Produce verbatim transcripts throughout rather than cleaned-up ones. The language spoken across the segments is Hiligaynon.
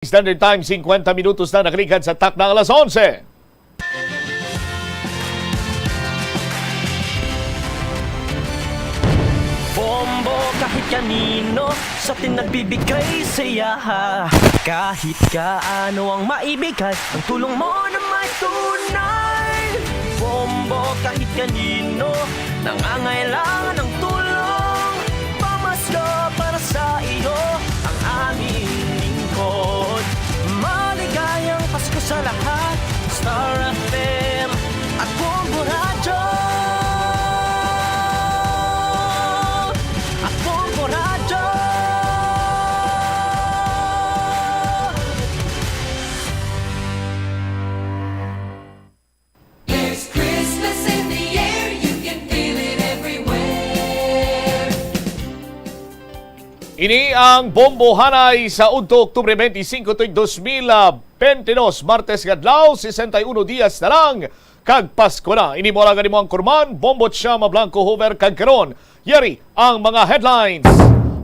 Standard Time, singkwenta minutos na nakaligad sa takna alas onse. Bombo kahit kanino sa atin nagbibigay saya. Kahit kaano ang maibigay, ang tulong mo na may tunay. Bombo kahit kanino nangangailangan ng tulong. Pamasko para sa iyo ang aming lingkod. Maligayang Pasko sa lahat. Star F M at Bombo Radyo. At Bombo Radyo. There's Christmas in the air, you can feel it everywhere. Ini ang Bombohanay sa udto, Oktubre twenty-five tuig dos mil twenty-two, Martes nga adlaw, sesenta y uno dias na lang kag Pasko na. Ini mo lang ang imong kurman, Bombo Chama Blanco Hoover, kag karon, yari ang mga headlines.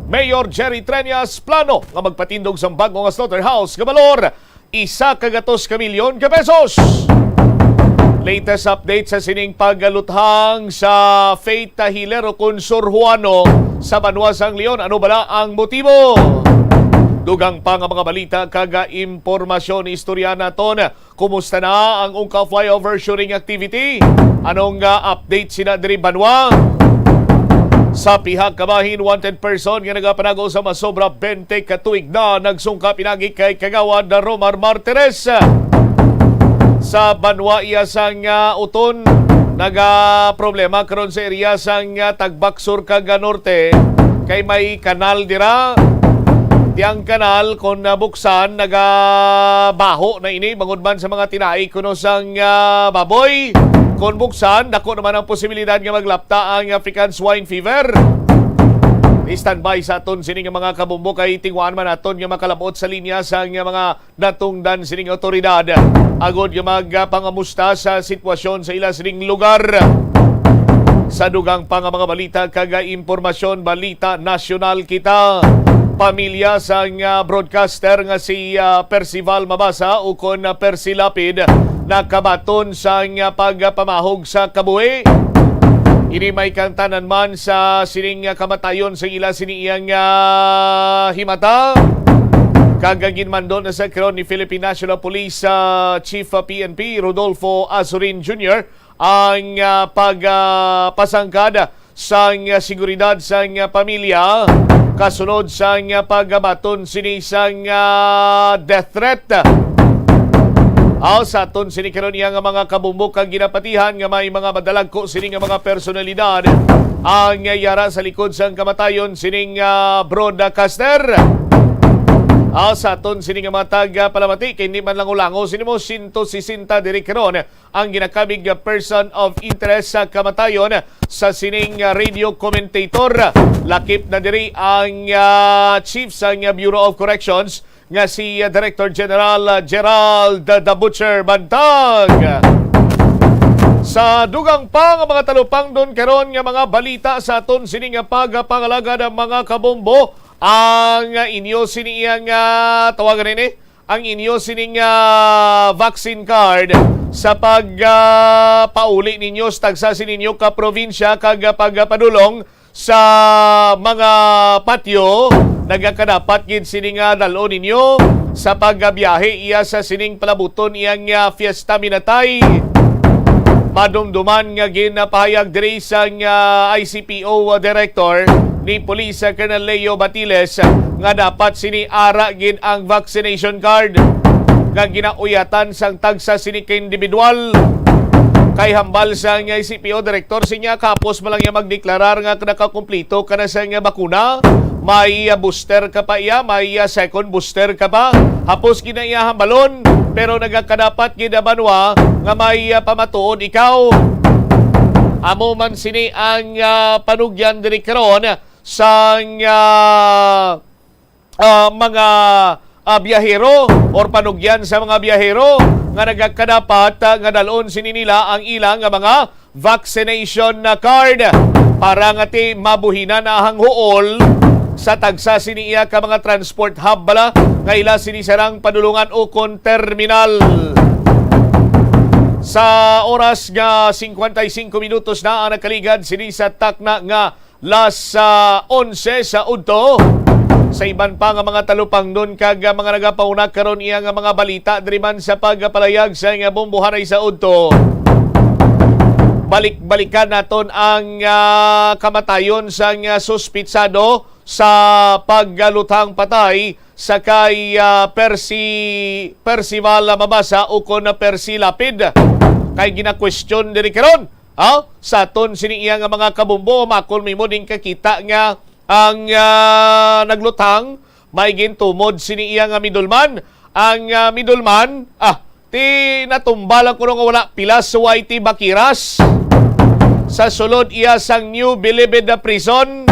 Mayor Jerry Treñas plano nga magpatindog sang bag-o nga slaughterhouse nga balor isa ka gatos ka milyon ka pesos. Latest update sa sining pagluthang sa Faith Healer ukon Sor Juano sa banwa sang Leon. Ano bala ang motibo? Dugang pa nga mga balita kag impormasyon, istorya naton. Kumusta na ang Ungka Flyover shooting activity? Anong, ah, update sina diri banwa? Sa pihak kabahin, wanted person nga nagapanago sa masobra bente ka tuig na nagsungka pinagi kay Kagawad Romar Martires. Sa banwa iya sang, ah, Uton, nagaproblema karon sa area sang, ah, Tagbak Sur kag, ah, Norte kay may kanal dira. Ti ang kanal kon, ah, buksan, nagabaho na ini bangod man sa mga tinai kuno sang, ah, baboy. Kon buksan, dako naman ang posibilidad nga maglapta ang African Swine Fever. I-standby sa aton sini nga mga kabombo kay tingwaan man naton nga makalabot sa linya sang mga natungdan sining awtoridad agod nga magpangamusta sa sitwasyon sa ila sining lugar. Sa dugang pa nga mga balita kag impormasyon, balita nasyonal kita. Pamilya sang, ah, broadcaster nga si, ah, Percival Mabasa ukon, ah, Percy Lapid nakabaton sang, ah, pagpamahog sa kabuhi. Ini may kaangtanan man sa sining, ah, kamatayon sa ila sini iyang, ah, himata. Kag ginmando na sa karon ni Philippine National Police, ah, Chief, ah, P N P Rodolfo Azurin Junior ang, ah, pag, ah, pasangkad sang, ah, seguridad sang, ah, pamilya kasunod sang, ah, pagbaton sini sang, ah, death threat. Aw, sa aton sini karon iya nga mga kabumbo kag ginapatihan nga may mga madalagko sini nga mga personalidad ang yara sa likod sang kamatayon sining, ah, broadcaster. Aw, sa aton sini nga mga tag, ah, palamati kay hindi man lang ulango sini mo sento sesenta diri karon ang ginakabig nga person of interest sa kamatayon sa sining, ah, radio commentator. Lakip na diri ang, ah, chief sang, ah, Bureau of Corrections nga si, ah, Director General, ah, Gerald the Butcher Bantag. Sa dugang pa nga mga talupangdon karon nga mga balita sa aton sini nga pagpangalagad ang mga kabombo ang, ah, inyo sini iyang, ah, tawagan ini ang inyo sining, ah, vaccine card sa pag, ah, pauli ninyo sa tagsa sininyo ka probinsya kag, ah, pagpadulong sa mga patio. Nagakadapat gid sini nga dal-on ninyo sa pagbiyahe iya sa sining palabuton iyang, ah, Fiesta Minatay. Madumduman nga ginapahayag diri sang, ah, I C P O Director ni Police Colonel Leo Batiles nga dapat sini ara gid ang vaccination card nga ginauyatan sang tagsa sini ka individual. Kay hambal sang I C P O Director, sinya kapos man lang iya magdeklarar nga nakakumplito ka na sa nga bakuna, may, ah, booster ka pa iya, may, ah, second booster ka pa. Hapos gid na iya hambalon, pero nagakadapat gid, ah, banwa nga may, ah, pamatuod ikaw. Amo man sini ang, ah, panugyan diri karon sang, ah, ah, mga, ah, biyahero or panugyan sa mga biyahero nga nagakadapat, ah, nga dal-on sini nila ang ila nga mga vaccination na card para nga ti mabuhinan ang huol sa tagsa sini iya ka mga transport hub bala nga ila sini sarang padulungan ukon terminal. Sa oras nga singkwenta y singko minutos na ang nakaligad sini sa takna nga las, ah, onse sa udto. Sa iban pa nga mga talupangnon kag, ah, mga nagapauna karon iya nga mga balita diri man sa pagpalayag sa nga bombohanay sa udto. Balik-balikan naton ang, ah, kamatayon sang, ah, suspitsado sa pagluthang patay sa kay, ah, Percy, Percival Mabasa ukon na Percy Lapid. Kay ginakwestiyon diri karon, ha? Sa aton sini iya nga mga kabumbo, makon may mo ding kakita nga ang, ah, nagluthang may gintumod sini iya nga middleman. Ang, ah, middleman, ah, ti natumba lang kuno nga wala pilas sa Y T Bakiras sa sulod iya sang New Bilibid na prison.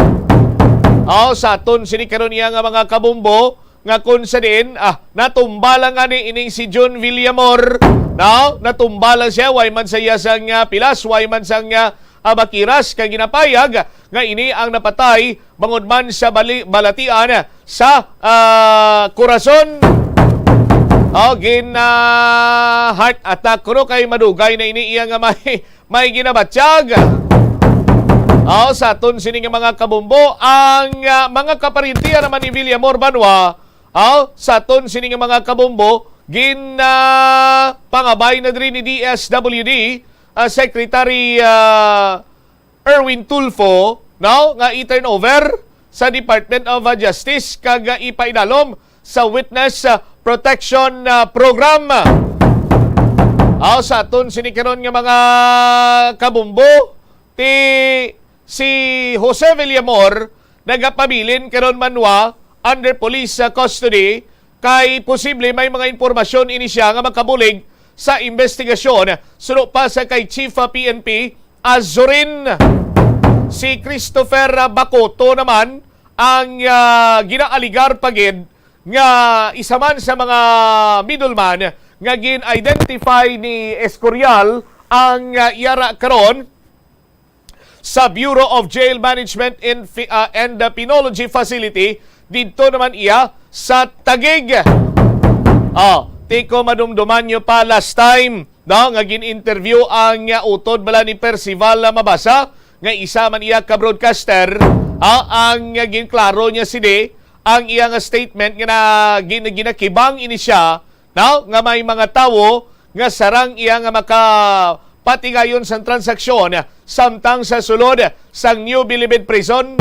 Aw, sa aton sini karon iya nga mga kabumbo, nga kun sa din, ah, natumba lang gani ining si Jun Villamor, no? Natumba lang siya, way man sa iya sang, ah, pilas, way man sang, ah, ah, bakiras, kay ginapayag nga ini ang napatay bangod man sa bali-, balatian sa, ah, korason. Oh, gin, ah, heart attack kuno kay madugay na ini iya nga may, may ginabatyag. Oh, sa aton sini nga mga kabumbo, ang, ah, mga kaparintiya naman ni Villamor Banwa, oh, sa aton sini nga mga kabumbo, gin, ah, pangabay na diri ni D S W D, ah, Secretary, ah, Erwin Tulfo, no, nga i-turnover sa Department of, ah, Justice kag, ah, ipaidalom sa Witness, ah, Protection, ah, Program. Aw, sa aton sini karon nga mga kabumbo, ti si Jose Villamor nagapabilin karon man wa under police, ah, custody kay posible may mga impormasyon ini siya nga makabulig sa investigasyon. Suno pa sa kay Chief, ah, P N P Azurin, si Christopher, ah, Bacoto naman ang, ah, ginaaligar pa gid nga isa man sa mga middleman nga gin-identify ni Escorial ang, ah, yara karon sa Bureau of Jail Management and Fi-, ah, and the Penology Facility didto naman iya sa Taguig. Oh, tiko madumduman nyo pa last time, no, nga gin-interview ang, ah, utod bala ni Percival, ah, Mabasa, nga isa man iya ka broadcaster, ah, ang, ah, ginklaro niya sini ang iya nga statement nga na, gin-, ginakibang ini siya no, nga may mga tawo nga sarang iya nga makapatigayon sang transaksyon samtang sa sulod sang New Bilibid Prison.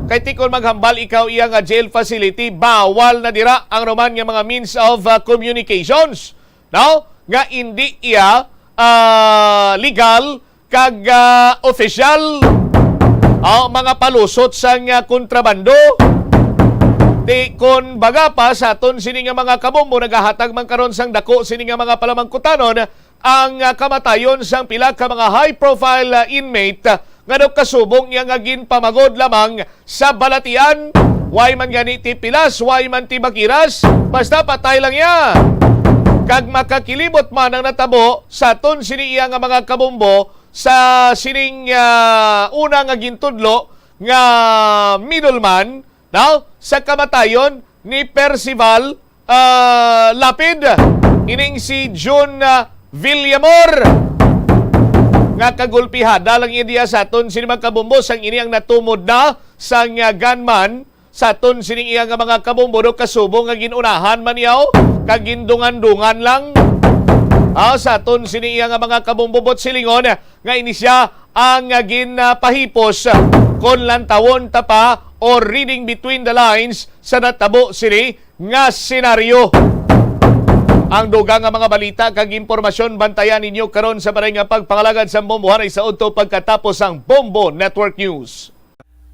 Kay ti kon maghambal ikaw iya nga jail facility, bawal na dira ang roman nga mga means of, uh, communications, no? Nga indi iya, uh, legal kag, ah, opisyal, ah, mga palusot sang, ah, kontrabando. Ti kon baga pa sa aton sini nga mga kabombo nagahatag man karon sang dako sini nga mga palamangkutanon ang, ah, kamatayon sang pila ka mga high-profile, ah, inmate, ah, nga daw kasubong iya nga ginpamagod lamang sa balatian, way man gani ti pilas, way man ti bakiras, basta patay lang iya. Kag makakilibot man ang natabo sa aton sini iya nga mga kabombo sa sining, ah, una nga gintudlo nga middleman, no, sa kamatayon ni Percival, ah, Lapid, ining si Jun, ah, Villamor, nga kagulpihada lang iya diya sa aton sini mga kabombo sang ini ang natumod na sang, ah, gunman sa aton sining iya nga mga kabombo do kasubong nga gin-unahan man yaw kag gindungan-dungan lang. Ah, sa aton sini iya nga mga kabombo bot silingon nga ini siya ang, ah, ginpahipos kon lantawon ta pa or reading between the lines sa natabo sini nga senaryo. Ang dugang nga mga balita kag impormasyon bantayan ninyo karon sa maray nga pagpangalagad sa Bombo Hanay sa udto pagkatapos ang Bombo Network News.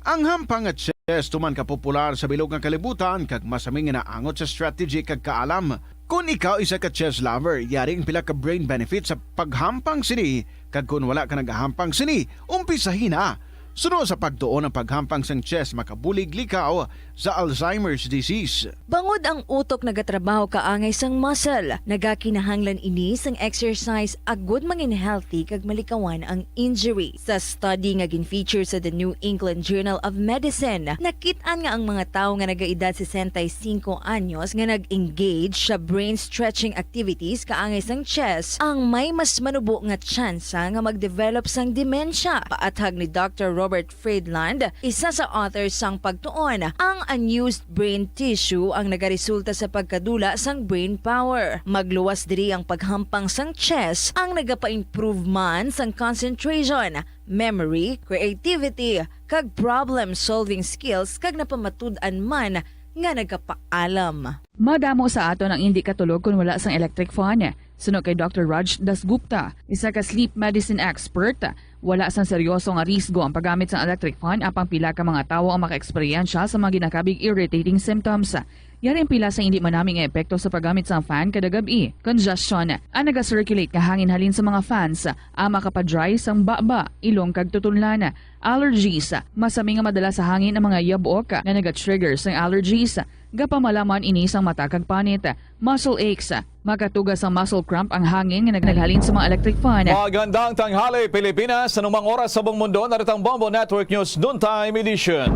Ang hampang nga chess tuman ka popular sa bilog nga kalibutan kag masami nga naangot sa strategy kag kaalam. Kon ikaw isa ka chess lover, yari ang pila ka brain benefit sa paghampang sini, kag kon wala ka nagahampang sini, umpisahi na. Suno sa pagtuon, ang paghampang sang chess makabulig likaw sa Alzheimer's disease. Bangod ang utok nagatrabaho kaangay sang muscle, nagakinahanglan ini sang exercise agud mangin healthy kag malikawan ang injury. Sa study nga gin-feature sa The New England Journal of Medicine, nakit-an nga ang mga tawo nga nagaedad sesenta y cinco anyos nga nag-engage sa brain stretching activities kaangay sang chess ang may mas manubo nga tsansa nga mag-develop sang demensya. Paathag ni Doctor Robert Friedland, isa sa author sang pagtuon, ang unused brain tissue ang nagaresulta sa pagkadula sang brain power. Magluwas diri ang paghampang sang chess ang nagapa-improve man sang concentration, memory, creativity, kag problem-solving skills, kag napamatud-an man nga nagapaalam. Madamo sa aton ang indi katulog kon wala sang electric fan. Suno kay Doctor Raj Dasgupta, isa ka sleep medicine expert, wala sang seryoso nga risgo ang paggamit sang electric fan, apang pila ka mga tawo ang makaeksperyensya sa mga ginakabig irritating symptoms. Yari ang pila sa indi manami nga epekto sa paggamit sang fan kada gab-i. Congestion ang naga-circulate nga hangin halin sa mga fans, ang makapa-dry sang baba, ilong kag tutunlan. Allergies, masami nga madala sa hangin ang mga yabok nga naga-trigger sang allergies. Gapamalaman ini sang mata kag panit. Muscle aches, makatuga sang muscle cramp ang hangin nga nag-, naghalin sa mga electric fan. Magandang tanghali, Pilipinas. Anumang oras sa buong mundo, narito ang Bombo Network News Noontime Edition.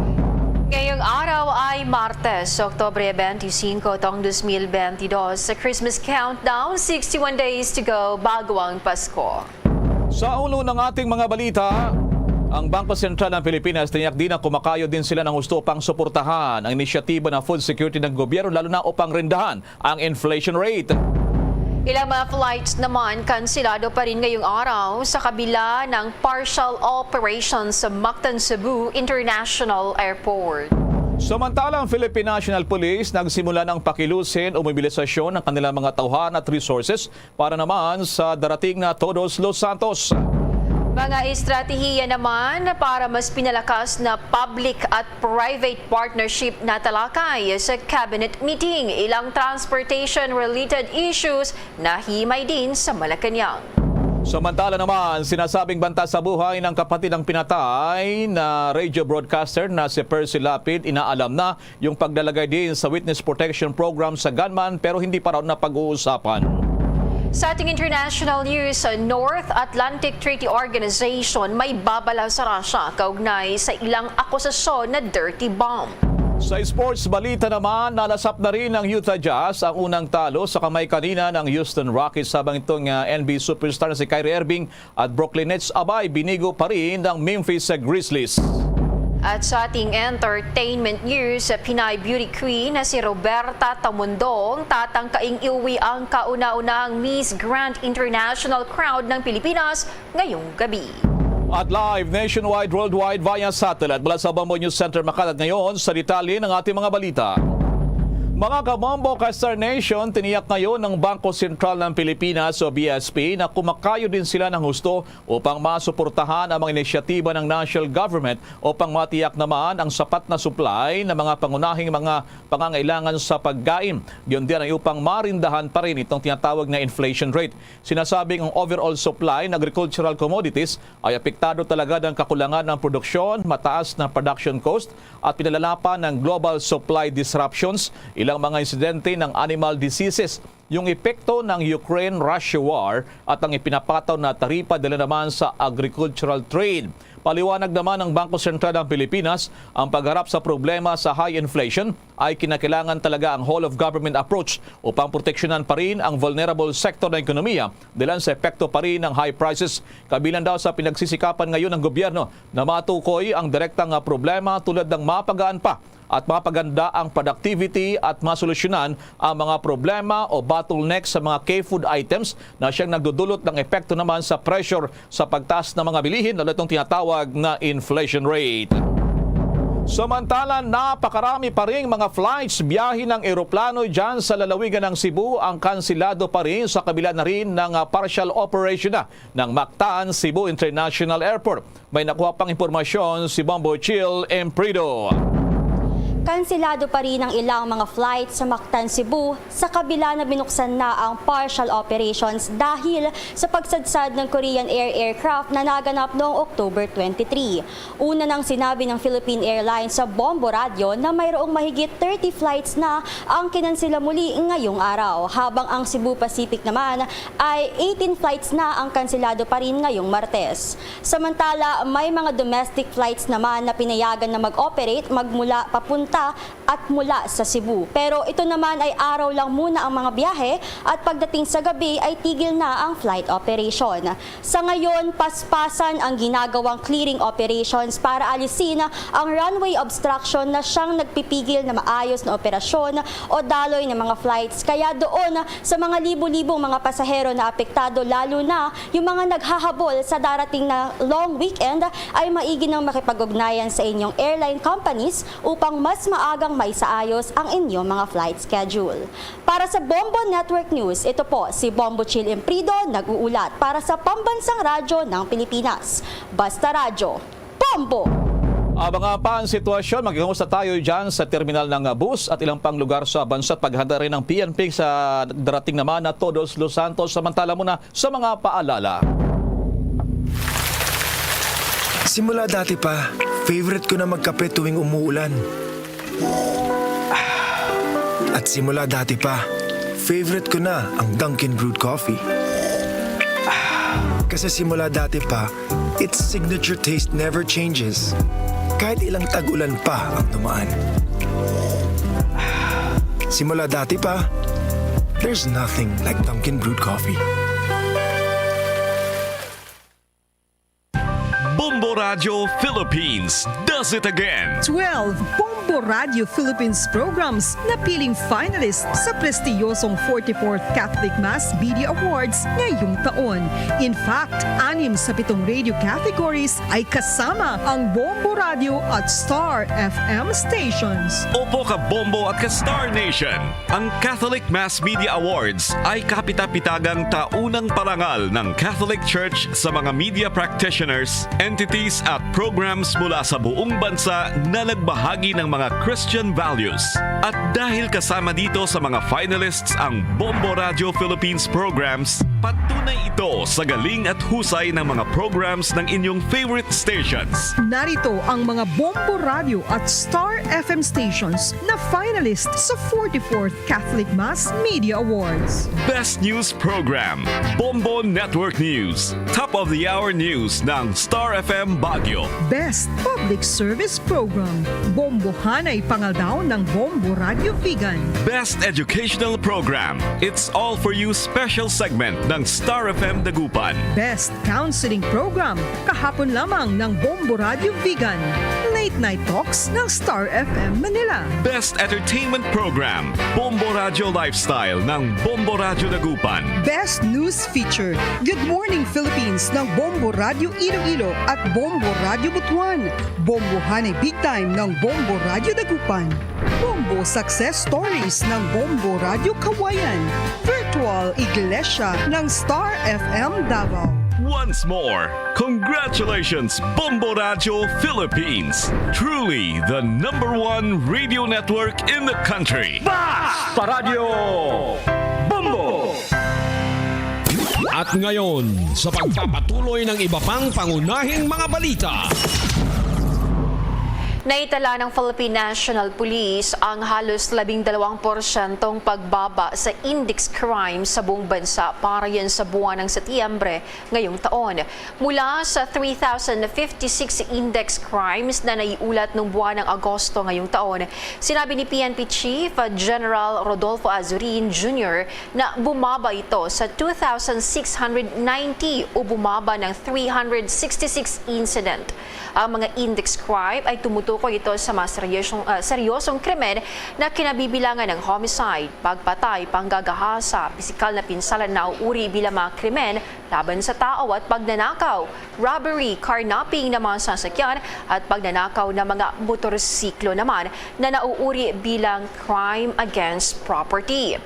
Ngayong araw ay Martes, Oktubre twenty-five, taong twenty twenty-two. Sa Christmas countdown, sixty-one days to go bago ang Pasko. Sa ulo ng ating mga balita, ang Bangko Sentral ng Pilipinas tiniyak din na kumakayod din sila ng husto upang suportahan ang inisyatiba ng food security ng gobyerno, lalo na upang rindahan ang inflation rate. Ilang mga flights naman kansilado pa rin ngayong araw sa kabila ng partial operation sa Mactan Cebu International Airport. Samantala, ang Philippine National Police nagsimula ng pakilusin o mobilisasyon ng kanilang mga tauhan at resources para naman sa darating na Todos los Santos. Mga estratehiya naman para mas pinalakas na public at private partnership natalakay sa cabinet meeting. Ilang transportation-related issues nahimay din sa Malacañang. Samantala naman, sinasabing banta sa buhay ng kapatid ng pinatay na radio broadcaster na si Percy Lapid, inaalam na yung paglalagay din sa witness protection program sa gunman, pero hindi pa raw napag-uusapan. Sa ating international news, sa North Atlantic Treaty Organization may babala sa Russia kaugnay sa ilang akusasyon na dirty bomb. Sa sports balita naman, nalasap na rin ng Utah Jazz ang unang talo sa kamay kanina ng Houston Rockets, habang itong, ah, N B A superstar na si Kyrie Irving at Brooklyn Nets, abay, binigo pa rin ng Memphis Grizzlies. At sa ating entertainment news, Pinay beauty queen na si Roberta Tamundong tatangkaing iuwi ang kauna-unahang Miss Grand International Crown ng Pilipinas ngayong gabi. At live nationwide, worldwide via satellite mula sa Bombo News Center, Makati. At ngayon, sa detalye ng ating mga balita. Mga kabombo ka Star Nation, tiniyak ngayon ng Bangko Sentral ng Pilipinas o B S P na kumakayo din sila ng husto upang masuportahan ang mga inisyatiba ng national government upang matiyak naman ang sapat na supply ng mga pangunahing mga pangangailangan sa pagkain. Yun din ay upang marindahan pa rin itong tinatawag na inflation rate. Sinasabing ang overall supply ng agricultural commodities ay apektado talaga ng kakulangan ng produksyon, mataas na production cost, at pinalalapan ng global supply disruptions, ilang mga insidente ng animal diseases, yung epekto ng Ukraine-Russia war at ang ipinapataw na taripa dala naman sa agricultural trade. Paliwanag naman ng Bangko Sentral ng Pilipinas, ang pagharap sa problema sa high inflation ay kinakailangan talaga ang whole-of-government approach upang proteksyonan pa rin ang vulnerable sector ng ekonomiya dahil sa epekto pa rin ng high prices. Kabilang daw sa pinagsisikapan ngayon ng gobyerno na matukoy ang direktang, ah, problema tulad ng mapagaan pa at mapaganda ang productivity at masolusyonan ang mga problema o bottleneck sa mga key food items na siyang nagdudulot ng epekto naman sa pressure sa pagtaas ng mga bilihin, lalo itong tinatawag na inflation rate. Samantala, napakarami pa ring mga flights, biyahe ng eroplano dyan sa lalawigan ng Cebu ang kansilado pa rin sa kabila na rin ng, ah, partial operation na ng Mactan Cebu International Airport. May nakuha pang impormasyon si Bombo Chill Emprido. Kanselado pa rin ang ilang mga flights sa Mactan, Cebu, sa kabila na binuksan na ang partial operations dahil sa pagsadsad ng Korean Air aircraft na naganap noong October twenty-three. Una nang sinabi ng Philippine Airlines sa Bombo Radyo na mayroong mahigit thirty flights na ang kinansela muli ngayong araw, habang ang Cebu Pacific naman ay eighteen flights na ang kanselado pa rin ngayong Martes. Samantala, may mga domestic flights naman na pinayagan na mag-operate magmula papunta at mula sa Cebu. Pero ito naman ay araw lang muna ang mga biyahe at pagdating sa gabi ay tigil na ang flight operation. Sa ngayon, paspasan ang ginagawang clearing operations para alisin ang runway obstruction na siyang nagpipigil na maayos na operasyon o daloy ng mga flights. Kaya doon sa mga libo-libong mga pasahero na apektado, lalo na yung mga naghahabol sa darating na long weekend, ay maigi nang makipag-ugnayan sa inyong airline companies upang mas maagang maisaayos ang inyong mga flight schedule. Para sa Bombo Network News, ito po si Bombo Chill Imprido, nag-uulat para sa Pambansang Radyo ng Pilipinas. Basta Radyo, Bombo! Abangan pa ang sitwasyon. Magkakamusta tayo dyan sa terminal ng, ah, bus at ilang pang lugar sa bansa at paghanda rin ng P N P sa darating naman na Todos los Santos. Samantala muna sa mga paalala. Simula dati pa, favorite ko na magkape tuwing umuulan. At simula dati pa, favorite ko na ang Dunkin' Brewed Coffee. Kasi simula dati pa, its signature taste never changes. Kahit ilang tag-ulan pa ang dumaan. Simula dati pa, there's nothing like Dunkin' Brewed Coffee. Bombo Radio Philippines does it again. Twelve Bombo Radio Philippines programs napiling finalist sa prestiyosong forty-fourth Catholic Mass Media Awards ngayong taon. In fact, anim sa pitong radio categories ay kasama ang Bombo Radio at Star F M stations. Opo, ka Bombo at ka Star Nation. Ang Catholic Mass Media Awards ay kapitapitagang taunang parangal ng Catholic Church sa mga media practitioners, entities at programs mula sa buong bansa na nagbahagi ng mga Christian values. At dahil kasama dito sa mga finalists ang Bombo Radio Philippines programs, patunay ito sa galing at husay ng mga programs ng inyong favorite stations. Narito ang mga Bombo Radio at Star F M stations na finalist sa forty-fourth Catholic Mass Media Awards. Best News Program, Bombo Network News. Top of the Hour News ng Star F M Baguio. Best Public Service Program, Bombohanay Pangaldaw ng Bombo Radio Vigan. Best Educational Program, It's All For You Special Segment ng Star F M Dagupan. Best Counseling Program, kahapon lamang ng Bombo Radio Vigan. Late Night Talks ng Star F M Manila. Best Entertainment Program, Bombo Radio Lifestyle ng Bombo Radio Dagupan. Best News Feature, Good Morning Philippines ng Bombo Radio Iloilo at Bombo Radio Butuan. Bombohanay Big Time ng Bombo Radio Dagupan. Bombo Success Stories ng Bombo Radio Cauayan. Virtual Iglesia ng Star F M Davao. Once more, congratulations, Bombo Radio Philippines. Truly the number one radio network in the country. Basta Radyo Bombo! At ngayon, sa pagpapatuloy ng iba pang pangunahing mga balita. Naitala ng Philippine National Police ang halos labing dalawang porsyentong pagbaba sa index crime sa buong bansa para yan sa buwan ng Setyembre ngayong taon. Mula sa three thousand fifty-six index crimes na naiulat nung buwan ng Agosto ngayong taon, sinabi ni P N P Chief General Rodolfo Azurin Junior na bumaba ito sa two thousand six hundred ninety o bumaba ng three hundred sixty-six incident. Ang mga index crime ay tumutukoy ito sa mga seryosong, ah, seryosong krimen na kinabibilangan ng homicide, pagpatay, panggagahasa, pisikal na pinsala na nauuri bilang mga krimen laban sa tao at pagnanakaw, robbery, carnapping ng mga sasakyan at pagnanakaw ng mga motorsiklo naman na nauuri bilang crime against property.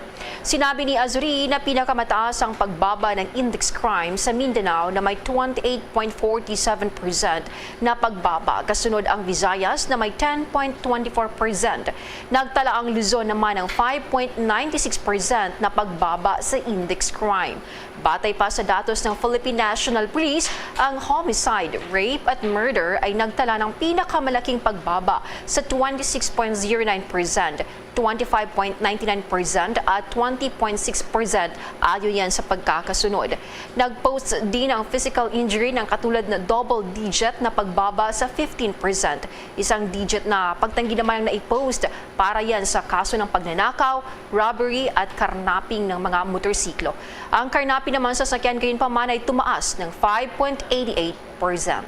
Sinabi ni Azuri na pinakamataas ang pagbaba ng index crime sa Mindanao na may twenty-eight point forty-seven percent na pagbaba, kasunod ang Visayas na may ten point twenty-four percent. Nagtala ang Luzon naman ng five point ninety-six percent na pagbaba sa index crime. Batay pa sa datos ng Philippine National Police, ang homicide, rape at murder ay nagtala ng pinakamalaking pagbaba sa twenty-six point zero nine percent, twenty-five point ninety-nine percent at twenty point six percent, ayon yan sa pagkakasunod. Nag-post din ang physical injury ng katulad na double digit na pagbaba sa fifteen percent. Isang digit na pagtanggi naman ang naipost para yan sa kaso ng pagnanakaw, robbery at carnapping ng mga motorsiklo. Ang carnapping naman sa sakyan gayon pa man ay tumaas ng five point eight eight percent.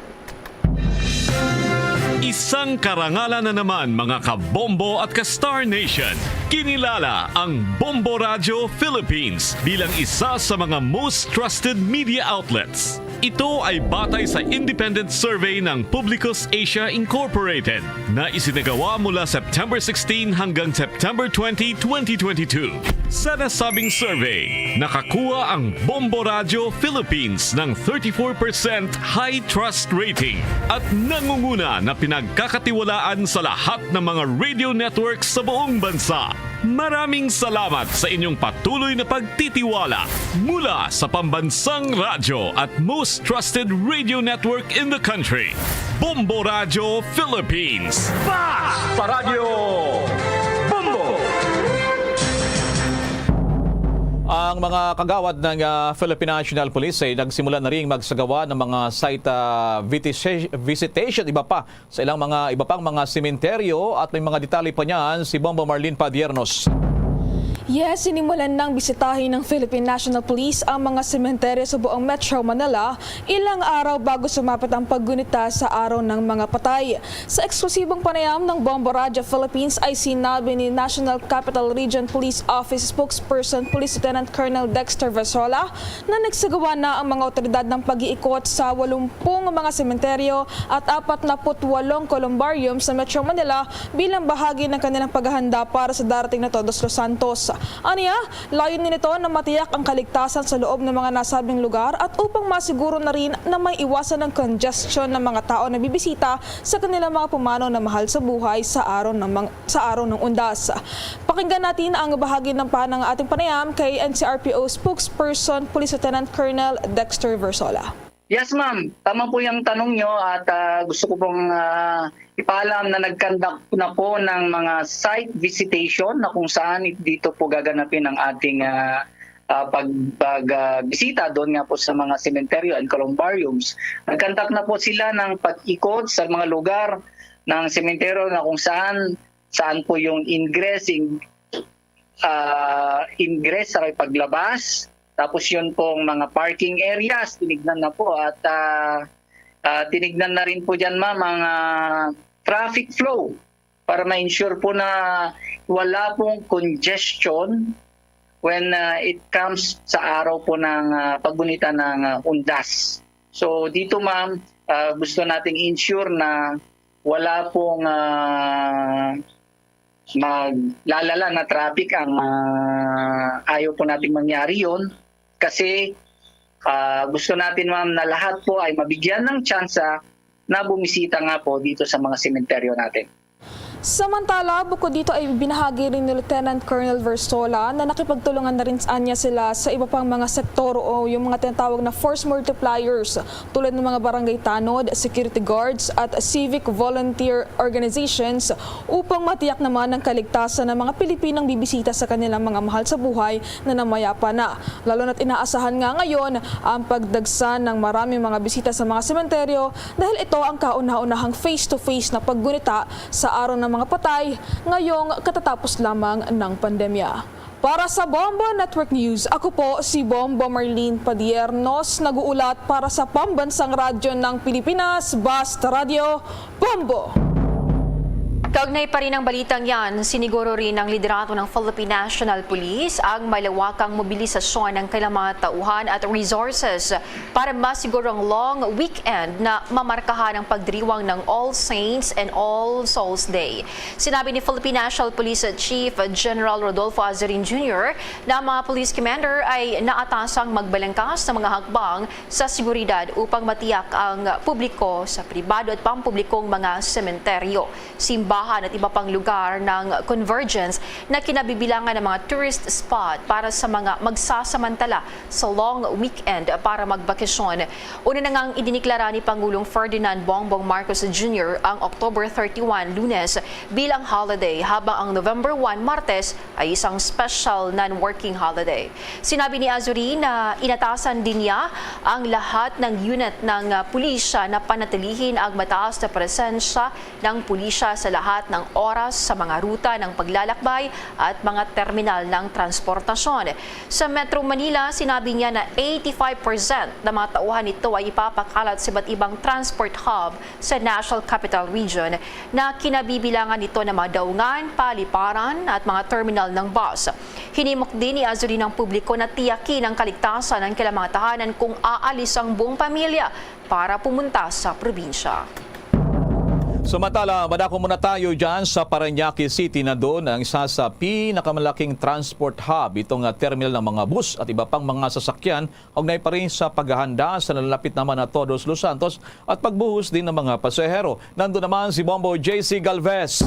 Isang karangalan na naman, mga ka-Bombo at ka-Star Nation. Kinilala ang Bombo Radio Philippines bilang isa sa mga most trusted media outlets. Ito ay batay sa independent survey ng Publicus Asia Incorporated na isinagawa mula September sixteen hanggang September twenty, twenty twenty-two. Sa nasabing survey, nakakuha ang Bombo Radio Philippines ng thirty-four percent high trust rating at nangunguna na pinagkakatiwalaan sa lahat ng mga radio networks sa buong bansa. Maraming salamat sa inyong patuloy na pagtitiwala mula sa pambansang radyo at most trusted radio network in the country, Bombo Radio Philippines. Basta Radyo Bombo! Ang mga kagawad ng ah, Philippine National Police ay nagsimula na ring magsagawa ng mga site ah, vitisa- visitation, iba pa, sa ilang mga iba pang mga sementeryo at may mga detalye pa niyan si Bombo Marlene Padiernos. Yes, sinimulan nang bisitahin ng Philippine National Police ang mga sementeryo sa buong Metro Manila ilang araw bago sumapit ang paggunita sa Araw ng Mga Patay. Sa eksklusibong panayam ng Bombo Radyo Philippines ay sinabi ni National Capital Region Police Office Spokesperson Police Lieutenant Colonel Dexter Versola na nagsagawa na ang mga otoridad ng pag-iikot sa walumpung mga sementeryo at apat na put walong columbarium sa Metro Manila bilang bahagi ng kanilang paghahanda para sa darating na Todos los Santos. Aniya, layunin nito na matiyak ang kaligtasan sa loob ng mga nasabing lugar at upang masiguro na rin na may iwasan ang congestion ng mga tao na bibisita sa kanilang mga pumanaw na mahal sa buhay sa araw ng mga, sa araw ng undas. Pakinggan natin ang bahagi ng pa ng ating panayam kay N C R P O spokesperson Police Lieutenant Colonel Dexter Versola. Yes, ma'am. Tama po yung tanong nyo at ah, gusto ko pong ah, ipaalam na nag-conduct na po ng mga site visitation na kung saan dito po gaganapin ang ating ah, ah, pag, pag ah, bisita doon nga po sa mga sementeryo and columbariums. Nag-conduct na po sila ng pag-ikot sa mga lugar ng sementeryo na kung saan saan po yung ingress, in, ah, ingress sa paglabas. Tapos yun pong mga parking areas, tinignan na po at ah, ah, tinignan na rin po dyan, ma'am, ang ah, traffic flow para ma-ensure po na wala pong congestion when ah, it comes sa araw po ng ah, paggunita ng ah, undas. So dito, ma'am, ah, gusto nating ensure na wala pong ah, maglalala na traffic ang ah, ayaw po nating mangyari yon kasi ah, gusto natin, ma'am, na lahat po ay mabigyan ng tsansa na bumisita nga po dito sa mga sementeryo natin. Samantala, bukod dito ay binahagi rin ni Lieutenant Colonel Versola na nakipagtulungan na rin sa anya sila sa iba pang mga sektor o yung mga tinatawag na force multipliers tulad ng mga barangay tanod, security guards at civic volunteer organizations upang matiyak naman ang kaligtasan ng mga Pilipinong bibisita sa kanilang mga mahal sa buhay na namayapa na. Lalo na't inaasahan nga ngayon ang pagdagsa ng maraming mga bisita sa mga sementeryo dahil ito ang kauna-unahang face-to-face na paggunita sa araw ng mga patay ngayong katatapos lamang ng pandemya. Para sa Bombo Network News, ako po si Bombo Marlene Padiernos, nag-uulat para sa Pambansang Radyo ng Pilipinas, Basta Radyo, Bombo! Kaugnay pa rin ng balitang yan, siniguro rin ng liderato ng Philippine National Police ang malawakang mobilisasyon ng kailang mga tauhan at resources para masigurong long weekend na mamarkahan ang pagdiriwang ng All Saints and All Souls Day. Sinabi ni Philippine National Police Chief General Rodolfo Azurin Junior na ang mga police commander ay naatasang magbalangkas ng mga hakbang sa seguridad upang matiyak ang publiko sa pribado at pampublikong mga sementeryo, simbahan at iba pang lugar ng convergence na kinabibilangan ng mga tourist spot para sa mga magsasamantala sa long weekend para magbakasyon. Una na ngang idiniklara ni Pangulong Ferdinand Bongbong Marcos Junior ang October thirty-one, Lunes, bilang holiday, habang ang November one, Martes, ay isang special non-working holiday. Sinabi ni Azuri na inatasan din niya ang lahat ng unit ng, ah, pulisya na panatilihin ang mataas na presensya ng pulisya sa lahat ng oras sa mga ruta ng paglalakbay at mga terminal ng transportasyon. Sa Metro Manila, sinabi niya na eighty-five percent ng mga tauhan nito ay ipapakalat sa iba't ibang transport hub sa National Capital Region na kinabibilangan nito ng mga daungan, paliparan at mga terminal ng bus. Hinimok din ni Azuri ng publiko na tiyakin ang kaligtasan ng kailang mga tahanan kung aalis ang buong pamilya para pumunta sa probinsya. Samantala, madako muna tayo dyan sa Parañaque City, na doon ang isa sa pinakamalaking transport hub, itong, ah, terminal ng mga bus at iba pang mga sasakyan, kaugnay pa rin sa paghahanda sa nalalapit naman na Todos Los Santos at pagbuhos din ng mga pasahero. Nandun naman si Bombo J C Galvez.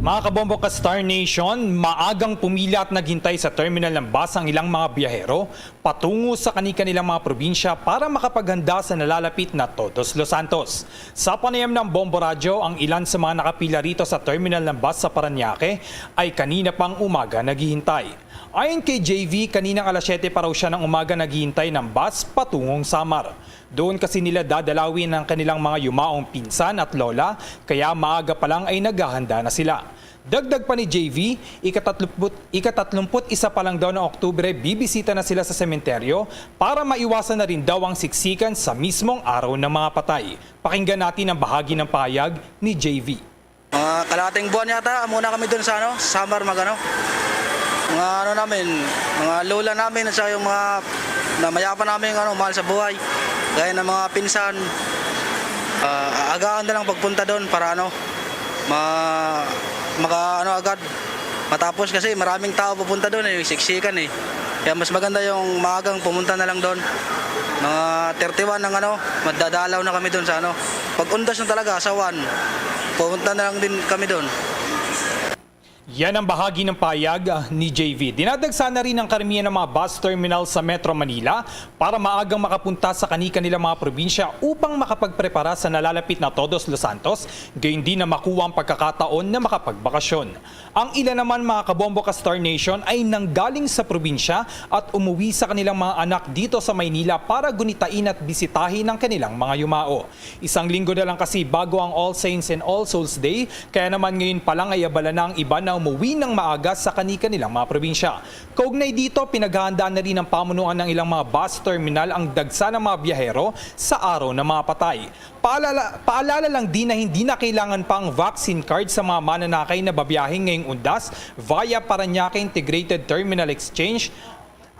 Mga kabombo ka Star Nation, maagang pumila at naghintay sa terminal ng bus ang ilang mga biyahero patungo sa kani-kanilang mga probinsya para makapaghanda sa nalalapit na Todos Los Santos. Sa panayam ng Bombo Radyo, ang ilan sa mga nakapila rito sa terminal ng bus sa Parañaque ay kanina pang umaga naghihintay. Ayon kay J V, kaninang alas siyete pa raw siya ng umaga naghihintay ng bus patungong Samar. Doon kasi nila dadalawin ang kanilang mga yumaong pinsan at lola, kaya maaga pa lang ay naghahanda na sila. Dagdag pa ni J V, ikatatlumput, ikatatlumput isa pa lang daw ng Oktubre, bibisita na sila sa sementeryo para maiwasan na rin daw ang siksikan sa mismong araw ng mga patay. Pakinggan natin ang bahagi ng pahayag ni J V. Mga kalahating buwan yata, muna kami dun sa ano, Samar mag ano. Mga ano namin, mga lola namin at saka yung mga na mayapa namin ano, mahal sa buhay. Gaya ng mga pinsan, ah, agaan na lang pagpunta doon para ano, ma, maka ano agad. Matapos kasi maraming tao pupunta doon eh, siksikan eh. Kaya mas maganda yung maagang pumunta na lang doon. Mga thirty-one ng ano, magdadalaw na kami doon sa ano. Pag undas na talaga, asawan, pumunta na lang din kami doon. Yan ang bahagi ng payag, ah, ni J V. Dinadagsa na rin ang karamihan ng mga bus terminal sa Metro Manila para maagang makapunta sa kani-kanilang mga probinsya upang makapagprepara sa nalalapit na Todos Los Santos, gayon din na makuha ang pagkakataon na makapagbakasyon. Ang ilan naman, mga kabombo ka Star Nation, ay nanggaling sa probinsya at umuwi sa kanilang mga anak dito sa Maynila para gunitain at bisitahin ang kanilang mga yumao. Isang linggo na lang kasi bago ang All Saints and All Souls Day, kaya naman ngayon pa lang ay abala na ang iba na umuwi ng maaga sa kani-kanilang mga probinsya. Kaugnay dito, pinaghahandaan na rin ng pamunuan ng ilang mga bus terminal ang dagsa ng mga biyahero sa araw ng mga patay. Paalala, paalala lang din na hindi na kailangan pa ang vaccine card sa mga mananakay na babiyahe ngayong undas via Parañaque Integrated Terminal Exchange.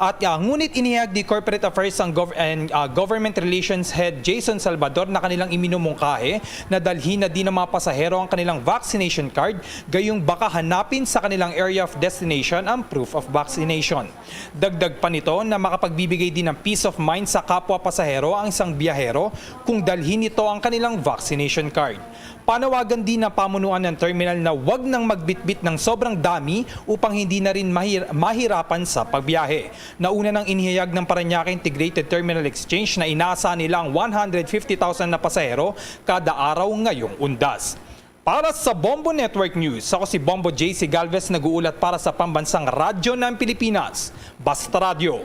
At, ah, ngunit inihayag ni Corporate Affairs and Gov- and, ah, Government Relations Head Jason Salvador na kanilang iminumungkahi na dalhin na din ng mga pasahero ang kanilang vaccination card, gayong baka hanapin sa kanilang area of destination ang proof of vaccination. Dagdag pa nito na makapagbibigay din ng peace of mind sa kapwa pasahero ang isang biyahero kung dalhin nito ang kanilang vaccination card. Panawagan din ng pamunuan ng terminal na wag nang magbitbit ng sobrang dami upang hindi na rin mahir- mahirapan sa pagbiyahe. Nauna nang inihayag ng Parañaque Integrated Terminal Exchange na inaasahan nila ang one hundred fifty thousand na pasahero kada araw ngayong undas. Para sa Bombo Network News, ako si Bombo J C Galvez, nag-uulat para sa Pambansang Radyo ng Pilipinas, Basta Radyo,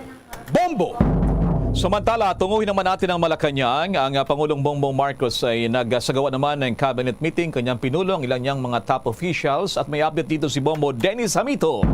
Bombo! Samantala, tunguhin naman natin ang Malacañang. Ang, ah, Pangulong Bongbong Marcos ay nagsagawa naman ng cabinet meeting, kanyang pinulo ang ilan niyang mga top officials at may update dito si Bombo Dennis Hamito.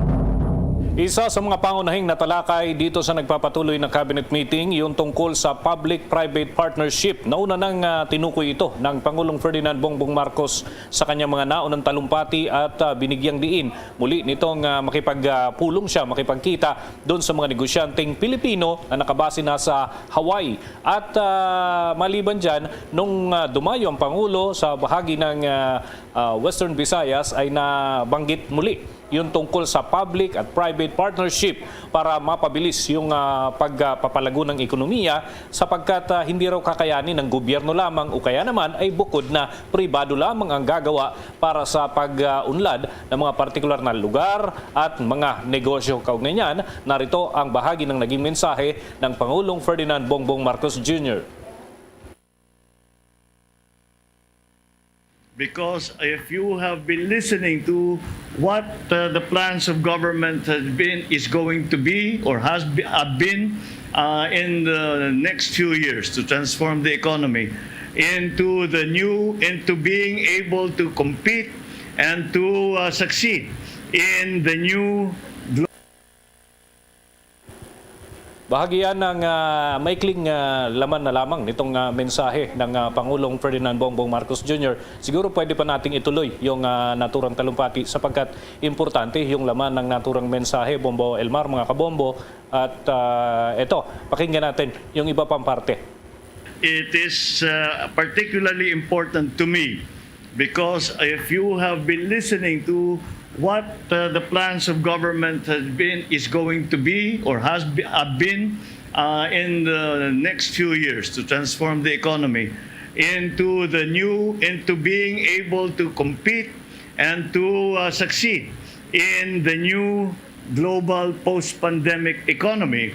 Isa sa mga pangunahing natalakay dito sa nagpapatuloy na cabinet meeting, yung tungkol sa public-private partnership. Nauna nang, ah, tinukoy ito ng Pangulong Ferdinand Bongbong Marcos sa kanyang mga naunang talumpati at, ah, binigyang diin muli nitong, ah, makipagpulong siya, makipagkita doon sa mga negosyanteng Pilipino na nakabase na sa Hawaii. At, ah, maliban dyan, nung, ah, dumayo ang Pangulo sa bahagi ng, ah, ah, Western Visayas, ay nabanggit muli yung tungkol sa public at private partnership para mapabilis yung, ah, pagpapalago ng ekonomiya, sapagkat, ah, hindi raw kakayanin ng gobyerno lamang o kaya naman ay bukod na pribado lamang ang gagawa para sa pag-unlad ng mga partikular na lugar at mga negosyo. Kaugnay niyan, narito ang bahagi ng naging mensahe ng Pangulong Ferdinand Bongbong Marcos Junior. Because if you have been listening to what, uh, the plans of government has been, is going to be, or has be- have been, uh, in the next few years to transform the economy into the new, into being able to compete and to, uh, succeed in the new Bahagi yan ng, ah, maikling, ah, laman na lamang nitong, ah, mensahe ng, ah, Pangulong Ferdinand Bongbong Marcos Junior. Siguro pwede pa nating ituloy yung, ah, naturang talumpati, sapagkat importante yung laman ng naturang mensahe, Bombo Elmar, mga kabombo. At, ah, eto, pakinggan natin yung iba pang parte. It is, uh, particularly important to me because if you have been listening to what, uh, the plans of government has been, is going to be, or has be- have been, uh, in the next few years to transform the economy into the new, into being able to compete and to, uh, succeed in the new global post-pandemic economy,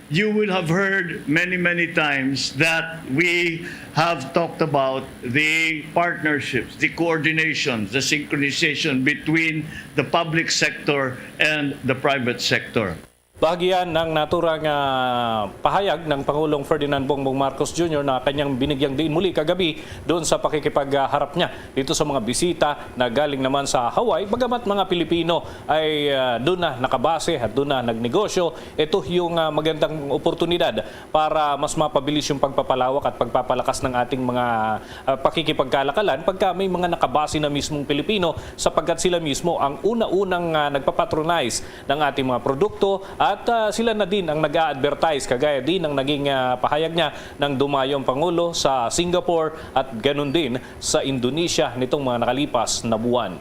you will have heard many, many times that we have talked about the partnerships, the coordination, the synchronization between the public sector and the private sector. Bahagi yan ng naturang, ah, pahayag ng Pangulong Ferdinand Bongbong Marcos Junior na kanyang binigyang diin muli kagabi doon sa pakikipagharap niya dito sa mga bisita na galing naman sa Hawaii, bagamat mga Pilipino ay, ah, doon na nakabase at doon na nagnegosyo. Ito yung, ah, magandang oportunidad para mas mapabilis yung pagpapalawak at pagpapalakas ng ating mga, ah, pakikipagkalakalan pagka may mga nakabase na mismong Pilipino, sapagkat sila mismo ang una-unang, ah, nagpapatronize ng ating mga produkto at, ah, sila na din ang nag-a-advertise, kagaya din ng naging, ah, pahayag niya nang dumayo ang Pangulo sa Singapore at ganun din sa Indonesia nitong mga nakalipas na buwan.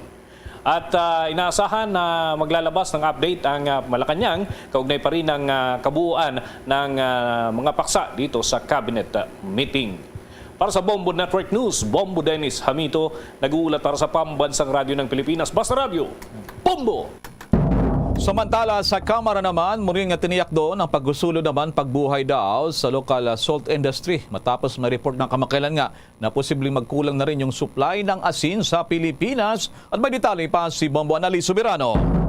At, ah, inaasahan na maglalabas ng update ang, ah, Malacañang kaugnay pa rin ng, ah, kabuuan ng, ah, mga paksa dito sa cabinet, ah, meeting. Para sa Bombo Network News, Bombo Dennis Hamito, nag-uulat para sa Pambansang Radyo ng Pilipinas, Basta Radyo, Bombo! Samantala, sa Kamara naman, muli nga tiniyak doon ang paghusulod naman pagbuhay daw sa lokal, ah, salt industry matapos may report ng kamakailan nga na posibleng magkulang na rin yung supply ng asin sa Pilipinas. At may detalye pa si Bombo Annalise Soberano.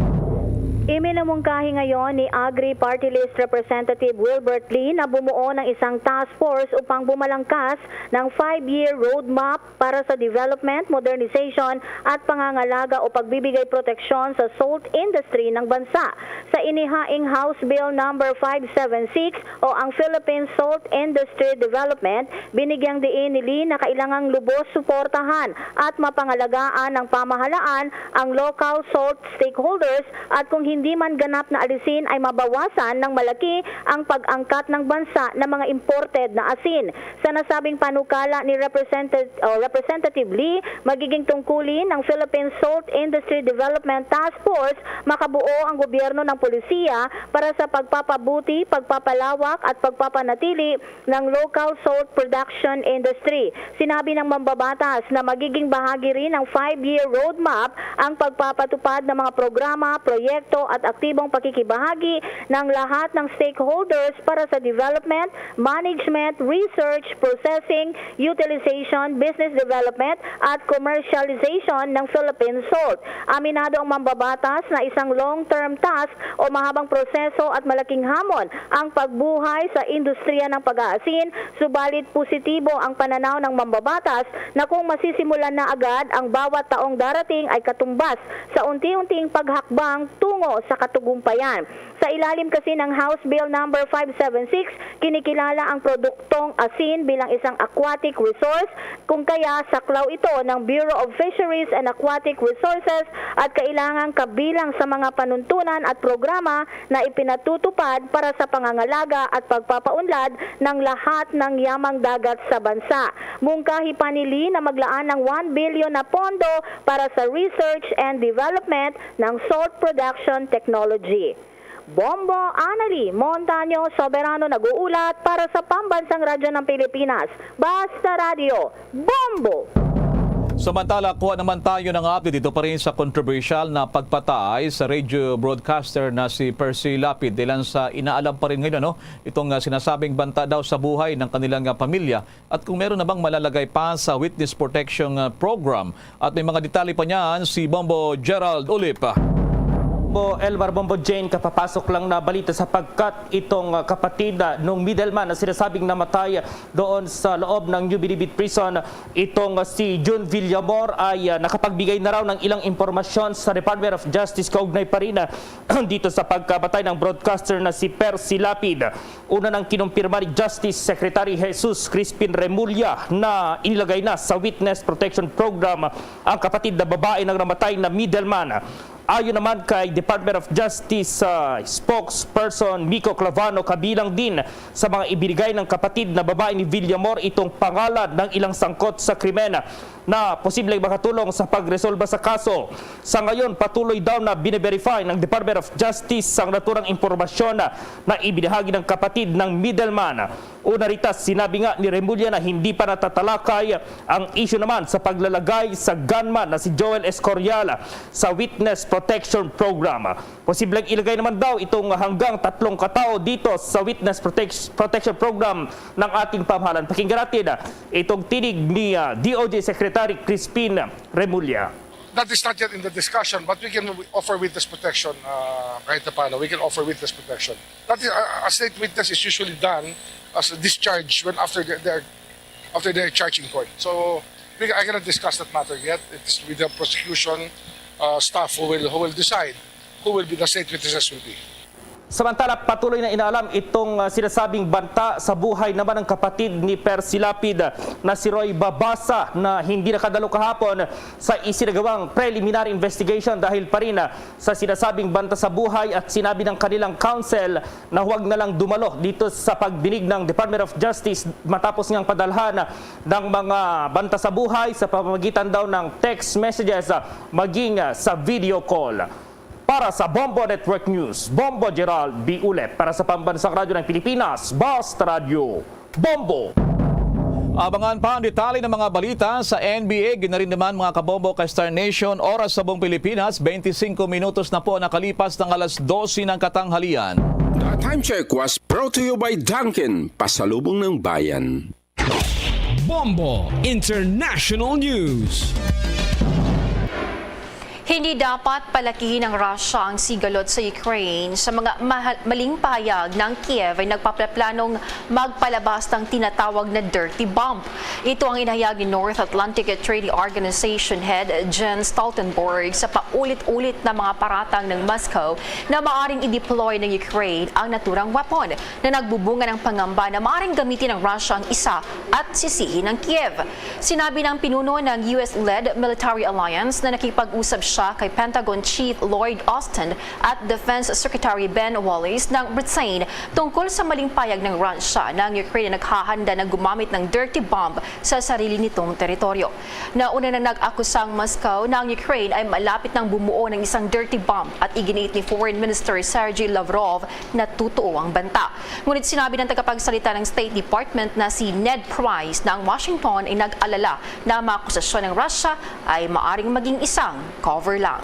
Iminamungkahi ngayon ni Agri Party List Representative Wilbert Lee na bumuo ng isang task force upang bumalangkas ng five-year roadmap para sa development, modernization at pangangalaga o pagbibigay proteksyon sa salt industry ng bansa. Sa inihaing House Bill Number five seven six o ang Philippine Salt Industry Development, binigyang diin ni Lee na kailangang lubos suportahan at mapangalagaan ng pamahalaan ang local salt stakeholders at kung hindi man ganap na alisin ay mabawasan ng malaki ang pag-angkat ng bansa ng mga imported na asin. Sa nasabing panukala ni Representative, o Representative Lee, magiging tungkulin ng Philippine Salt Industry Development Task Force, makabuo ang gobyerno ng polisiya para sa pagpapabuti, pagpapalawak at pagpapanatili ng local salt production industry. Sinabi ng mambabatas na magiging bahagi rin ng five-year roadmap ang pagpapatupad ng mga programa, proyekto at aktibong pakikibahagi ng lahat ng stakeholders para sa development, management, research, processing, utilization, business development at commercialization ng Philippine salt. Aminado ang mambabatas na isang long-term task o mahabang proseso at malaking hamon ang pagbuhay sa industriya ng pag-aasin, subalit positibo ang pananaw ng mambabatas na kung masisimulan na agad ang bawat taong darating ay katumbas sa unti-unting paghakbang tungo sa katugumpayan. Sa ilalim kasi ng House Bill Number five seven six, kinikilala ang produktong asin bilang isang aquatic resource, kung kaya saklaw ito ng Bureau of Fisheries and Aquatic Resources at kailangang kabilang sa mga panuntunan at programa na ipinatutupad para sa pangangalaga at pagpapaunlad ng lahat ng yamang dagat sa bansa. Mungkahi pa ni Lee na maglaan ng one billion na pondo para sa research and development ng salt production technology. Bombo Anali Montaño Soberano nag-uulat para sa Pambansang Radyo ng Pilipinas, Basta Radyo, Bombo! Samantala, kuha naman tayo ng update dito pa rin sa kontrobersyal na pagpatay sa radio broadcaster na si Percy Lapid. Dilan sa inaalam pa rin ngayon, ano, itong, ah, sinasabing banta daw sa buhay ng kanilang, ah, pamilya at kung meron na bang malalagay pa sa Witness Protection, ah, Program. At may mga detalye pa niyan si Bombo Gerald Ulip. Bombo Elmar, Bombo Jane, kapapasok lang na balita sapagkat itong, ah, kapatid, ah, nung middleman na sinasabing namatay doon sa loob ng New Bilibid Prison, itong, ah, si Jun Villamor ay, ah, nakapagbigay na raw ng ilang impormasyon sa Department of Justice kaugnay pa rin, ah, dito sa pagkamatay ng broadcaster na si Percy Lapid. Una nang kinumpirma ni Justice Secretary Jesus Crispin Remulla na inilagay na sa Witness Protection Program ang kapatid na babae ng namatay na middleman. Ayon naman kay Department of Justice, ah, spokesperson Miko Clavano, kabilang din sa mga ibinigay ng kapatid na babae ni Villamor itong pangalan ng ilang sangkot sa krimen na posibleng makatulong sa pagresolba sa kaso. Sa ngayon, patuloy daw na bine-verify ng Department of Justice ang naturang impormasyon na ibinahagi ng kapatid ng middleman. Una rita, sinabi nga ni Remulla na hindi pa natatalakay ang isyu naman sa paglalagay sa gunman na si Joel Escorial sa Witness Protection Program. Posibleng ilagay naman daw itong hanggang tatlong katao dito sa Witness Protect-, Protection Program ng ating pamahalan. Pakinggan natin, ah, itong tinig ni, ah, D O J Secretary Crispin Remulla. That is not yet in the discussion, but we can offer witness protection, uh, kahit na paano. We can offer witness protection. That is, a, a state witness is usually done as a discharge when after they, they are, after they are charged in court. So, we, I cannot discuss that matter yet. It's with the prosecution, uh, staff who will, who will decide who will be the state witnesses will be. Samantala, patuloy na inaalam itong, ah, sinasabing banta sa buhay naman ng kapatid ni Percy Lapid, ah, na si Roy Babasa, na hindi nakadalo kahapon sa isinagawang preliminary investigation dahil pa rin, ah, sa sinasabing banta sa buhay at sinabi ng kanilang counsel na huwag na lang dumalo dito sa pagdinig ng Department of Justice matapos ngang padalhan ng mga banta sa buhay sa pamamagitan daw ng text messages, ah, maging, ah, sa video call. Para sa Bombo Network News, Bombo Gerald B. Ulep. Para sa Pambansang Radyo ng Pilipinas, Basta Radyo, Bombo! Abangan pa ang detalye ng mga balita sa N B A. Ginarin naman, mga kabombo, ka Star Nation. Oras sa buong Pilipinas, twenty-five minutos na po nakalipas ng alas dose ng katanghalian. The Time Check was brought to you by Dunkin', pasalubong ng bayan. Bombo International News. Hindi dapat palakihin ng Russia ang sigalot sa Ukraine. Sa mga mahal-, maling pahayag ng Kiev ay nagpaplanong magpalabas ng tinatawag na dirty bomb. Ito ang inahayag ni North Atlantic Treaty Organization Head Jens Stoltenberg sa paulit-ulit na mga paratang ng Moscow na maaring i-deploy ng Ukraine ang naturang weapon na nagbubunga ng pangamba na maaring gamitin ng Russia ang isa at sisihin ang Kiev. Sinabi ng pinuno ng U S-led military alliance na nakipag-usap siya kay Pentagon Chief Lloyd Austin at Defense Secretary Ben Wallace ng Britain tungkol sa maling payag ng Russia na ang Ukraine ay naghahanda na gumamit ng dirty bomb sa sarili nitong teritoryo. Nauna na nag-akusa ang Moscow na ang Ukraine ay malapit nang bumuo ng isang dirty bomb at iginiit ni Foreign Minister Sergey Lavrov na totoo ang banta. Ngunit sinabi ng tagapagsalita ng State Department na si Ned Price na ang Washington ay nag-alala na ang mga akusasyon ng Russia ay maaring maging isang cover lang.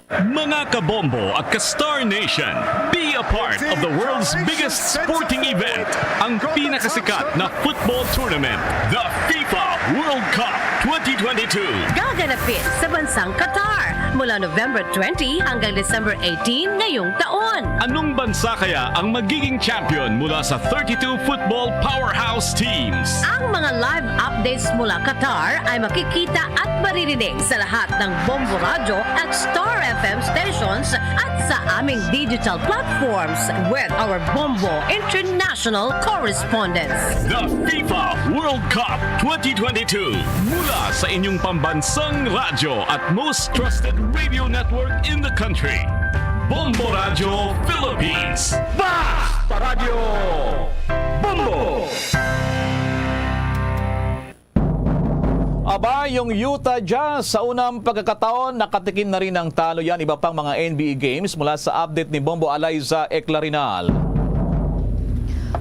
Mga kabombo at ka-Star Nation, be a part of the world's biggest sporting event, ang pinakasikat na football tournament, the FIFA World Cup twenty twenty-two. Gaganapin sa bansang Qatar mula November twenty hanggang December eighteen ngayong taon. Anong bansa kaya ang magiging champion mula sa thirty-two football powerhouse teams? Ang mga live updates mula Qatar ay makikita at maririnig sa lahat ng Bombo Radyo at Star F M stations at sa aming digital platforms with our Bombo International correspondents. The FIFA World Cup twenty twenty-two, mula sa inyong pambansang radyo at most trusted radio network in the country, Bombo Radyo Philippines. Basta Radyo Bombo! Aba, yung Utah Jazz sa unang pagkakataon, nakatikim na rin ng talo yan. Iba pang mga N B A games mula sa update ni Bombo Eliza Eclarinal.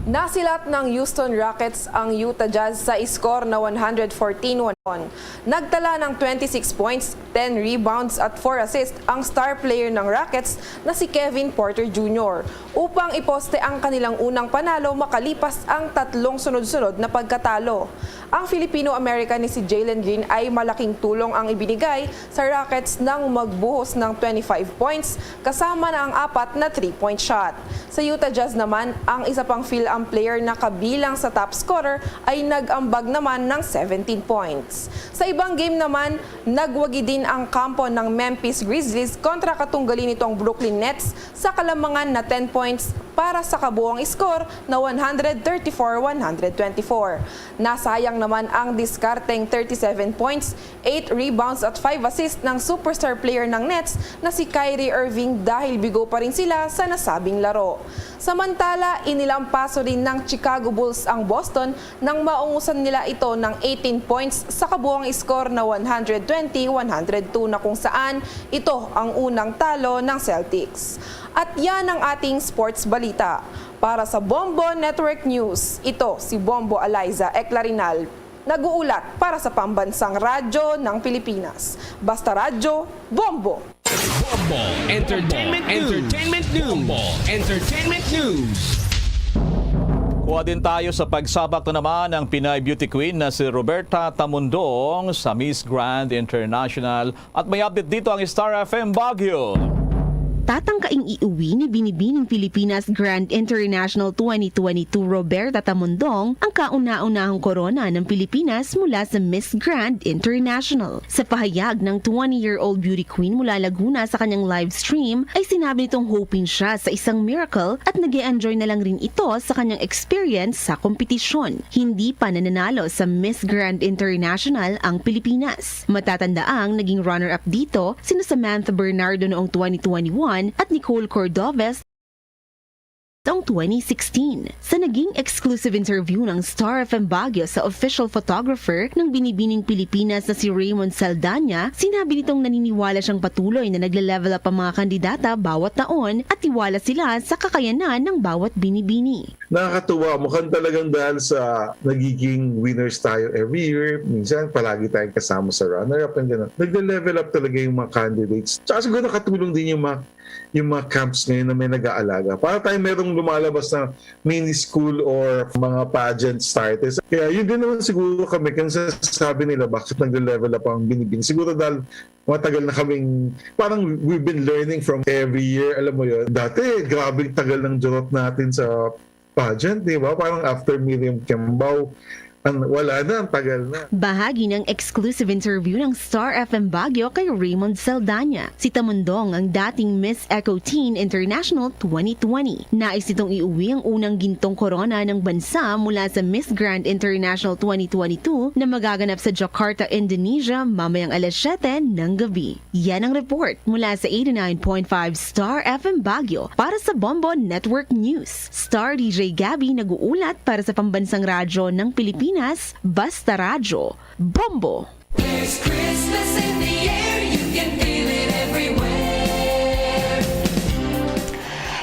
Nasilat ng Houston Rockets ang Utah Jazz sa score na one hundred fourteen one one. Nagtala ng twenty-six points, ten rebounds at four assists ang star player ng Rockets na si Kevin Porter Junior upang iposte ang kanilang unang panalo makalipas ang tatlong sunod-sunod na pagkatalo. Ang Filipino-American ni si Jalen Green ay malaking tulong ang ibinigay sa Rockets nang magbuhos ng twenty-five points kasama na ang apat na three-point shot. Sa Utah Jazz naman, ang isa pang Fil-Am player na kabilang sa top scorer ay nag-ambag naman ng seventeen points. Sa ibang game naman, nagwagi din ang kampo ng Memphis Grizzlies kontra katunggali nitong Brooklyn Nets sa kalamangan na ten points para sa kabuang score na one hundred thirty-four one hundred twenty-four. Nasayang naman ang diskarteng thirty-seven points, eight rebounds at five assists ng superstar player ng Nets na si Kyrie Irving dahil bigo pa rin sila sa nasabing laro. Samantala, inilampaso rin ng Chicago Bulls ang Boston nang maungusan nila ito ng eighteen points sa kabuang score na one hundred twenty one hundred two, na kung saan ito ang unang talo ng Celtics. At yan ang ating sports balita. Para sa Bombo Network News, ito si Bombo Eliza Eclarinal, nag-uulat para sa Pambansang Radyo ng Pilipinas. Basta Radyo, Bombo! Bombo Entertainment News. Entertainment News. Bombo Entertainment News. Kuha din tayo sa pagsabak na naman ng Pinay beauty queen na si Roberta Tamundong sa Miss Grand International. At may update dito ang Star F M Baguio. Tatangkaing iuwi ni Binibining Pilipinas Grand International twenty twenty-two Roberta Tamundong ang kauna-unahang korona ng Pilipinas mula sa Miss Grand International. Sa pahayag ng twenty-year-old beauty queen mula Laguna sa kanyang live stream, ay sinabi nitong hoping siya sa isang miracle at nag enjoy na lang rin ito sa kanyang experience sa kompetisyon. Hindi pa nananalo sa Miss Grand International ang Pilipinas. Matatandaang naging runner-up dito sina Samantha Bernardo noong twenty twenty-one at Nicole Cordovez noong twenty sixteen. Sa naging exclusive interview ng Star F M Baguio sa official photographer ng Binibining Pilipinas na si Raymond Saldana, sinabi nitong naniniwala siyang patuloy na nagle-level up ang mga kandidata bawat taon at tiwala sila sa kakayanan ng bawat Binibini. Nakakatuwa, mukhang talagang dahil sa nagiging winners tayo every year, minsan palagi tayong kasama sa runner-up and gano'n. Nagle-level up talaga yung mga candidates. Tsaka siguro nakatulong din yung mga, yung mga camps ngayon na may nag-aalaga. Para tayo merong lumalabas na mini school or mga pageant starters. Kaya yun din naman siguro kami, kung sasabi nila bakit nagle-level up ang Binibini. Siguro dahil matagal na kaming, parang we've been learning from every year, alam mo yun. Dati, grabing tagal ng jurot natin sa pageant, di ba? Parang after Miriam Kiambao, ang, wala na, ang tagal na. Bahagi ng exclusive interview ng Star F M Baguio kay Raymond Saldana. Si Tamundong ang dating Miss Eco Teen International twenty twenty. Nais nitong iuwi ang unang gintong korona ng bansa mula sa Miss Grand International twenty twenty-two na magaganap sa Jakarta, Indonesia, mamayang alas siyete ng gabi. Yan ang report mula sa eighty-nine point five Star F M Baguio. Para sa Bombo Network News, Star D J Gabby nag-uulat para sa Pambansang Radyo ng Pilipinas, Basta Radyo, Bombo. There's Christmas in the air, you can feel it everywhere.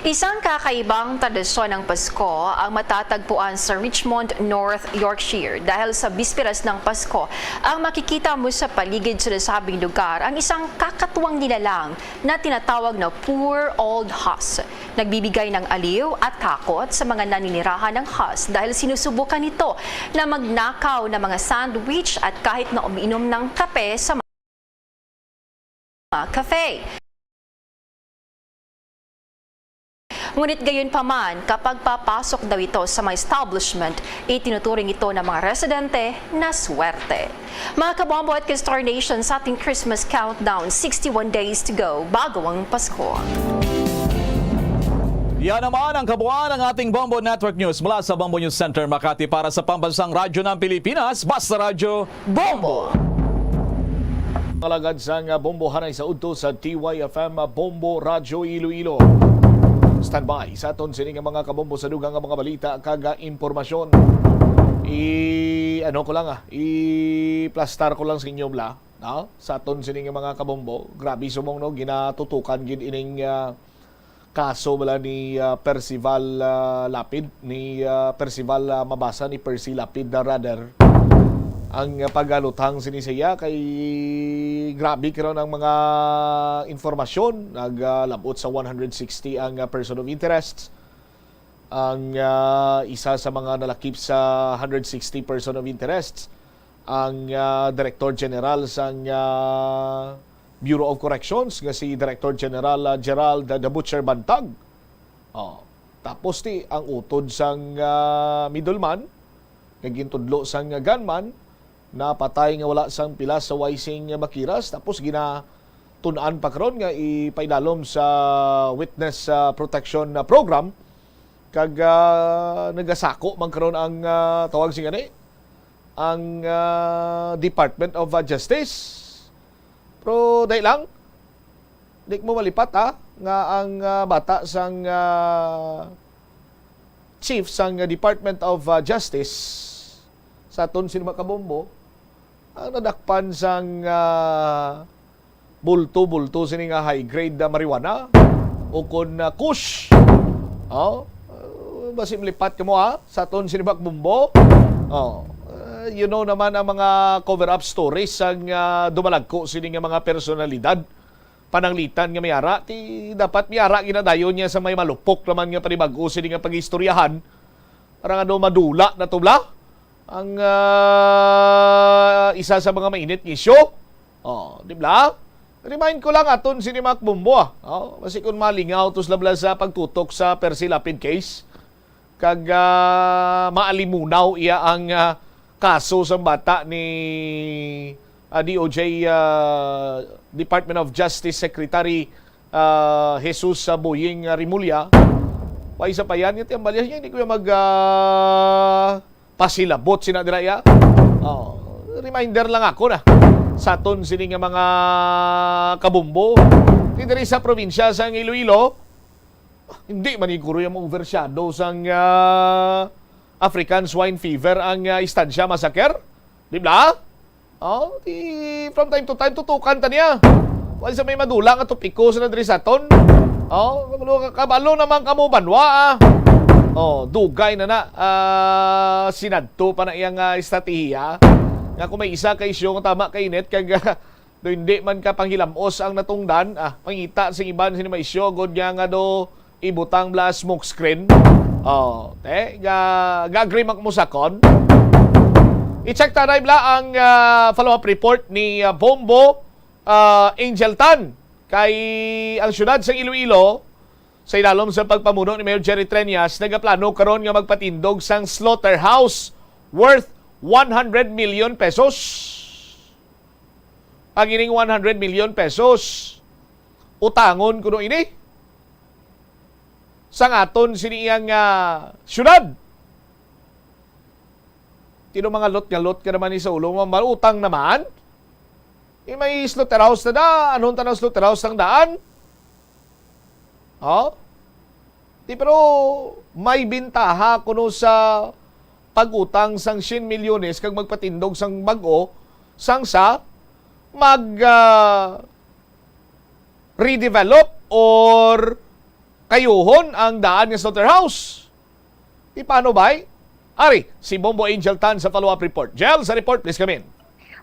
Isang kakaibang tradisyon ng Pasko ang matatagpuan sa Richmond, North Yorkshire. Dahil sa bisperas ng Pasko, ang makikita mo sa paligid sa nasabing lugar ang isang kakatuwang nilalang na tinatawag na poor old huss. Nagbibigay ng aliw at takot sa mga naninirahan ng huss dahil sinusubukan nito na magnakaw ng mga sandwich at kahit na umiinom ng kape sa mga cafe. Ngunit gayon pa man, kapag papasok daw ito sa mga establishment, itinuturing ito ng mga residente na swerte. Mga kabombo at ka-Star Nation, sa ating Christmas countdown, sixty-one days to go bago ang Pasko. Yan naman ang kabuuan ng ating Bombo Network News mula sa Bombo News Center Makati para sa Pambansang Radyo ng Pilipinas, Basta Radyo Bombo. Mga lagad sang Bombo, hanay sa udto sa D Y F M Bombo Radyo Iloilo. Standby sa aton sini nga mga kabombo sa dugang nga mga balita kag impormasyon. I ano ko lang ah, i-plastar ko lang sa inyo bla, no? Sa aton sini nga mga kabombo, grabe subong no, ginatutukan gid ining ah, kaso bala ni ah, Percival ah, Lapid, ni ah, Percival ah, mabasa ni Percy Lapid na rather. Ang ah, pagaluthang sini sa iya kay grabe karon ang mga informasyon, naglabot sa one hundred sixty ang ah, person of interest. Ang ah, isa sa mga nalakip sa hundred sixty person of interest, ang ah, Director General sang ah, Bureau of Corrections nga si Director General ah, Gerald the Butcher Bantag. Oh, tapos ti ang utod sang ah, middleman nga gintudlo sang ah, gunman, napatay nga wala sang pilas sa waising bakiras, tapos ginatun-an pa karon nga ipaidalom sa witness ah, protection ah, program. Kag ah, nagasako man karon ang ah, tawag sing ani, ang ah, Department of ah, Justice. Pero dahil lang, di mo malipat ha, nga ang ah, bata sang ah, chief sang ah, Department of ah, Justice sa aton sini mga kabombo, ang nadakpan sang ah, bulto-bulto sini nga high grade na marijuana o kon ah, kush. Oh, uh, basi malipat kamo ha, sa aton sini mga kabombo. Oh, uh, you know naman ang mga cover-up stories sang ah, dumalagko sini nga mga personalidad. Pananglitan nga may ara, ti dapat may ara ginadayon niya sa may malupok naman nga panibag-o sini nga pag-istoryahan. Para nga daw madula na to bla ang ah, isa sa mga mainit nga isyu. Oh, di bla? Remind ko lang aton sini mga kabombo ah. Oh, basi kung malingaw to sila bla sa pagtutok sa Percy Lapid case. Kag ah, maalimunaw iya ang ah, kaso sang bata ni ah, D O J ah, Department of Justice Secretary ah, Jesus ah, Boying ah, Remulla. Wa isa pa yan, nga tiyan balya niya, hindi ko yung mag ah, pasilabot sina dira ya. Oh, reminder lang ako na sa aton sini nga mga kabumbo. Di diri sa probinsya sang Iloilo, hindi man siguro yung overshadow sang ah, African Swine Fever ang ah, Estancia Massacre. Di ba? Oh, di, from time to time, tutukan ta niya. Wala sa may madula nga topiko sa diri sa aton. Oh, kabalo, kabalo naman kamo banwa, ah. Oh, dugay na na. Ah, sinadto pa na iyang ah, estratehiya. Nga kung may isa ka isyu nga tama ka init, kag ah, do hindi man ka panghilamos ang natungdan, ah, pangita sa iban sini may isyu, god niya nga do ibutang bla smoke screen. Oh, te, ga, ga-agree man mo sa kon. I-check tanay bla ang ah, follow-up report ni ah, Bombo ah, Angel Tan kay ang siyudad sa Iloilo sa ilalom sa pagpamuno ni Mayor Jerry Treñas nagaplano karon nga magpatindog sang slaughterhouse worth one hundred million pesos. Ang ining one hundred million pesos, utangon kuno ini sang aton sini iyang ah, syudad. Tino mga lot nga lot ka naman ni sa ulo mo, mautang naman. Eh, may slaughterhouse na da. Anong tanang slaughterhouse ang daan? Oh? Di, pero may bintaha kuno sa pag-utang sang siyam milyones kag magpatindog sang bag-o sang sa mag ah, redevelop or kayuhon ang daan nga slaughterhouse. Di paano, bay? Ari, si Bombo Angel Tan sa follow-up report. Jel, sa report, please come in.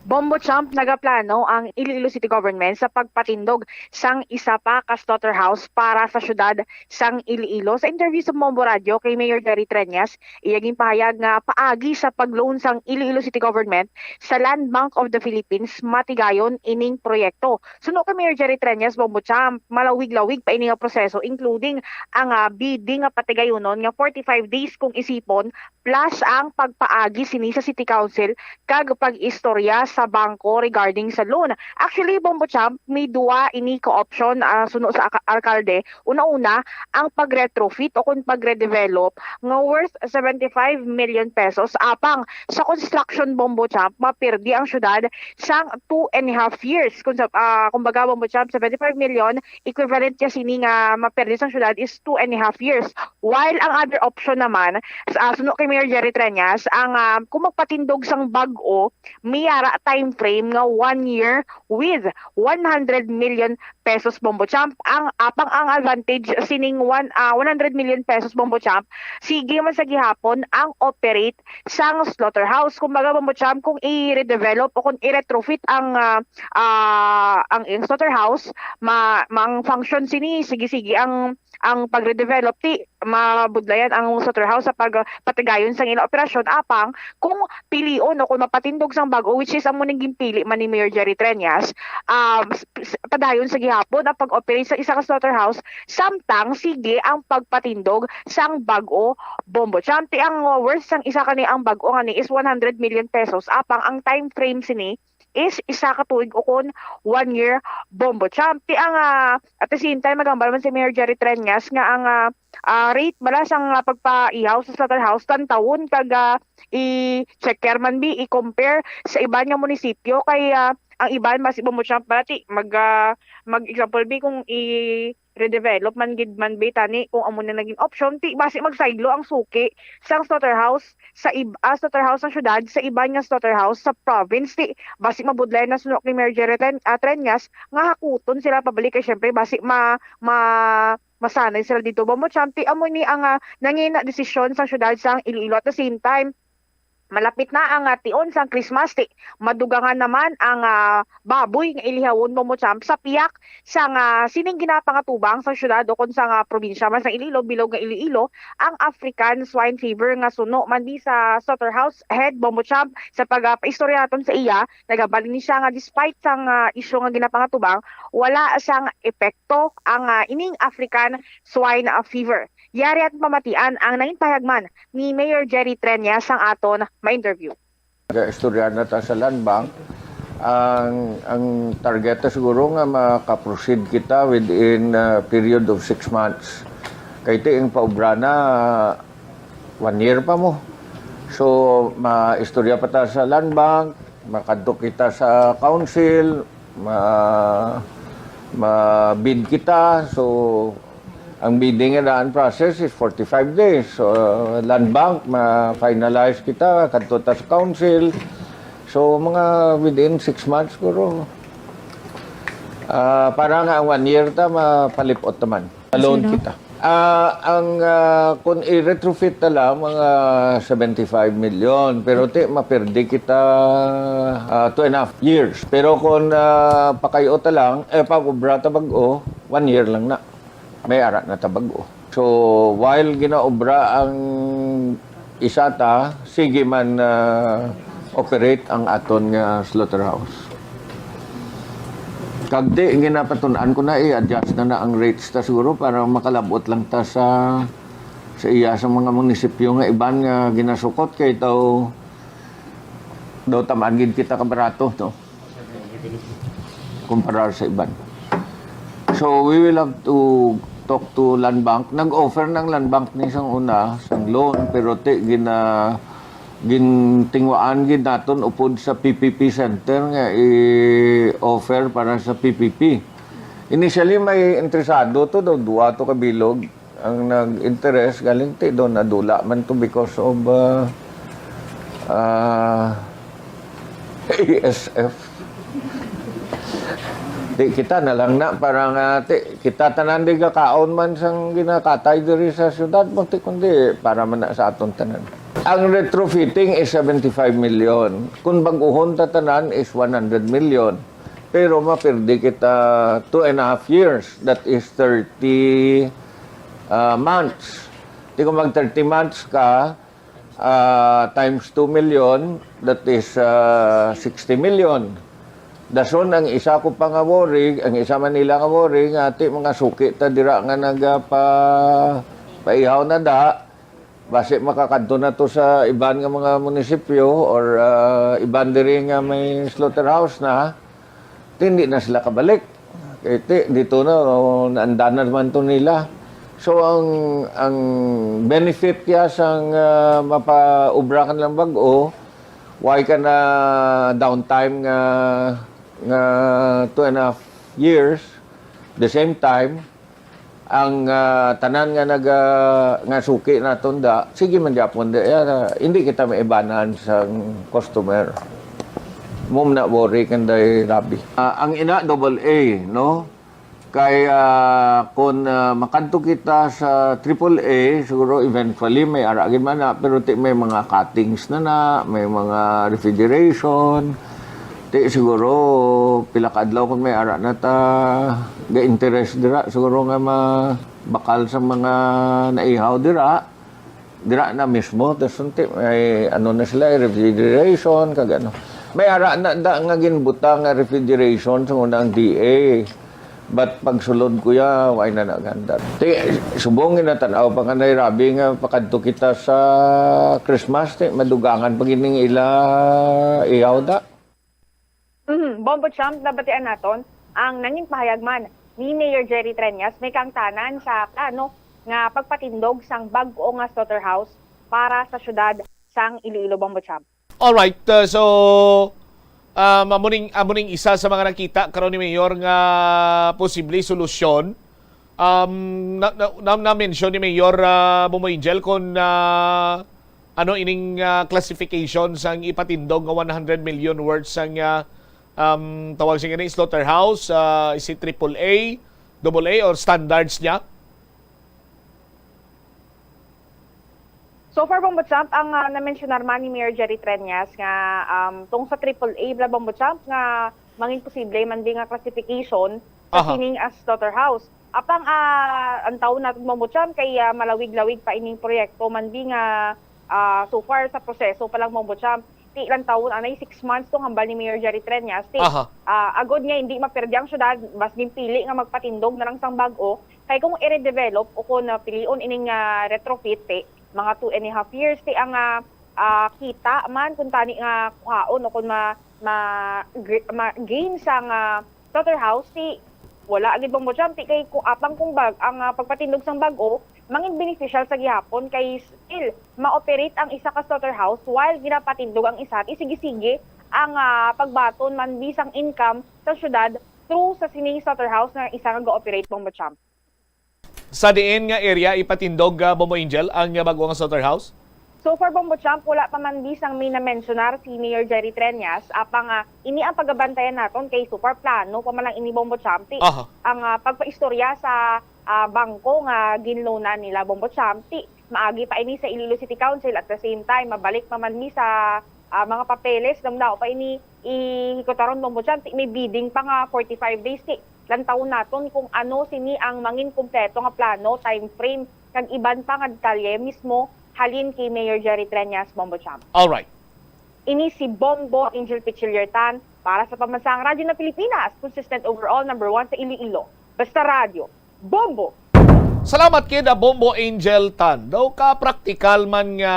Bombo Champ, nagaplano ang Iloilo City Government sa pagpatindog sang isa pa ka slaughterhouse para sa syudad sang Iloilo. Sa interview sa Bombo Radio kay Mayor Jerry Treñas, iya ginpahayag nga paagi sa pag-loan sang Iloilo City Government sa Land Bank of the Philippines, matigayon ining proyekto. Suno kay Mayor Jerry Treñas, Bombo Champ, malawig-lawig pa ini nga proseso, including ang ah, bidding nga patigayonon nga forty-five days kung isipon, plus ang pagpaagi sini sa City Council kag pag-istorya sa bangko regarding sa loan. Actually, Bombo Champ, may duwa ini ka option ah, suno sa aka- alkalde. Una-una, ang pag-retrofit o kung pag-redevelop nga worth seventy-five million pesos. Apang sa construction, Bombo Champ, mapirdi ang syudad sang two and a half years. Kung sa, ah, kumbaga, Bombo Champ, seventy-five million, equivalent niya sini nga mapirdi sang syudad is two and a half years. While ang other option naman, sa, ah, suno kay Mayor Jerry Treñas, ang ah, kung magpatindog sang bag-o, may ara time frame nga one year with one hundred million pesos, Bombo Champ. Ang apang ang advantage sining one, ah, one hundred million pesos, Bombo Champ, sige man sa gihapon ang operate sang slaughterhouse. Kumbaga, Bombo Champ, kung i-redevelop o kung i-retrofit ang ah, ah, ang iyang slaughterhouse, ma, ma ang function sini, sige-sige ang ang pagre-develop ti mabudlayan ang slaughterhouse sa pag patigayon sang ila operasyon. Apang kung pilion o kung mapatindog sang bag-o, which is amo ning ginpili man ni Mayor Jerry Treñas, um, s- s- padayon sa gihapon ang pag-operate sa isa ka slaughterhouse, samtang sige ang pagpatindog sang bag-o, Bombo Champ. Ti ang uh, worth sang isa kani ang bag-o ngani is one hundred million pesos. Apang ang time frame sini is isa ka tuig o kon one year, Bombo Champ. Ti ang ah, at the same time, magambal man si Mayor Jerry Treñas nga ang ah, ah, rate bala sang ah, pagpaihaw sa slaughterhouse tantawon kag ah, i-checker man bi, i-compare sa iban nga munisipyo kay ah, ang iban basi, Bombo Champ, bala ti mag ah, mag example bi kung i redevelop man gid man bi tani kung amo na naging option, ti basi magsaylo ang suki sang slaughterhouse sa ib ah, slaughterhouse sa syudad sa iban nga slaughterhouse sa province, ti basi mabudlay na suno kay Mayor Jerry Ten- ah, Treñas nga hakuton sila pabalik kay syempre basi ma, ma masanay sila dito, Bombo Champ. Ti amo ni ang ah, nangina desisyon sang syudad sang Iloilo. At the same time, malapit na ang ah, tion sang Christmas, ti madugangan naman ang ah, baboy nga ilihawon, Bombo Champ, sa piyak sang ah, sining ginapangatubang sa syudad o kon sa nga probinsya man sa Iloilo, bilog nga Iloilo, ang African swine fever nga suno man di sa slaughterhouse head, Bombo Champ. Sa pagpaistorya naton sa iya, nagabal ni siya nga despite sang ah, isyu nga ginapangatubang, wala sang epekto ang ah, ining African swine ah, fever. Yari at pamatian ang nangin pahayagman ni Mayor Jerry Treñas sang aton ma-interview. Istorya na ta sa Land Bank. Ang, ang target ta siguro nga makaproceed kita within a period of six months. Kay ti ang paobra na one year pa mo. So, maistorya pa ta sa Land Bank, makadto kita sa council, ma, ma-bid kita. So, ang bidding nga daan process is forty-five days. So, Land Bank, ma-finalize kita, kadto ta sa council. So, mga within six months, siguro. Ah, para nga ang one year ta, mapalipot naman. Loan kita. Ah, ang ah, kung i-retrofit na lang, mga seventy-five million. Pero ti, mapirdi kita ah, two and a half years. Pero kung ah, pakay-o ta lang, eh, pag-obra ta bag-o, one year lang na. May ara na ta bag-o. So, while ginaobra ang isa ta, sige man ah, operate ang aton nga slaughterhouse. Kag di, ginapatun-an ko na, i-adjust na na ang rates ta siguro para makalabot lang ta sa sa iya sa mga munisipyo nga iban nga ginasukot kay daw daw tamaan gid kita ka barato, no? Kumparar sa iban. So we will have to talk to Land Bank. Nag-offer ng Land Bank ni sang una sang loan, pero ti gina gintingwaan gid naton upod sa P P P Center nga i-offer para sa P P P. Initially, may interesado to daw, duwa to ka bilog ang nag-interest, galing ti daw nadula man to because of uh, uh, A S F. Di kita na lang na, para nga, ti, kita tanan di gakaon man sang ginakatay diri sa syudad, mo, ti, kundi para man na sa aton tanan. Ang retrofitting is seventy-five million. Kung baguhon ta tanan is one hundred million. Pero mapirdi kita two and a half years, that is thirty, ah, months. Di kung mag thirty months ka, ah, times two million, that is, ah, sixty million. Dason ang isa ko pa nga worry, ang isa man nila nga worry, nga ti mga suki ta dira nga nagapa-, paihaw na da, basi makakadto na to sa iban nga mga munisipyo or, ah, iban diri nga may slaughterhouse na, ti hindi na sila kabalik. Kay ti, dito na, oh, naandanan man to nila. So, ang, ang benefit kaya sang, ah, mapaubra ka lang bag-o, why ka na downtime nga, nga two and a half years? The same time, ang, ah, tanan nga nag, ah, nga suki naton da, sige man gyapon da, ah, hindi kita maibanan sa customer. Mo na worry kanday, Rabi. Ah, ang ina, double A, no? Kay, ah, kung, ah, makadto kita sa triple A, siguro eventually may ara gid man na, pero ti may mga cuttings na na, may mga refrigeration. Ti siguro pila ka adlaw kung may ara na ta ga-interest dira, siguro nga mabakal sa mga naihaw dira. Dira na mismo, tas unti, may ano na sila, refrigeration, kag ano. May ara na da nga ginbutang nga refrigeration sa unang D A. But pagsulod ko ya, why na nagandar? Ti, subong ginatanaw pa nga na, Rabi, nga pakadto kita sa Christmas, ti, madugangan pa gining ila ihaw da. Mhm. Bombo Champ, nabatian naton ang nangin pahayag man ni Mayor Jerry Treñas may kaangtanan sa plano nga pagpatindog sang bag-o nga slaughterhouse para sa siyudad sang Iloilo, Bombo Champ. Alright, uh, so um, amo ning amo ning isa sa mga nakita karon ni Mayor nga posible solusyon. Um, na, na, na, na-mention ni Mayor uh, Bomo Angel kung uh, ano ining uh, classification sang ipatindog nga one hundred million worth sang uh, um, tawag siya gani slaughterhouse, uh, is it triple A, double A or standards niya? So far, Bombo Champ, ang uh, na-mentionar man ni Mayor Jerry Treñas nga um, tong sa triple A bla, Bombo Champ, nga mangin posible man di nga classification sa Aha. sining as slaughterhouse. Apang uh, ang taon natin, Bombo Champ, kay uh, malawig-lawig pa ining proyekto man di nga uh, so far sa proseso pa lang, Bombo Champ. Ti lang taon, anay six months tong hambal ni Mayor Jerry Treñas. Ti, Aha. uh, agod nga hindi maperdi ang syudad, mas ginpili nga magpatindog na lang sang bag-o. Kay kung i-redevelop o kung uh, pilion ining uh, retrofit, ti, mga two and a half years, ti ang uh, uh, kita man kung tani nga kuhaon o kung ma, ma, gr- ma gain sang uh, slaughterhouse, ti wala gid, Bombo Champ, ti kay ku- apang kung bag ang uh, pagpatindog sang bag-o, mangin beneficial sa gihapon kay still ma-operate ang isa ka slaughterhouse while ginapatindog ang isa, ti sige-sige ang uh, pagbaton man bisang income sa syudad through sa sining slaughterhouse nga isa nga ga-operate, Bombo Champ. Sa diin nga area ipatindog, uh, Bombo Angel, ang uh, bag-o nga slaughterhouse? So far, Bombo Champ, wala pa man bisang may na-mentionar si Mayor Jerry Treñas. Apang uh, ini ang pagabantayan naton kay so far plano pa man lang ini, Bombo Champ. Ti, Aha. ang uh, pagpaistorya sa uh, bangko nga ginloanan nila, Bombo Champ, ti maagi pa ini sa Iloilo City Council. At the same time, mabalik pa man mi sa uh, mga papeles, namnao pa ini ihikutaron, Bombo Champ. Ti may bidding pa nga forty-five days. Ti lantawon naton kung ano sini ang mangin kompleto nga plano, time frame, kag iban pa nga detalye mismo halin kay Mayor Jerry Treñas, Bombo Champ. Alright. Ini si Bombo Angel Pichillertan para sa Pambansang Radyo ng Pilipinas, consistent overall, number one sa Iloilo. Basta Radyo, Bombo! Salamat kid, ah, Bombo Angel Tan. Daw ka praktikal man nga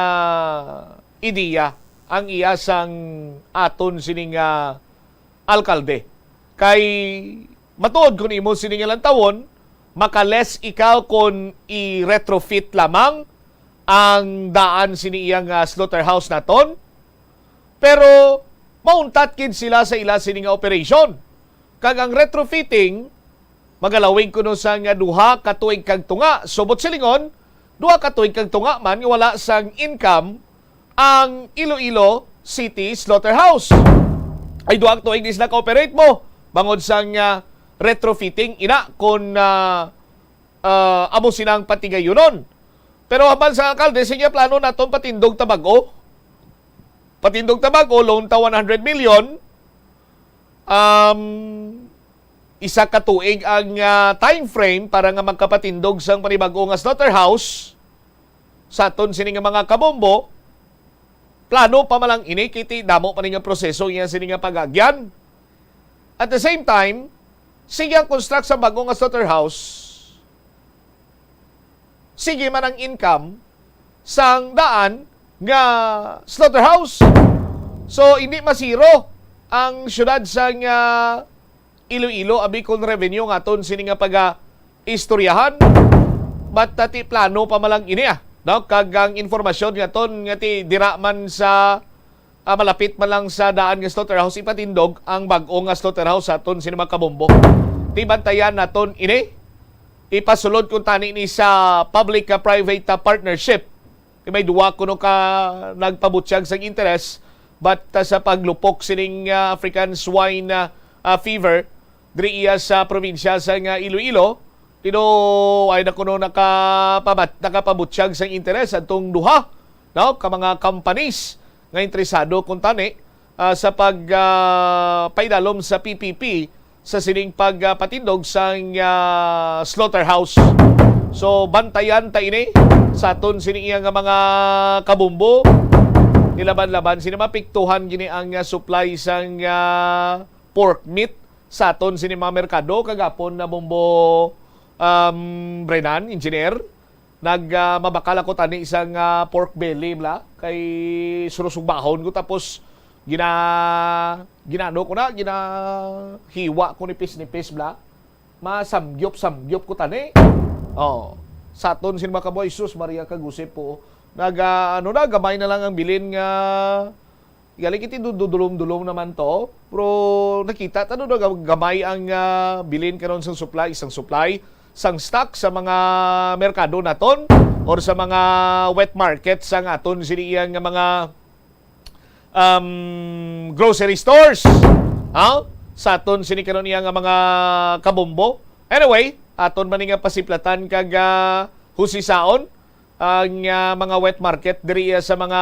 ideya ang iya sang aton sini nga alkalde. Kay matuod ko nimo sini nga lantawon, makales ikaw kon i-retrofit lamang ang daan sini iyang, ah, slaughterhouse naton. Pero mauntat gid sila sa ila sini nga operation. Kag ang retrofitting magalawig kuno sa nga duha ka tuig kag tunga. Subot silingon, duha ka tuig kag tunga man nga wala sang income ang Iloilo City Slaughterhouse. Ay duha ka tuig di sila ka-operate mo bangod sang, ah, retrofitting ina kon, ah, ah, amo sina ang patigayunon. Pero hambal sa alkalde, sige, plano naton patindog ta bag-o. Patindog ta bag-o, loan ta one hundred million. Um, isa ka tuig ang, ah, time frame para nga magkapatindog sang panibag-o nga slaughterhouse sa aton sini nga mga kabombo. Plano pa man lang ini, kay ti damo pa ni nga proseso iya sini nga pag-agyan. At the same time, sige ang construct sa bag-o nga slaughterhouse, sige man ang income sang daan nga slaughterhouse. So, hindi masiro ang siyudad sang, ah, Iloilo, abi kon revenue nga aton sini nga paga-istoryahan. But, ah, ti plano pa man lang ini, ah, no? Kag ang informasyon nga aton nga ti dira man sa, ah, malapit man lang sa daan nga slaughterhouse, ipatindog ang bag-o nga slaughterhouse sa aton sini mga kabombo. Ti bantayan naton ini. Ipasulod kuntani ni sa public, ah, private, ah, partnership. Kay may duwa kuno ka nagpabutyag sang interes, but, ah, sa paglupok sining, ah, African swine, ah, ah, fever diri iya sa probinsya sang, ah, Iloilo, tino ay na kuno nakapabat-, nakapabutyag sang interes adtong duha, no, ka mga companies nga interesado kuntani, ah, sa pag, ah, paidalom sa P P P sa sining pag, ah, patindog sang, ah, slaughterhouse. So, bantayan ta ini sa aton sini iya nga mga kabumbo. Nilaban-laban sini mapiktuhan gini ang, ah, supply sang, ah, pork meat sa aton sini mga merkado kagapon na bumbo, um, Brenan, engineer. Nag, ah, mabakal ako tani isang, ah, pork belly bla, kay surusugbahon ko, tapos gina-, ginano ko na, ginahiwa ko nipis-nipis bla. Masamgyop-samgyop ko tani. Oh, saton sin mga kabuhay, sus, Maria kag Jose po. Nag, ah, ano na, gamay na lang ang bilin nga Gali kiti du-, du-, dulom-dulom naman to. Pero nakita ta no, gamay ang, ah, bilin karon sang supply, sang supply, sang stock sa mga merkado naton or sa mga wet market sang aton sini iya nga mga, um, grocery stores. Ha? Sa aton sini karon iya nga mga kabombo. Anyway, aton man ni nga pasiplatan kag, ah, husisaon ang, ah, mga wet market diri, ah, sa mga,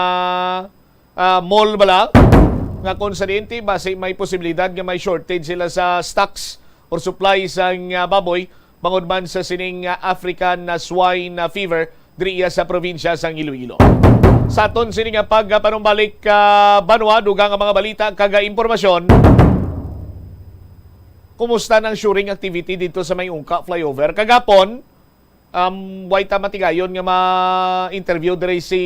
ah, mall bala nga kung sa diin ti basi may posibilidad nga may shortage sila sa stocks or supply sang, ah, baboy bangod man sa sining, ah, African, ah, swine, ah, fever diri iya sa probinsya sang Iloilo. Sa aton sini nga pagpanumbalik, ah, banwa, dugang ang mga balita kag, ah, impormasyon. Kumusta nang shoring activity dito sa may Ungka flyover? Kagapon, um, way ta matigayon nga ma-interview diri si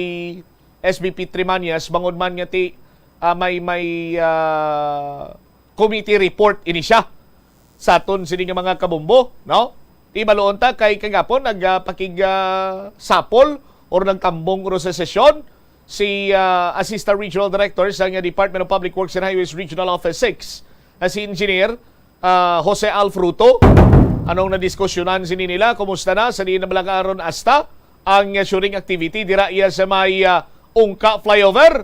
S B P Trimanias, bangod man nga ti, ah, may, may, ah, committee report ini siya sa aton sini nga mga kabombo, no? Ti baloon ta kay kagapon nagpakig, ah, sapol or nagtambong ro sa sesyon si, ah, Assistant Regional Director sa nga Department of Public Works and Highways Regional Office six, na si Engineer ah, Jose Al Fruto. Anong nadiskusyonan sini nila? Kumusta na? Sa diin na malagaaron asta ang, ah, shoring activity dira iya sa may, ah, Ungka flyover?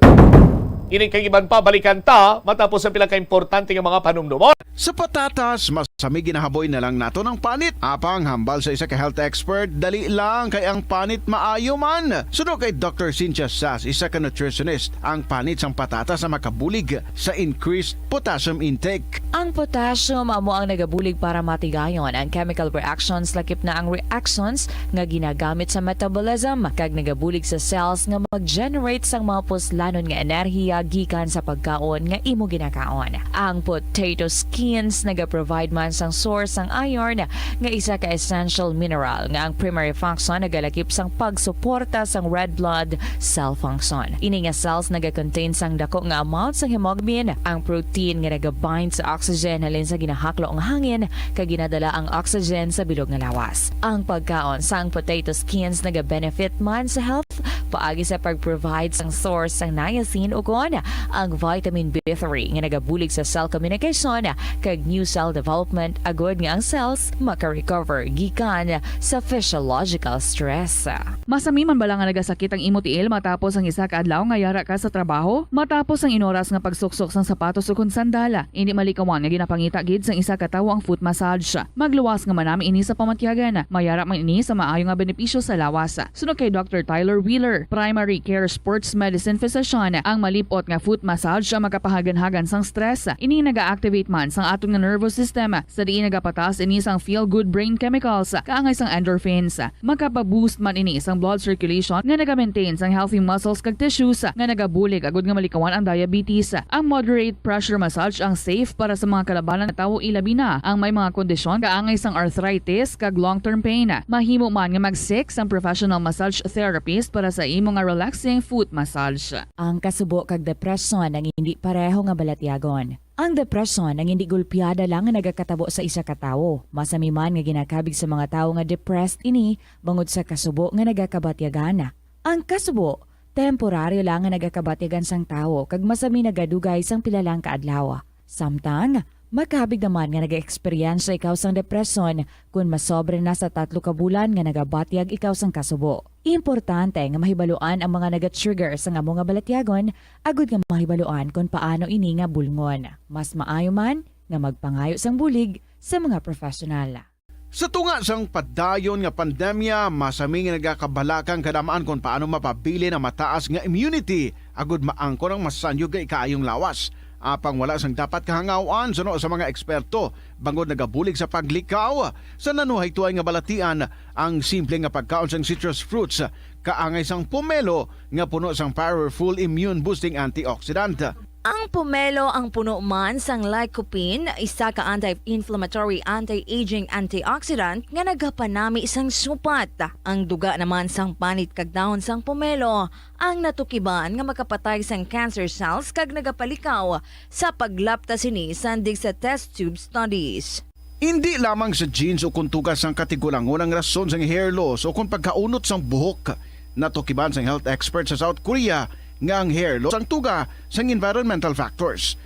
Ini kag iban pa, balikan ta matapos ang pila ka importante nga mga panumdumon. Sa patatas, mas kami ginahaboy na lang nato ng panit. Apang hambal sa isa ka health expert, dali lang kay ang panit maayo man. Suno kay Doctor Cynthia Sas, isa ka nutritionist, ang panit sang patatas ang makabulig sa increased potassium intake. Ang potassium amo ang nagabulig para matigayon ang chemical reactions, lakip na ang reactions nga ginagamit sa metabolism, kag nagabulig sa cells nga mag-generate sang mga puslanon nga enerhiya gikan sa pagkaon nga imo ginakaon. Ang potato skins nagaprovide man sang source sang iron, nga isa ka essential mineral nga ang primary function nagalakip sang pagsuporta sang red blood cell function. Ini nga cells naga-contain sang dako nga amount sang hemoglobin, ang protein nga nagabind sa oxygen halin sa ginahaklo nga hangin kag ginadala ang oxygen sa bilog nga lawas. Ang pagkaon sang potato skins naga-benefit man sa health paagi sa pag-provide sang source sang niacin ukon ang vitamin B three nga nagabulig sa cell communication kag new cell development agod nga ang cells maka-recover gikan sa physiological stress. Masami man bala nga nagasakit ang imo tiil matapos ang isa ka adlaw nga yara ka sa trabaho? Matapos ang inoras nga pagsuksok sang sapatos ukon sandal, indi malikawan nga ginapangita gid sang isa ka tawo ang foot massage. Magluwas nga manami ini sa pamatyagan. Mayara man ini sa maayo nga benepisyo sa lawas. Suno kay Doctor Tyler Wheeler, primary care sports medicine physician, ang malip-ot nga foot massage ang makapahaganhagan sang stress. Ini naga-activate man sang aton nga nervous system, sa diin nagapataas ini sang feel-good brain chemicals, kaangay sang endorphins. Makapa-boost man ini sang blood circulation nga naga-maintain sang healthy muscles kag tissues nga nagabulig agud nga malikawan ang diabetes. Ang moderate pressure massage ang safe para sa mga kalabanan nga tawo, ilabi na ang may mga kondisyon kaangay sang arthritis kag long-term pain. Mahimo man nga mag-seek sang professional massage therapist para sa imo nga relaxing foot massage. Ang kasubo kag depresyon ang hindi pareho nga balatyagon. Ang depresyon ang hindi gulpiada lang nga nagakatabo sa isa ka tawo. Masami man nga ginakabig sa mga tawo nga depressed ini bangod sa kasubo nga nagakabatyagan. Ang kasubo, temporaryo lang nga nagakabatyagan sang tawo kag masami nagadugay sang pila lang ka adlaw. Samtang, makabig naman nga nag-eksperyensya ikaw sang depresyon kon masobra na sa tatlo ka bulan nga nagabatyag ikaw sang kasubo. Importante nga mahibaluan ang mga naga-trigger sang amo nga balatyagon agud nga mahibaluan kon paano ini nga bulngon. Mas maayo man nga magpangayo sang bulig sa mga professional. Sa tunga sang padayon nga pandemya, masami nga nagakabalaka ang kadam-an kon paano mapabilin ang mataas nga immunity agud maangkon ang masanyog nga ikaayong lawas. Apang wala sang dapat kahangaw-an suno sa mga eksperto, bangod nagabulig sa paglikaw sa nanuhay tuay nga balatian ang simple nga pagkaon sang citrus fruits, kaangay sang pomelo nga puno sang powerful immune-boosting antioxidant. Ang pomelo ang puno man sang lycopene, isa ka anti-inflammatory, anti-aging antioxidant nga nagapanami sang supat. Ang duga naman sang panit kag dahon sang pomelo ang natukiban nga makapatay sang cancer cells kag nagapalikaw sa paglapta sini sandig sa test tube studies. Indi lamang sa genes o kon tuga sang katigulangon ang rason sang hair loss o kon pagkaunot sang buhok. Natukiban sang health expert sa South Korea nga ang hair loss ang tuga sang environmental factors.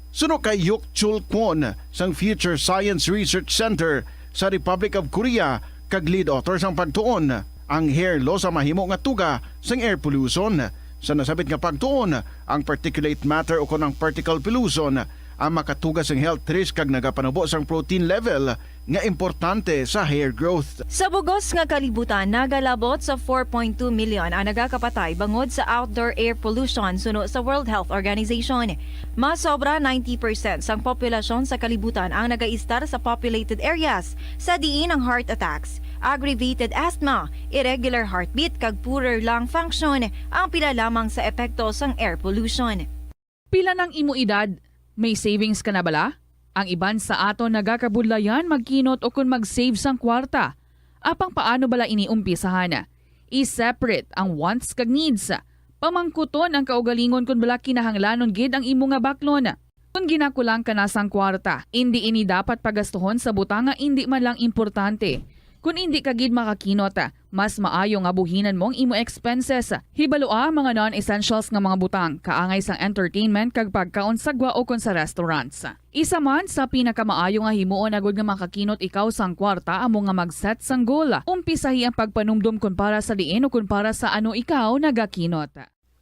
Suno kay Hyuk Chul Kwon sang Future Science Research Center sa Republic of Korea kag lead author sang pagtuon, ang hair loss ang mahimo nga tuga sang air pollution. Sa nasabit nga pagtuon, ang particulate matter o kon ang particle pollution ang makatuga sang health risk kag nagapanubo sang protein level nga importante sa hair growth. Sa bugos nga kalibutan, nagalabot sa four point two million ang nagakapatay bangod sa outdoor air pollution, suno sa World Health Organization. Mas sobra ninety percent sang populasyon sa kalibutan ang nagaistar sa populated areas, sa diin ang heart attacks, aggravated asthma, irregular heartbeat, kag poorer lung function ang pila lamang sa epekto sang air pollution. Pila nang imo edad? May savings ka na bala? Ang iban sa aton nagakabudlayan magkinot ukon mag-save sang kwarta. Apang paano bala ini umpisahan? I-separate ang wants kag needs. Pamangkuton ang kaugalingon kon bala kinahanglanon gid ang imo nga baklon. Kon ginakulang ka na sang kwarta, indi ini dapat pagastuhon sa butang nga indi man lang importante. Kon indi ka gid makakinot, mas maayo nga buhinan mo ang imo expenses. Hibalua ang mga non-essentials nga mga butang, kaangay sang entertainment kag pagkaon sa gwa ukon sa restaurants. Isa man sa pinakamaayo nga himuon agud nga makakinot ikaw sang kwarta amo nga mag-set sang goal. Umpisahi ang pagpanumdom kon para sa diin ukon para sa ano ikaw nagakinot.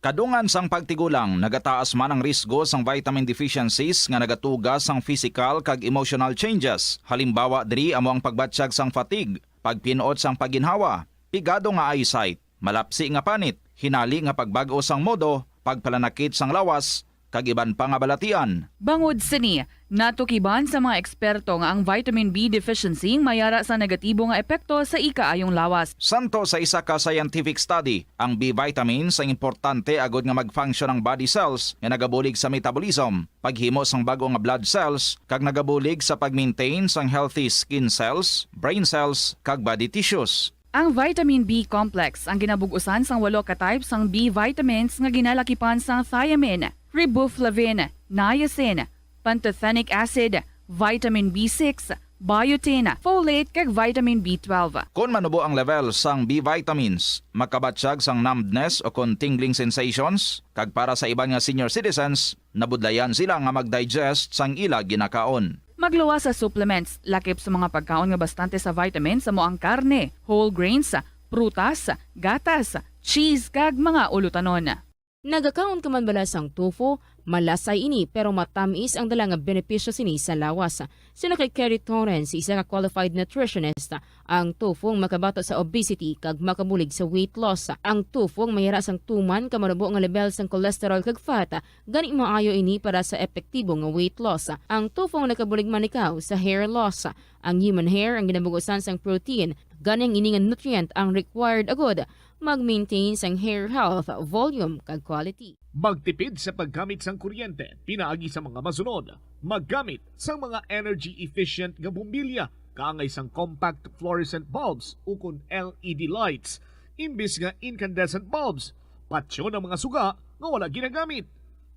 Kadungan sang pagtigulang, nagataas man ang risgo sang vitamin deficiencies nga nagatuga sang physical kag emotional changes. Halimbawa diri amo ang pagbatyag sang fatigue, pagpin-ot sang pagginhawa, pigado nga eyesight, malapsi nga panit, hinali nga pagbag-o sang modo, pagpalanakit sang lawas, kag iban pa nga balatian. Bangod sini, natukiban sa mga eksperto nga ang vitamin B deficiency mayara sa negatibo nga epekto sa ikaayong lawas. Santo sa isa ka scientific study, ang B vitamins ang importante agud nga mag-function ang body cells nga nagabulig sa metabolism, paghimo sang bag-o nga blood cells, kag nagabulig sa pag-maintain sang healthy skin cells, brain cells, kag body tissues. Ang vitamin B complex ang ginabug-usan sang walo ka type sang B vitamins nga ginalakipan sang thiamine, riboflavin, niacin, pantothenic acid, vitamin B six, biotin, folate, kag vitamin B twelve. Kon manubo ang level sang B vitamins, makabatyag sang numbness o kon tingling sensations, kag para sa iban nga senior citizens, nabudlayan sila nga mag-digest sang ila ginakaon. Magluwas sa supplements, lakip sa mga pagkaon nga bastante sa vitamins amo ang karne, whole grains, prutas, gatas, cheese, kag mga ulutanon. Nagakaon ka man bala sang tofu? Malasay ini, pero matamis ang dala nga benepisyo sini sa lawas. Sino kay Kerry Torrens, isa ka qualified nutritionist, ang tofu ang makabato sa obesity kag makabulig sa weight loss. Ang tofu ang mayara sang tuman ka manubo nga level sang cholesterol kag fat, gani maayo ini para sa epektibo nga weight loss. Ang tofu ang nakabulig man ikaw sa hair loss. Ang human hair ang ginabugusan sang protein, gani ang ini nga nutrient ang required agud mag-maintain sang hair health, volume, kag quality. Magtipid sa paggamit sang kuryente pinaagi sa mga masunod. Maggamit sang mga energy-efficient nga bombilya kaangay sang compact fluorescent bulbs ukon L E D lights imbis nga incandescent bulbs. Patyon ang mga suga nga wala ginagamit.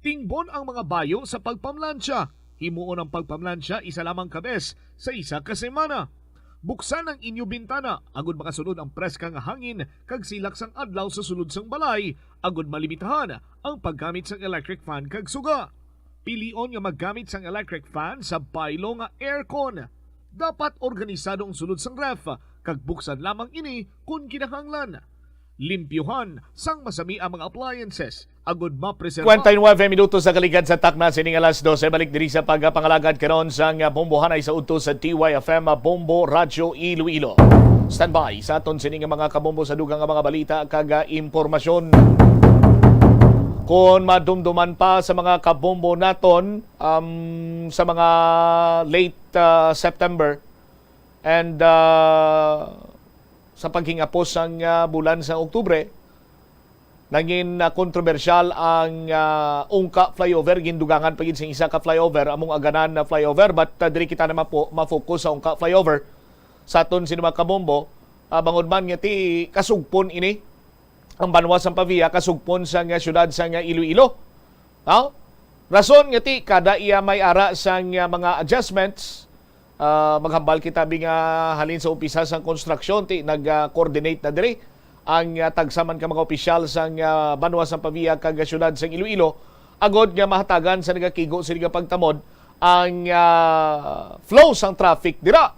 Tingbon ang mga bayo sa pagpamlansya. Himuon ang pagpamlansya isa lamang ka bes sa isa ka semana. Buksan ang inyo bintana agud makasulod ang preska nga hangin kag silak sang adlaw sa sulod sang balay, agud malimitahan ang paggamit sang electric fan kag suga. Pilion nga maggamit sang electric fan sa baylo nga aircon. Dapat organisado ang sulod sang ref, kag buksan lamang ini kon kinahanglan. Limpyuhan sang masami ang mga appliances agud mapreserba. Kwenta nuwebe minutos sa kaligad sa takna sining alas dose. Balik diri sa pagpangalagad karon sang bombohanay sa udto sa D Y F M Bombo Radyo Iloilo. Standby sa aton sini nga mga kabombo sa dugang nga mga balita kag, ah, impormasyon. Kon madumduman pa sa mga kabombo naton, um, sa mga late, ah, September and, ah, sa paghingapos sang, ah, bulan sa Oktubre, nangin, ah, kontrobersyal ang, ah, Ungka Flyover. Gindugangan pa gid sing isa ka flyover, among Aganan na flyover, but, ah, diri kita na mapo-, ma-focus sa Ungka Flyover. Sa aton sini mga kabombo, ah, bangod man nga ti kasugpon ini ang banwa sang Pavia, kasugpon sang, ah, siyudad sang, ah, Iloilo. No? Rason nga ti kada iya may ara sang, ah, mga adjustments, ah, maghambal kita bi nga halin sa umpisa sang konstruksyon ti nag-coordinate na diri ang, ah, tagsa man ka mga opisyal sang, ah, banwa sang Pavia kag siyudad sang Iloilo, agod nga mahatagan sa nagakigo sini nga pagtamod ang, ah, flow sang traffic dira.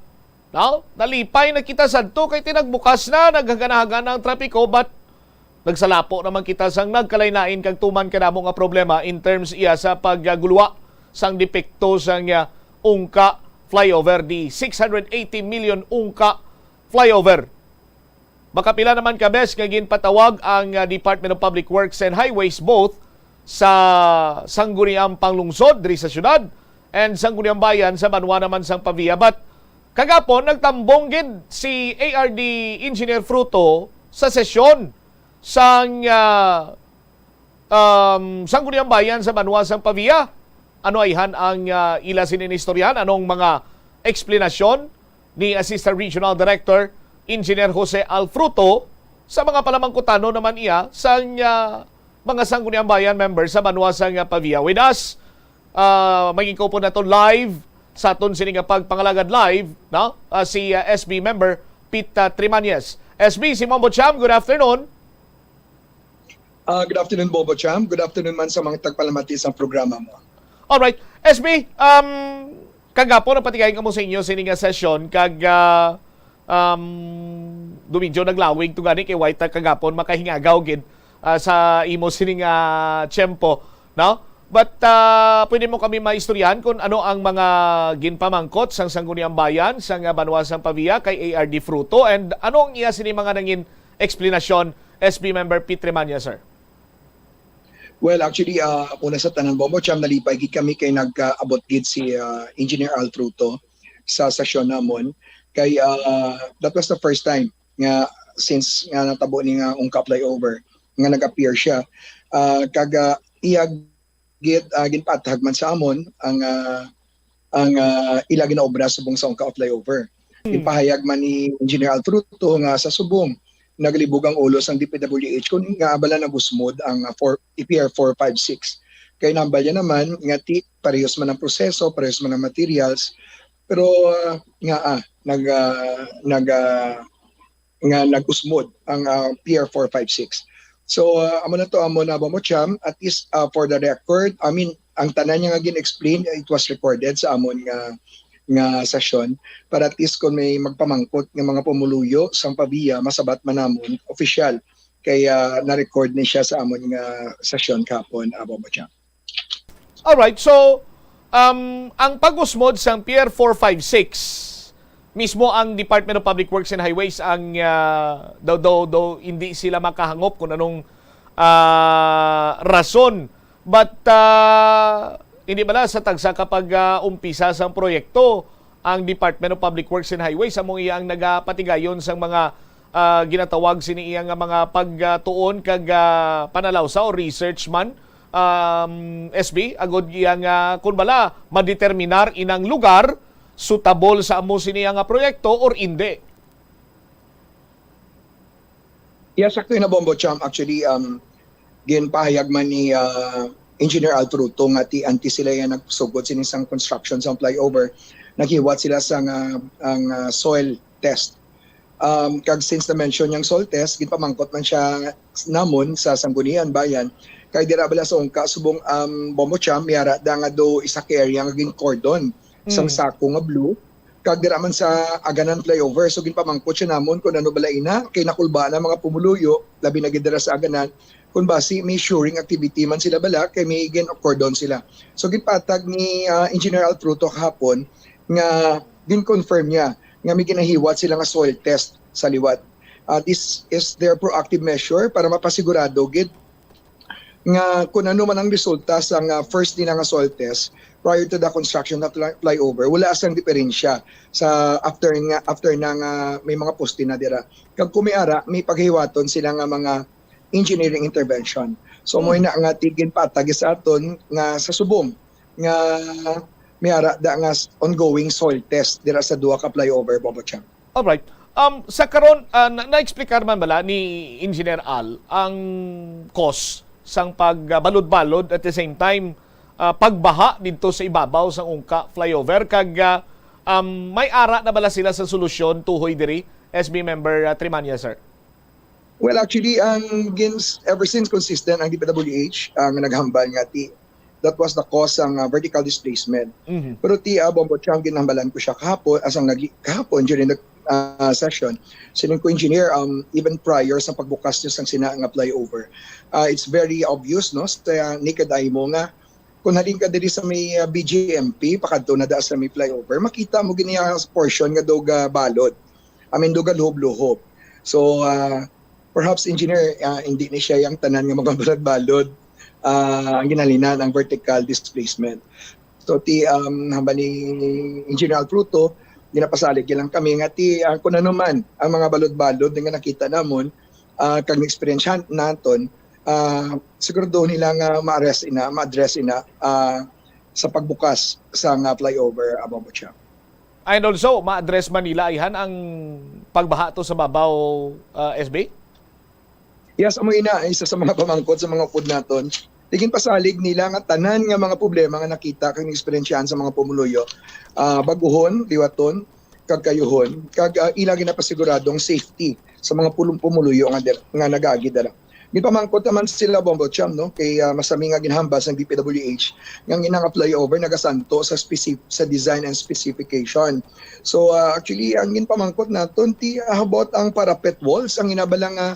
No? Nalipay na kita sadto kay ti nagbukas na, naghagana-hagana ang trapiko, but nagsalapo naman kita sang nagkalain-lain kag tuman kadamo nga problema in terms iya sa pagguluwa sang depekto sang, ah, Ungka Flyover, the six hundred eighty million Ungka Flyover. Makapila naman ka bes nga ginpatawag ang, ah, Department of Public Works and Highways, both sa Sangguniang Panglungsod diri sa siyudad and Sangguniang Bayan sa banwa naman sang Pavia. But kagapon, nagtambong gid si A R D Engineer Fruto sa sesyon sang, ah, um, Sangguniang Bayan sa banwa sang Pavia. Ano ayhan ang, ah, ila sini nga istoryahan? Anong mga eksplanasyon ni Assistant Regional Director Engineer Jose Alfruto sa mga palamangkutano naman iya sang, ah, mga Sangguniang Bayan member sa banwa sang, ah, Pavia? With us, ah, maging kaupod nato live sa aton sini nga pagpangalagad live, no? Ah, si, ah, S B member Pete, ah, Trimañez. S B, si Mambo Cham, good afternoon. Ah, good afternoon, Bobo Cham. Good afternoon man sa mga tagpalamati sa programa mo. Alright. S B, um, kagapon nagpatigayon kamo sa inyo sini nga sesyon kag, ah, um, dumidyo naglawig to gani kay way ta kagapon makahingagaw gid, ah, sa imo sini nga tiyempo, no? But, ah, pwede mo kami maistoryahan kung ano ang mga ginpamangkot sang Sangguniang Bayan sang, ah, banwa sang Pavia kay A R D Fruto, and ano ang iya sini mga nangin eksplanasyon, S B member Pete Trimañez, sir? Well, actually, ah, una sa tanan, Bobo Cham, nalipay gid kami kay nag-abot gid si, ah, Engineer Alfruto sa sesyon namon. Kay, ah, that was the first time nga since nga natabo ni nga Ungka Flyover nga nag-appear siya. Ah, kag, ah, iya gid, ah, ginpatag man sa amon ang, ah, ang, ah, ila ginaobra subong sa Ungka Flyover. Hmm. Ginpahayag man ni Engineer Alfruto nga sa subong nagalibog ang ulo sang D P W H kung nga bala nag-usmod ang, ah, four, P R four five six. Kay nambal niya naman nga ti-, parehas man ang proseso, parehas man ang materials, pero, ah, nga, ah, nag, ah, nag, ah, nga nag-usmod ang, ah, P R four five six. So, ah, amo na to, amo na ba mo, Cham? At least, ah, for the record, I mean, ang tanan niya nga gin-explain, it was recorded sa amon nga, nga session. Para at least kung may magpamangkot nga mga pumuluyo sang Pavia, masabat man namon, official, kay ah, na-record ni siya sa amon nga session kahapon, ah, Bombo Cham. Alright, so um, ang pag-usmod sang Pier four five six, mismo ang Department of Public Works and Highways ang ah, daw daw daw hindi sila makahangop kung anong ah, rason. But ah, hindi bala sa tagsa ka pag ah, umpisa sang proyekto, ang Department of Public Works and Highways amo iya ang nagapatigayon sang mga ah, ginatawag sini iya nga mga pagtuon kag ah, panalawsa o research man, um, S B, agod iya nga kun bala madeterminar inang lugar suitable sa amo sini nga proyekto or indi. Yes, sakto na, Bombo Cham. Actually, um, ginpahayag man ni ah, Engineer Al Fruto nga ti anti sila yan nagsugod sini sang construction sang flyover, naghiwat sila sa nga ang ah, soil test. Um, kag since na-mention yang soil test, ginpamangkot man siya namon sa Sanggunian Bayan, kay dira bala sa ungka subong, um, Bombo Cham, may ara da nga do isa ka area nga gin-cordon sang Mm. sako nga blue. Kag dira man sa Aganan flyover, so ginpamangkot siya namon kung ano bala ina, kay nakulba na mga pumuluyo, labi na gid dira sa Aganan, kung basi may shoring activity man sila bala, kay may gin-cordon sila. So ginpatag ni ah, Engineer Al Fruto kahapon nga gin-confirm niya nga may ginahiwat sila nga soil test sa liwat. Ah, this is their proactive measure para mapasigurado gid nga kung ano man ang resulta sa nga first nila nga soil test prior to the construction of fly- flyover, wala sang diferensya sa after nga after na nga may mga poste na dira. Kag kung may ara, may paghiwaton sila nga mga engineering intervention. So mo Hmm. ina nga tigin patag sa aton nga sa subong nga may ara da nga s- ongoing soil test dira sa duha ka flyover, Bombo Cham. Alright. Um, sa karon, ah, na- na-explicar man bala ni Engineer Al ang cause sang pagbalod-balod at the same time ah, pagbaha didto sa ibabaw sang ungka flyover kag ah, um, may ara na bala sila sa solusyon tuhoy diri, S B member ah, Trimania, sir? Well, actually, ang gins, ever since consistent ang D P W H ang naghambal nga ti that was the cause sang ah, vertical displacement. Mhm. Pero ti ah, Bombo Cham, ginhambalan ko siya kahapon, asang nag kahapon during the ah, session. Siling ko, Engineer, um, even prior sa pagbukas niyo sang sina nga flyover, ah, it's very obvious, no, sa naked eye mo nga kung halin ka diri sa may ah, B J M P, pakadto na da sa may flyover, makita mo gini ang portion nga dog ah, balod. I mean, dog ah, luhob-luhob. So, ah, perhaps, Engineer, ah, hindi ni siya yung tanan nga mga balod-balod. Ah, ang ginhalinan, ang vertical displacement. So ti um, hambal ni Engineer Al Fruto, ginapasalig lang kami nga ti uh, kung ano man ang mga balod-balod nga nakita namon, uh, kag na-experience naton, uh, sigurado nila nga ma-address ina, ma-address ina uh, sa pagbukas sa nga flyover, uh, Bombo Cham. And also, ma-address man nila ayhan ang pagbaha to sa babaw, uh, S B? Yes, amo ina, isa sa mga pamangkot sa mga upod naton. Tigin pasalig nila nga tanan nga mga problema nga nakita kag naeksperyensyahan sa mga pumuluyo, ah, bag-uhon, liwaton, kag kayuhon, kag ah, ila ginapasigurado ang safety sa mga pulong pumuluyo nga, dir- nga nagaagi dala. Gipamangkot naman sila, Bombo Cham, no, kay ah, masami nga ginhambal sang D P W H nga ang inang flyover nagasanto sa specific sa design and specification. So ah, actually ang ginpamangkot naton ti ah, about ang parapet walls, ang inabala nga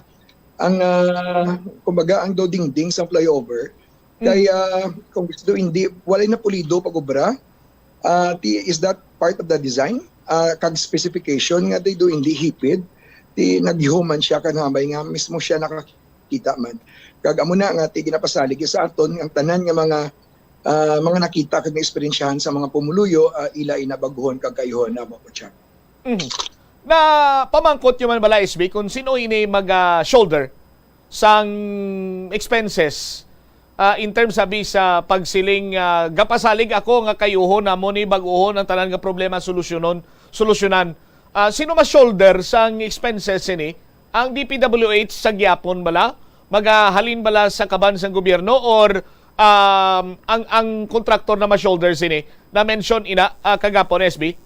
ang ah, kumbaga ang daw dingding sa flyover kay ah, kung gusto hindi walay na pulido pag-obra. Ah, ti, is that part of the design? Ah, kag specification nga they do hindi hipid, ti nagyuman siya kanambay nga mismo siya nakakita man. Kag amo na nga ti ginapasalig sa aton ang tanan nga mga ah, mga nakita kag naeksperyensyahan sa mga pumuluyo, ah, ila inabaguhon kag kayuhon na mo siya. Mhm. Na pamangkot nyo man bala, S B, kung sino ini mag ah, shoulder sang expenses ah, in terms sabi sa pagsiling ah, gapasalig ako nga kayuhon namo ni bag-uhon ang tanan nga problema solusyonon solusyonan. Ah, sino mas shoulder sang expenses ini? Ang D P W H sa gihapon bala? Magahalin bala sa kaban sang gobyerno or um, ang ang kontraktor na ma-shoulder sini? Na-mention ina ah, kagapon, S B?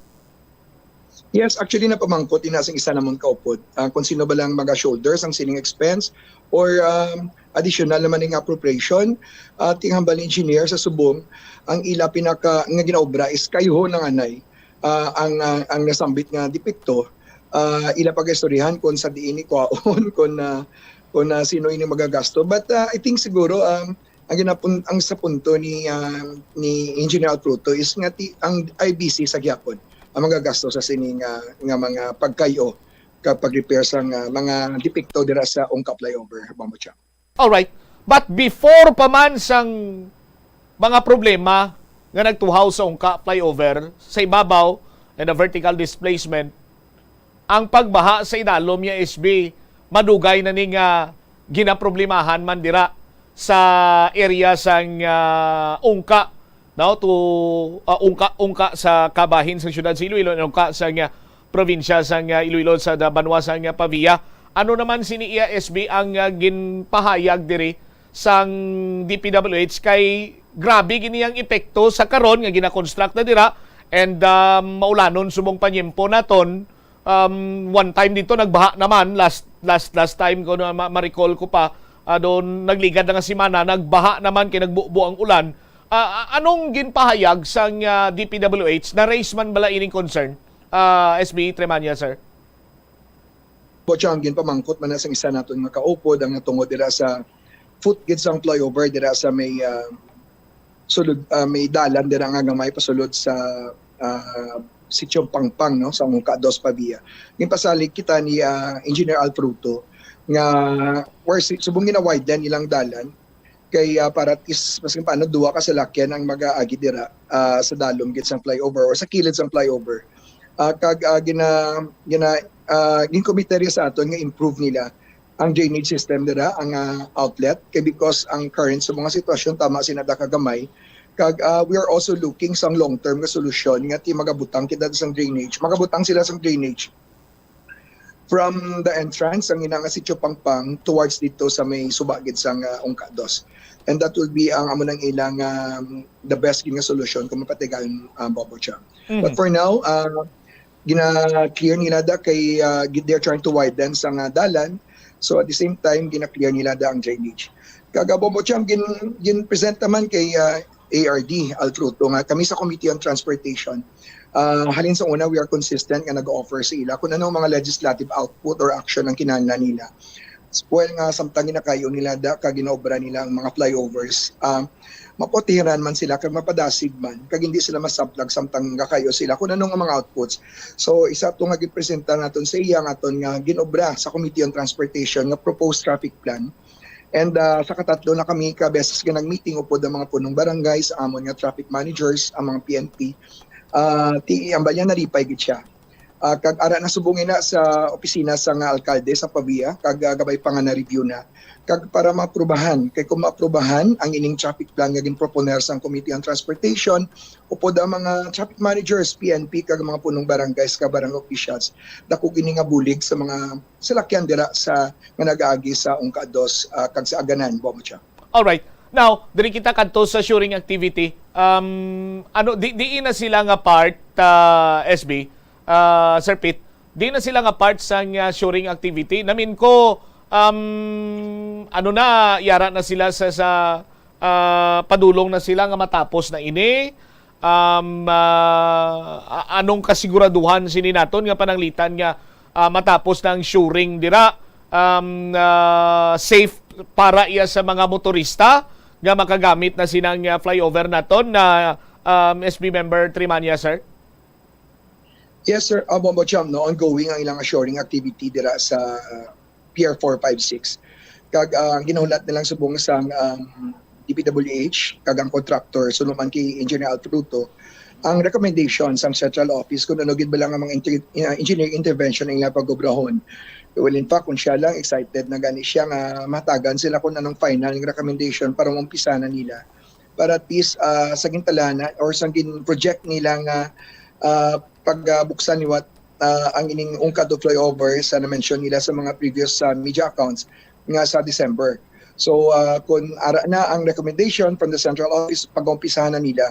Yes, actually napamangkot ina sang isa namon kaupod ah, kung sino ba lang maga-shoulder sang sining expense or um, additional naman nga appropriation. At yung hambal engineer sa subong, ang ila pinaka nga ginaobra is kayuhon ng anay. Ah, ang ah, ang nasambit nga depekto, ah, ila pag-istoryahan kung sa diin ni kwaon kung ah, kung, ah, sino ini magagasto. But, ah, I think siguro, um, ang ginapun-, ang sa punto ni, ah, ni Engineer Alfruto is nga ti-, ang I B C sa gihapon ang magagasto sa sini nga, nga mga pagkayo kag pag-repair sa nga mga depekto dira sa Ungka flyover, Bombo Chang. Alright. But before pa man sang mga problema nga nagtuhaw sa Ungka flyover sa ibabaw and the vertical displacement, ang pagbaha sa idalom niya, S B, madugay na ni nga ginaproblemahan man dira sa area sang, ah, Ungka, no, to, ah, Ungka, Ungka sa kabahin sa siyudad sa Iloilo, Ungka sa nga probinsya sang, ah, Iloilo sa da-, banwa sang, ah, Pavia. Ano naman sini iya, S B, ang, ah, ginpahayag diri sang D P W H kay grabe gini ang epekto sa karon nga gina-construct na dira and, ah, maulanon subong panyempo naton. Um, one time dito nagbaha naman last last last time ko na ma-, ma-recall ko pa, ah, doon nagligad na nga semana nagbaha naman kay nagbubo ang ulan. Ah, ah, anong ginpahayag sang, ah, D P W H? Na-raise man bala ining concern, ah, S B Tremanya, sir? Bochang, ginpamangkot man na sang isa naton nga kaupod ang natungod dira sa foot gid sang flyover dira sa may, ah, sulod, ah, may dalan dira nga gamay pasulod sa, ah, Sitio Pangpang, no, sa Ungka Dos Pavia. Ginpasalig kita ni, ah, Engineer Alfruto nga where si, subong gina-widen ilang dalan kay, ah, para at least mas paano duha ka salakyan ang mag-aagi dira, ah, sa dalom gid sang flyover or sa kilid sang flyover. Ah, kag, ah, gina, gina, ah, ginkomiterya sa aton nga improve nila ang drainage system dira, ang, ah, outlet, kay because ang current sa mga sitwasyon tama sina da kagamay. Kag, ah, we are also looking sang long-term nga solusyon nga ti magabutang kita sang drainage. Magabutang sila sang drainage from the entrance ang ina nga Sitio Pangpang towards dito sa may suba gid sang, ah, Ungka Dos. And that will be ang amo nang ilang, um, the best gid nga solusyon kung mapatigayon, ah, Bobo Chang. But for now, ah, gina-clear nila da kay, ah, gi-, they're trying to widen sa nga dalan. So at the same time, gina-clear nila da ang drainage. Kag, ah, Bobo Chang, gin, gin-present naman kay, ah, A R D Alfruto nga kami sa Committee on Transportation, ah, halin sa una, we are consistent nga nag-offer sa ila kung ano ang mga legislative output or action ang kinahanglan nila. Well, nga samtang ginakayo nila da, kag ginaobra nila ang mga flyovers, ah, maputiran man sila kag mapadasig man, kag hindi sila masablag samtang gakayo sila kung ano nga mga outputs. So, isa to nga gipresenta naton sa iya nga aton nga ginobra sa Committee on Transportation nga proposed traffic plan. And, ah, sa katatlo na kami ka beses nga nag-meeting upod ang mga punong barangay sa amon nga traffic managers, ang mga P N P. Ah, ti, ang balya nalipay gid siya. Ah, kag ara na subong ina sa opisina sa nga alkalde sa Pavia, kag, ah, gabay pa nga na-review na. Kag para maaprubahan, kay kung maaprubahan ang ining traffic plan nga ginproponer sang Committee on Transportation, upod ang mga traffic managers, P N P, kag mga punong barangays kag barangay officials, dako gini nga bulig sa mga salakyan dira sa nga nag-aagi sa Ungka Dos, ah, kag sa Aganan, Bobo Chang. Alright. Now, diri kita kadto sa shoring activity. Um, ano, di, di na sila nga part, ah, S B, ah, Sir Pete, di na sila nga part sa nga shoring activity. Namin ko, um, ano na, yara na sila sa, sa, ah, padulong na sila nga matapos na ini. Um, ah, a-, anong kasiguraduhan sini naton nga pananglitan nga, ah, matapos na ang shoring dira, um, ah, safe para iya sa mga motorista nga makagamit na sinang, ah, flyover naton na, um, S B member Trimania, sir? Yes, sir. Ah, Bombo Chang, no, ongoing ang ilang assuring activity dira sa, ah, Pier four five six. Kag, ah, ang ginahulat nilang subong sang, um, D P W H kag ang contractor, suno man kay Engineer Alfruto, ang recommendation sang central office kung ano gid ba lang ang mga inter-, ah, engineering intervention ang ilang pag-obrahon. Well, in fact, kung siya lang, excited na gani siya nga mahatagan sila kung anong final nga recommendation para maumpisa na nila. Para at least, ah, sa gintalana or sa gin-project nila nga, ah, pagbuksan liwat, ah, ang ining Ungkado flyover sa na-mention nila sa mga previous, ah, media accounts nga sa December. So, ah, kung ara na ang recommendation from the central office, pag-umpisahan na nila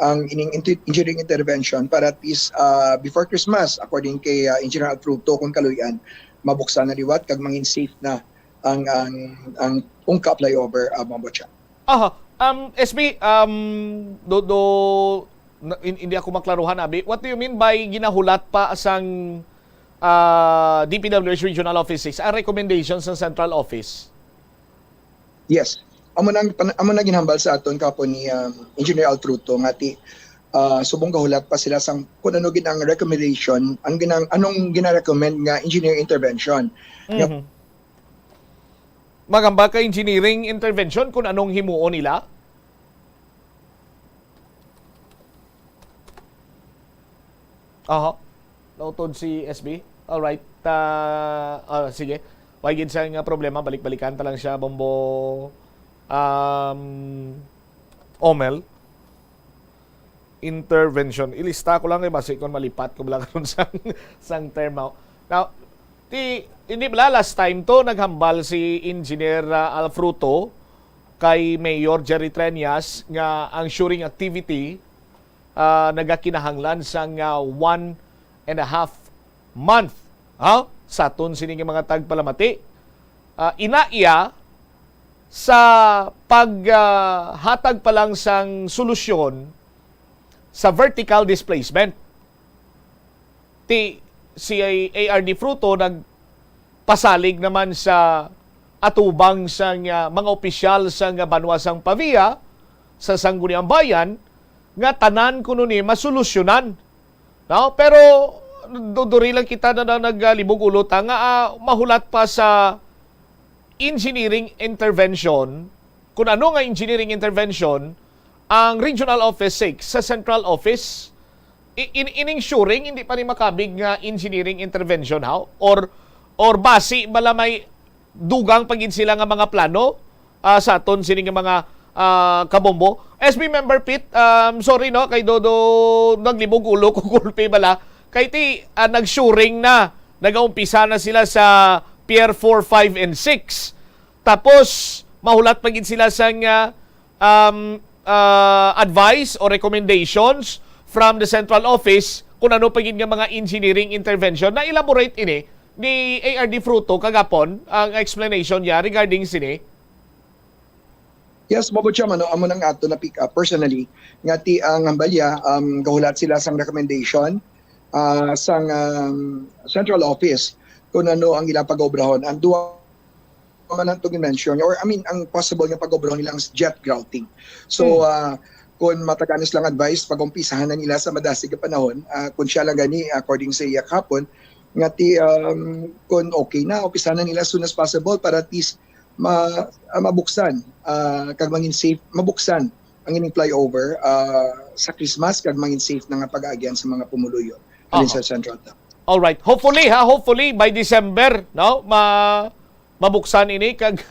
ang ining inter-, engineering intervention para at least, ah, before Christmas, according kay, ah, Engineer Alfruto, kung kaluy-an, mabuksan na liwat kag mangin safe na ang, ang, ang Ungka flyover, ah, Bombo Chang. Aha. Um, S B, um, do, do, na-, hin-, hindi ako maklaruhan, abi. What do you mean by ginahulat pa sang, ah, D P W H Regional Office six, ang recommendation sa Central Office? Yes. Amo nang pan- amo na ginhambal sa aton kapo ni um, Engineer Alfruto nga ti ah, subong gahulat pa sila sang kung ano gid ang recommendation, ang ginang anong gina-recommend nga engineer intervention. Nga Mhm. Maghambal ka engineering intervention kung anong himuon nila? Aha. Nautod si S B. Alright. Ta ah, sige. Way gid sa nga problema, balik-balikan ta lang siya, Bombo, um, Omel. Intervention. Ilista ko lang kay basi kung malipat ko lang karon sang, sang term ako. Now, ti, hindi bala last time to naghambal si Engineer ah, Alfruto kay Mayor Jerry Treñas nga ang shoring activity ah, nagakinahanglan sang ah, one and a half month, ha? Sa aton sini nga mga tagpalamati. Ah, ina iya sa paghatag pa lang sang solusyon sa vertical displacement. Ti si A R D Fruto nagpasalig naman sa atubang sang ah, mga opisyal sang banwa sang Pavia sa Sangguniang Bayan nga tanan kuno ni masolusyonan. No? Pero duduri lang kita na, na nagalibog ulo ta nga ah, mahulat pa sa engineering intervention. Kung ano nga engineering intervention, ang Regional Office six sa Central Office, i- in, ining shoring hindi pa ni makabig nga engineering intervention, how? Or or basi bala may dugang pa gid sila nga mga plano ah, sa aton sini nga mga ah, kabombo? S B member Pete, um, sorry no, kay do, do naglibog ulo ko, gulpi bala. Kay ti ah, nag-shoring na, nagaumpisa na sila sa Pier four, five, and six. Tapos mahulat pa gid sila sang ah, um, ah, advice or recommendations from the central office kung ano pa gid nga mga engineering intervention. Na-elaborate ini ni A R D Fruto kagapon ang explanation niya regarding sini. Yes, Bobo Cham, ano, amo nang ato na pick up personally nga ti ang hambalya um, gahulat sila sang recommendation ah, sang um, central office kung ano ang ilang pag-obrahon. Ang duha man ang to mention or I mean ang possible nga pag-obrahon nilang jet grouting. So ah, kung mataganis lang advice, pag-umpisahan na nila sa madasig nga panahon, ah, kung siya lang gani according sa iya kahapon, nga ti um, kung okay na, umpisahan na nila as soon as possible para at least ma, ah, mabuksan ah, kag mangin safe, mabuksan ang ining flyover ah, sa Christmas kag mangin safe na nga pag-aagyan sa mga pumuluyo halin Aha. sa Central Town. All right. Hopefully ha, hopefully by December, no? Ma mabuksan ini kag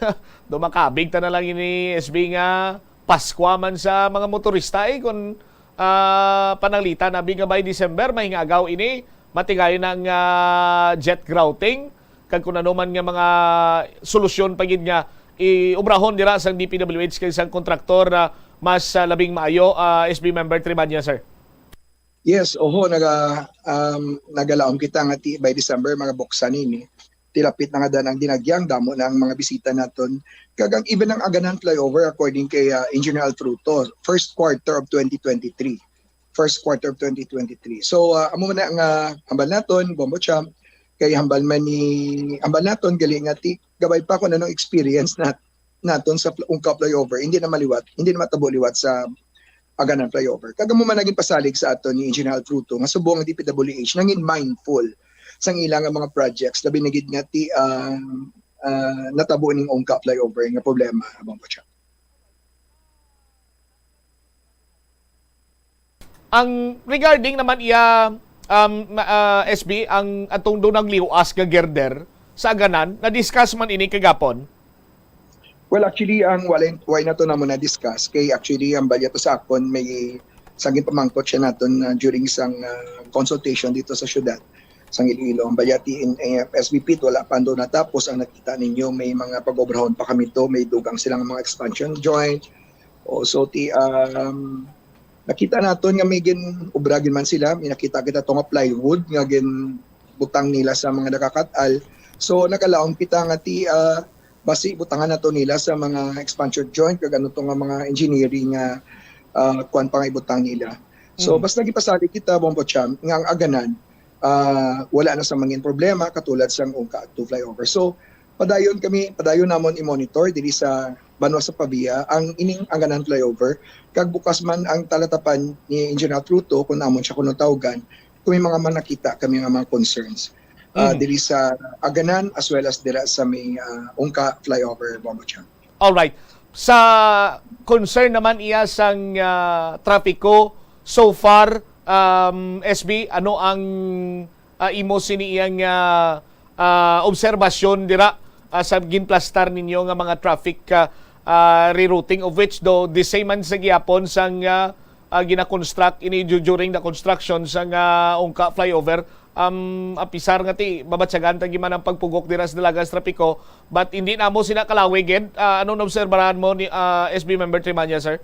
do makabig ta na lang ini S B nga Paskwa man sa mga motorista eh kung ah, pananglitan abi nga by December mahingagaw ini matigayon ang ah, jet grouting kag kung ano man nga mga solusyon pa gid nga iobrahon dira sang D P W H kag sang kontraktor ah, mas ah, labing maayo ah, S B member Tribanya, sir. Yes, oho, naga um, nagalaom kita nga ti by December magabuksan ini. Tilapit na nga dan ang dinagyang, damo na ang mga bisita naton. Kag ang even ang Aganan flyover according kay uh, Engineer Alfruto, first quarter of twenty twenty-three. First quarter of twenty twenty-three. So uh, amo man na nga hambal naton, Bombo Champ, kay hambal man ni hambal naton gali nga ti gabay pa kung anong experience na naton sa pl- Ungka flyover, hindi na maliwat, hindi na matabo liwat sa Aganan flyover. Kag amo man naging pasalig sa ato ni Engineer Alfruto nga subong ang D P W H nangin mindful sang ila nga mga projects labi na gid nga ti ah, ah, natabo ning Ungka flyover nga problema, Bombo Champ. Ang regarding naman iya um, ma- ah, S B ang atong do naglihuas nga girder sa Aganan, na-discuss man ini kagapon. Well, actually, ang wala, why na to namo na-discuss kay actually ang balya to sa akon may sangin pamangkot siya naton uh, during sang uh, consultation dito sa syudad sang Iloilo. Ang balya ti in uh, S B P wala pa ando natapos ang nakita ninyo may mga pag-obrahon pa kami to, may dugang silang mga expansion joint. O so ti um, nakita naton nga may gin obra gid man sila, may nakita kita to nga plywood nga gin butang nila sa mga nakakat-al. So nagalaom kita nga ti uh, basi butangan nato nila sa mga expansion joint kag ano to nga mga engineering nga uh, kuan pa nga ibutang nila. So mm. Basta gipasalig kita, Bombo Cham, nga ang Aganan ah, wala na sa mangin problema katulad sang Ungka Two flyover. So, padayon kami, padayon namon i-monitor diri sa banwa sa Pavia ang ining Anganan flyover, kag bukas man ang talatapan ni Engineer Fruto kung namon siya kuno tawgan, kung may mga manakita kami nga mga concerns, ah, Mhm. diri sa Anganan as well as dira sa may, ah, Ungka flyover, Bombo Cham. Alright. Sa concern naman iya sang, ah, trapiko, so far, um, S B, ano ang, ah, imo sini iyang, ah, ah, obserbasyon dira, ah, sa ginplastar ninyo nga mga traffic, ah, ah, rerouting, of which, do, the same man sa gihapon sang, ah, ah, gina-construct ini du-, during the construction sang, ah, Ungka flyover. Um, apisar nga ti mabatyagan ta giman ang pagpugok dira sa dalagan sa trapiko, but hindi namo sina kalawi gid. Ah, anong naobserbahan mo ni, ah, S B member Trimanya, sir?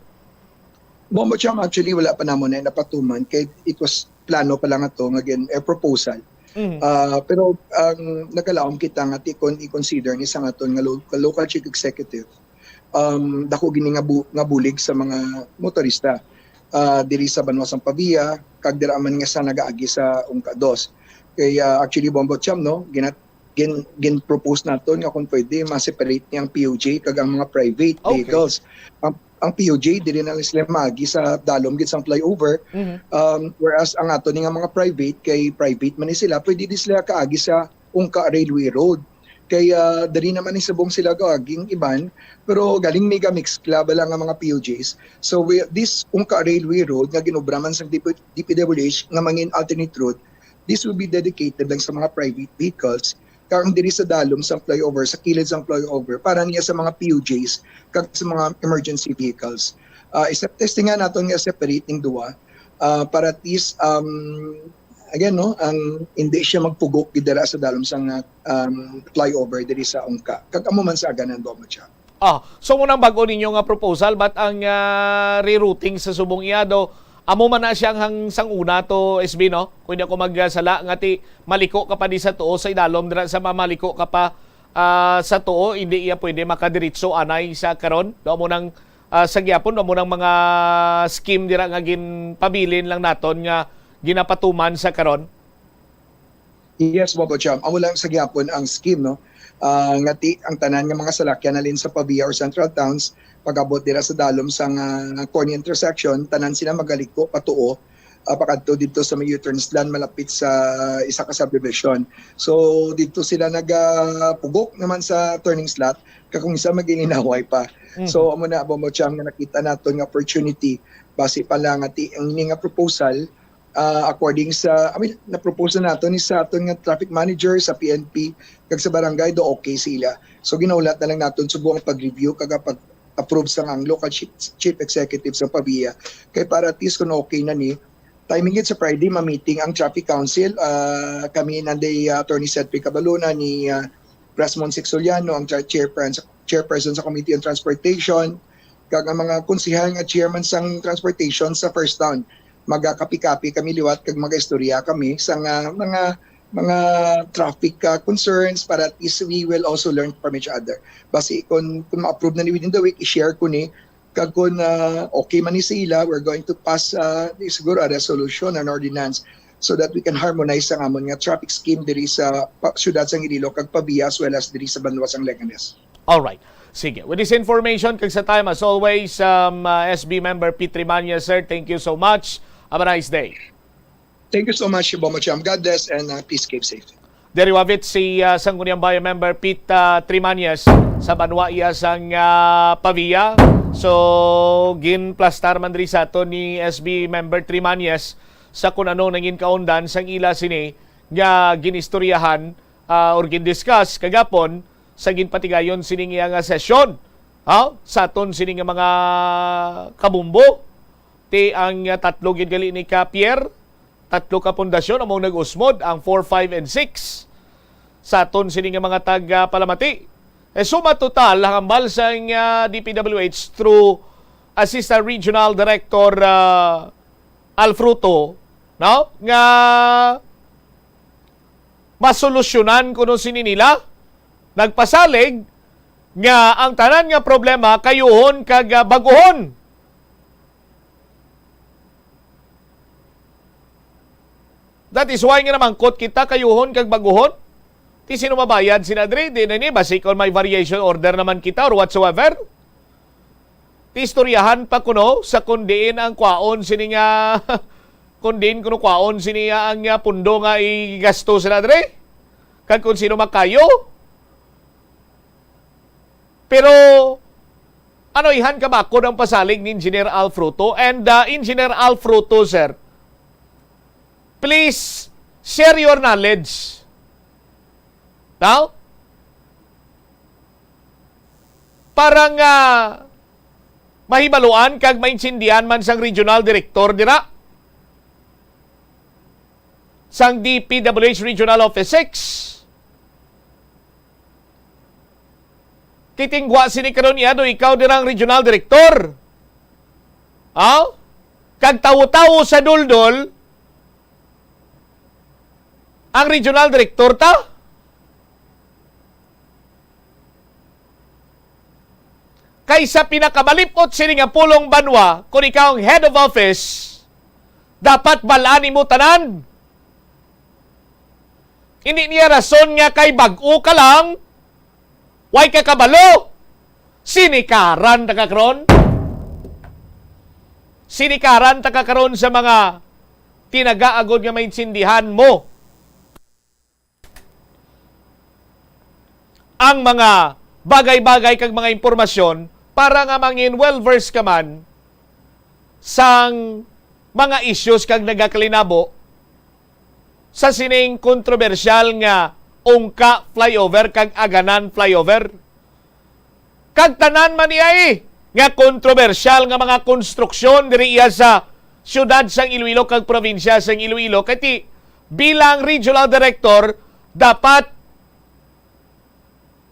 Bombo Cham, actually, wala pa namo na napatuman kay it was plano pa lang ato nga gin-, eh, proposal. Mhm. Ah, pero ang nagkalaom kita nga ti kon i-consider ni sang aton nga lo-, local chief executive, um, dako gini nga bu-, nga bulig sa mga motorista, ah, diri sa banwa sang Pavia, kag dira man nga sa nagaagi sa Ungka Dos. Kay, ah, actually, Bombo Cham, no, ginat-, gin-, gin-propose naton nga kung pwede, ma-separate ni ang P U J kag ang mga private Okay. vehicles. Ang, ang P U J, diri na lang sila maagi sa dalom gid sang flyover. Mhm. Um, whereas ang ato ni nga mga private, kay private man ni sila, pwede di sila kaagi sa Ungka Railway Road. Kay, ah, diri naman ni subong sila kaagi ang iban, pero galing mega mix club lang ang mga P U Js. So, we, this Ungka Railway Road nga ginobra man sa D P, D P W H nga mangin alternate route, this will be dedicated lang sa mga private vehicles. Kag ang diri sa dalom sang flyover, sa kilid sang flyover, para niya sa mga P U Js kag sa mga emergency vehicles. Ah, isip testingan naton nga separate ning duwa, ah, para at least, um, again, no, ang hindi siya magpugok gid dira sa dalom sang, ah, um, flyover diri sa Ungka. Kag amo man sa Anganan, Bombo Cham. Ah, so mo nang bag-o ninyo nga proposal, but ang, ah, rerouting sa subong iya do, amo man na siya ang sang una to, S B, no? Kung di ako magsala, nga ti maliko ka pa di sa tuo sa idalom dira sa mamaliko ka pa, ah, sa tuo, hindi iya pwede makadiretso anay sa karon. Do mo nang, ah, sa gihapon, do mo nang mga scheme dira nga ginpabilin lang naton nga ginapatuman sa karon. Yes, Bombo Cham. Amo lang sa gihapon ang scheme, no? Ah, nga ti-, ang tanan nga mga salakyan halin sa Pavia or central towns, pag-abot dira sa dalom sang, ah, Corny intersection, tanan sila magaliko patuo, ah, pakadto didto sa may U-turn stand malapit sa isa ka subdivision. So, didto sila nagapugok naman sa turning slot, kag kung isa magilinaway pa. Mhm. So, amo na, Bombo Cham, nga nakita naton nga opportunity. Base pa lang nga ti-, ang ini nga proposal, ah, according sa, I mean, na-propose na nato ni sa aton nga traffic manager sa P N P kag sa barangay, do okay sila. So, ginahulat na lang naton subong ang pag-review kag ang pag-approve sa ang local chief, chief executive sa Pavia. Kay para at least kung okay na ni, timing gid sa Friday, ma-meeting ang Traffic Council. Ah, kami nanday, ah, Attorney Cedric Cabalona, ni, ah, Rasmon Sixoliano, ang cha-, chairperson, chairperson sa Committee on Transportation, kag ang mga konsehal nga chairman sang transportation sa First Town. Magakapi-kapi kami liwat kag mag-istorya kami sa nga mga, mga traffic, ah, concerns para at least we will also learn from each other. Basi kung, kung ma-approve na ni within the week, i-share ko ni. Kag kung, ah, okay man ni sa ila, we're going to pass, ah, di siguro a resolution, an ordinance, so that we can harmonize ang amon nga traffic scheme diri sa pa-, siyudad sang Iloilo kag Pavia as well as diri sa banwa sang Leganes. Alright. Sige. With this information, kag sa time, as always, um, uh, S B member Pete Trimanya, sir, thank you so much. Have a nice day. Thank you so much, Bombo Cham. God bless and, uh, please keep safe. Diri wavit si, uh, Sangguniang Bayan member Pete, uh, Trimanyes sa banwa iya sang, uh, Pavia. So, ginplastar man diri sa aton ni S B member Trimanyes sa kun ano nangin kaundan sang ila sini nga ginistoryahan, ah, or gin-discuss kagapon sa ginpatigayon sining iya nga sesyon. Ha? Sa aton sini nga mga kabumbo, ti ang, ah, tatlo gid gali ni ka Pierre, tatlo ka pundasyon among nag-usmod, ang four, five, and six. Sa aton sini nga mga tag, ah, palamati. Eh, suma total, ang hambal sang, ah, D P W H through Assistant Regional Director, ah, Alfruto, no? Nga masolusyonan kuno sini nila, nagpasalig nga ang tanan nga problema kayuhon kag, ah, baguhon. That is why nga namangkot kita, kayuhon kag baguhon. Ti sino mabayad sina diri? Di na ni, basi kon may variation order naman kita or whatsoever. Ti istoryahan pa kuno sa kun diin ang kwaon sini nga, kun diin kuno kwaon sini nga ang, ah, pundo nga igasto sila diri. Kag kung sino makayo. Pero, ano, ihan ka bakod ang pasalig ni Engineer Al Fruto? And, ah, Engineer Al Fruto, sir, please share your knowledge. Now, para nga mahibaluan kag maintindihan man sang regional director dira, sang D P W H Regional Office six. Kitingwa sini karon niya, do ikaw dira ang regional director. Ha? Kag tawo-tawo sa Duldol, ang regional director ta? Kaysa pinakamalipot sini nga pulong banwa, kung ikaw ang head of office, dapat bal-an nimo tanan. Hindi niya rason nga kay bag-o ka lang, way ka kabalo. Sinikaran ta ka karon. Sinikaran ta ka karon sa mga tinaga agod nga maintindihan mo ang mga bagay-bagay kag mga impormasyon para nga mangin well-versed ka man sang mga issues kag nagakalinabo sa sining kontrobersyal nga Ungka flyover kag Aganan flyover. Kag tanan man niya, eh, nga kontrobersyal nga mga konstruksyon diri iya sa siyudad sang Iloilo kag probinsya sang Iloilo. Kay ti, bilang regional director, dapat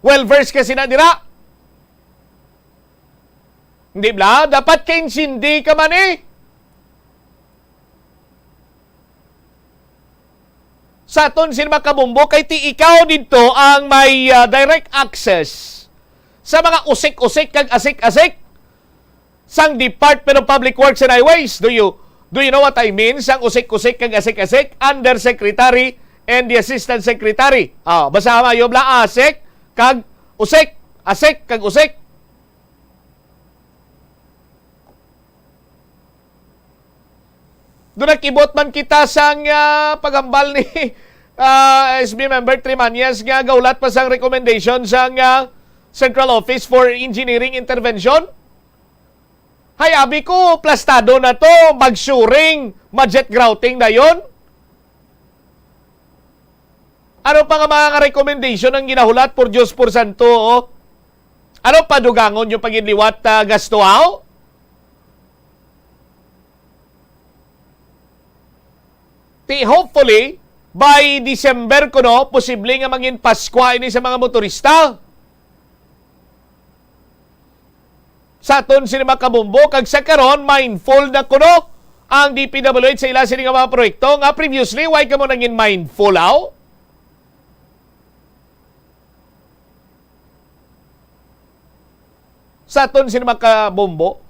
well-versed ka sina dira. Hindi bala? Dapat kaintindi ka man, eh. Sa aton sini mga kabombo, kay ti ikaw didto ang may, ah, direct access sa mga usik-usik kag asik-asik sang Department of Public Works and Highways. Do you, do you know what I mean? Sang usik-usik kag asik-asik, undersecretary and the assistant secretary. Ah, basta maayo bala, asik kag usik, asik kag usik. Do nakibot man kita sang, ah, paghambal ni, ah, S B member Trimañez nga gahulat pa sang recommendation sang, ah, Central Office for Engineering Intervention. Hay, abi ko, plastado na to, magsuring, ma-jet grouting dayon. Ano pa nga mga recommendation ang ginahulat, por Dios, por santo, oh? Ano pa, dugangon yung pagidliwat, ah, gasto, aw? Ti, hopefully, by December kuno, posible nga mangin Paskwa ini sa mga motorista. Sa aton sini mga kabombo, kag sa karon, mindful na kuno ang D P W H sa ila sini nga mga proyekto nga previously, why kamo nangin mindful, aw? Sa aton sini mga kabombo,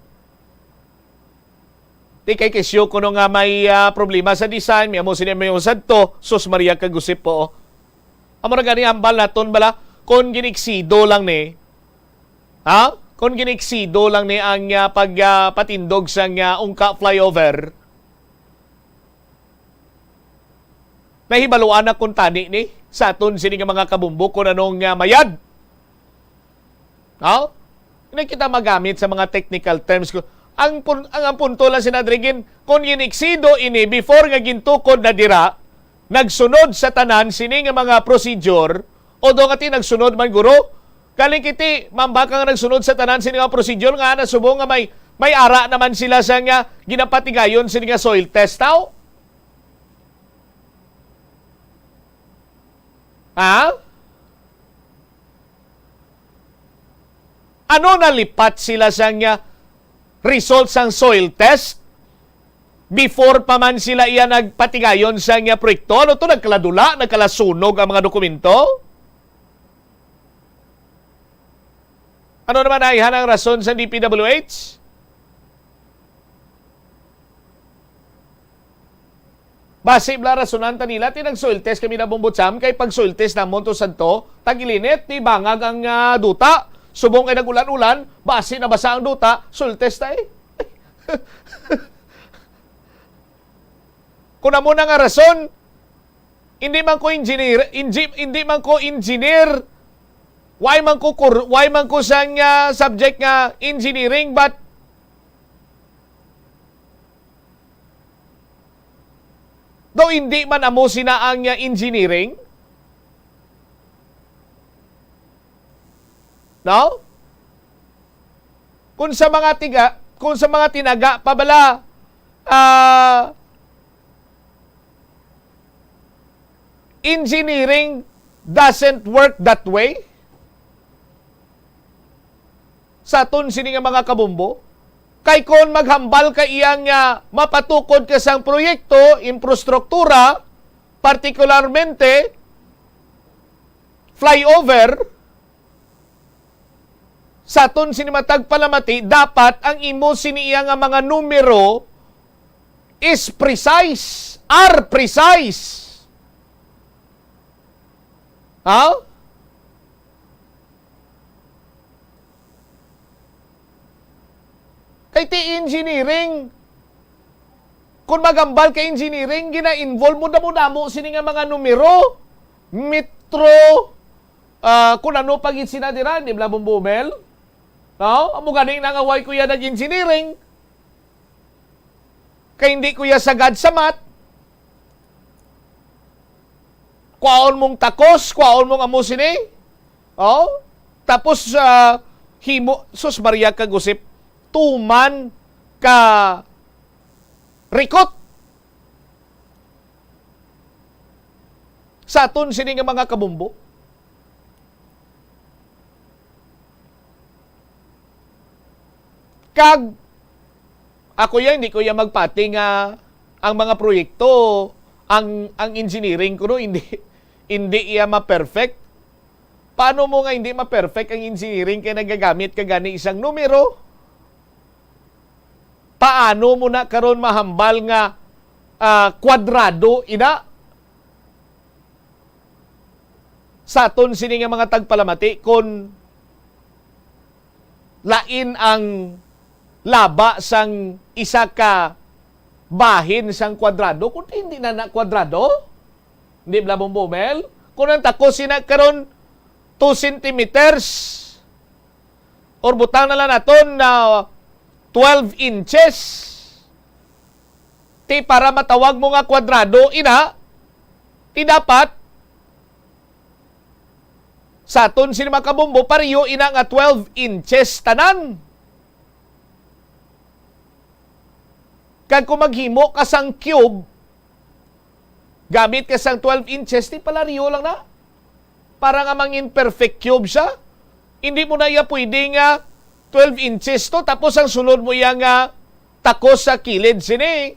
di kay kesyo kuno nga may, ah, problema sa design, may amo sini, may usad to, sus Maria kag Josep po. Amo ra gani hambal naton bala, kon giniksido lang ni, ha? Kon giniksido lang ni ang, ah, pag, ah, patindog sang, ah, Ungka flyover, nahibaluan na kuntani ni sa aton sini nga mga kabombo kung anong, ah, mayad. No? Hindi kita magamit sa mga technical terms ko. Ang pun-, ang, ang punto lang, Sen Adrian, kung giniksido ini before nga gintukod na dira, nagsunod sa tanan sini nga mga procedure, o do nga ti nagsunod man guro, kaling kiti, mambaka nga nagsunod sa tanan sini nga procedure nga nasubo nga may, may ara naman sila sa nga ginapatigayon sini nga soil test, tao? Ha? Ano, nalipat sila sang, ah, result sang soil test before pa man sila iya nagpatigayon sang, ah, proyekto? Ano to, nagkaladula, nagkalasunog ang mga dokumento? Ano naman ay hanang rason sa D P W H? Basi bala rasunan ta nila, ti nag-soil test kami na, Bombo Cham, kay pag-soil test namon to sadto, tag-ilinit, ti bangag ang, ah, duta. Subong kay nag-ulan-ulan, basi nabasa ang duta, soil test ta eh. Kung amo na nga rason, hindi man ko engineer, hindi, hindi man ko engineer, why man ko kur-, why man ko sang, ah, subject nga engineering, but Daw hindi man amo sina ang, ah, engineering? No? Kung sa mga tiga, kung sa mga tinaga pa bala, ah, engineering doesn't work that way. Sa aton sini nga mga kabombo? Kay kon maghambal ka iya nga mapatukod ka sang proyekto, infrastruktura, partikularmente flyover, sa aton sini matag palamati, dapat ang imo sini iya nga mga numero is precise, are precise. Ha? Kay ti engineering, kung magambal ka engineering, gina-involve mo damo-damo sini nga mga numero, metro, ah, kung ano pa gid sina dira, di ba, Bombo Mel? No? Amo gani na nga why ko ya nag-engineering. Kay hindi ko ya sagad sa math. Kwaon mong takos, kwaon mong amo sini. Oh? Tapos, ah, himo, sus, Maria, kag usip, tuman ka rikot sa aton sini nga mga kabombo. Kag ako ya, hindi ko ya magpati nga ang mga proyekto, ang, ang engineering kuno, hindi, hindi iya ma-perfect. Paano mo nga hindi ma-perfect ang engineering kay nagagamit ka gani isang numero? Paano mo na karon mahambal nga, ah, kwadrado ina? Sa aton sini nga mga tagpalamati, kon lain ang laba sang isa ka bahin sang kwadrado, kon hindi na na kwadrado, hindi bala, Bombo Mel? Kon ang takos sina karon two centimeters, or butang na lang naton na twelve inches, ti para matawag mo nga kwadrado ina, ti dapat sa aton sini mga kabombo, pareho ina nga twelve inches tanan. Kag kung maghimo ka sang cube, gamit ka sang twelve inches, ti palareho lang na. Para nga mangin perfect cube siya. Hindi mo na iya pwede nga twelve inches to, tapos ang sulod mo iya nga takos sa kilid sini,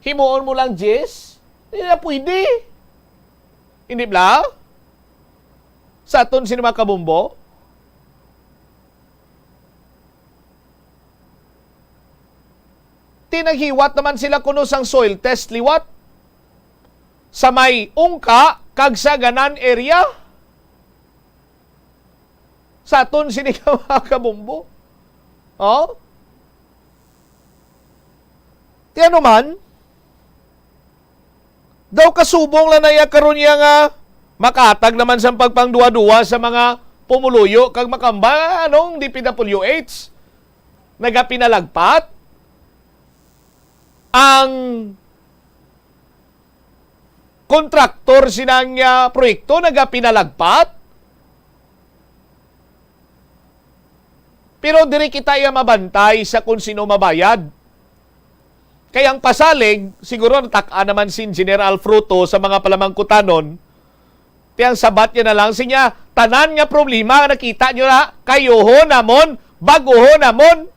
himuon mo lang diyes. Hindi na pwede. Hindi bala? Sa aton sini mga kabombo, ti naghiwat naman sila kuno sang soil test liwat sa may Ungka kag sa Ganan area. Sa aton sini nga mga kabombo. Oh? Ti ano man, daw kasubong lang na iya karon iya nga makahatag naman sang pagpangduwa-duwa sa mga pumuluyo kag makamba. Anong D P W H? Nagapinalagpat? Ang kontraktor sinang, ah, proyekto nagapinalagpat? Pero diri kita iya mabantay sa kung sino mabayad. Kay ang pasalig, siguro natak-an naman si Engineer Alfruto sa mga palamangkutanon. Ti ang sabat niya na lang, sinya, "Tanan nga problema nga nakita niyo na, kayuho namon, baguho namon."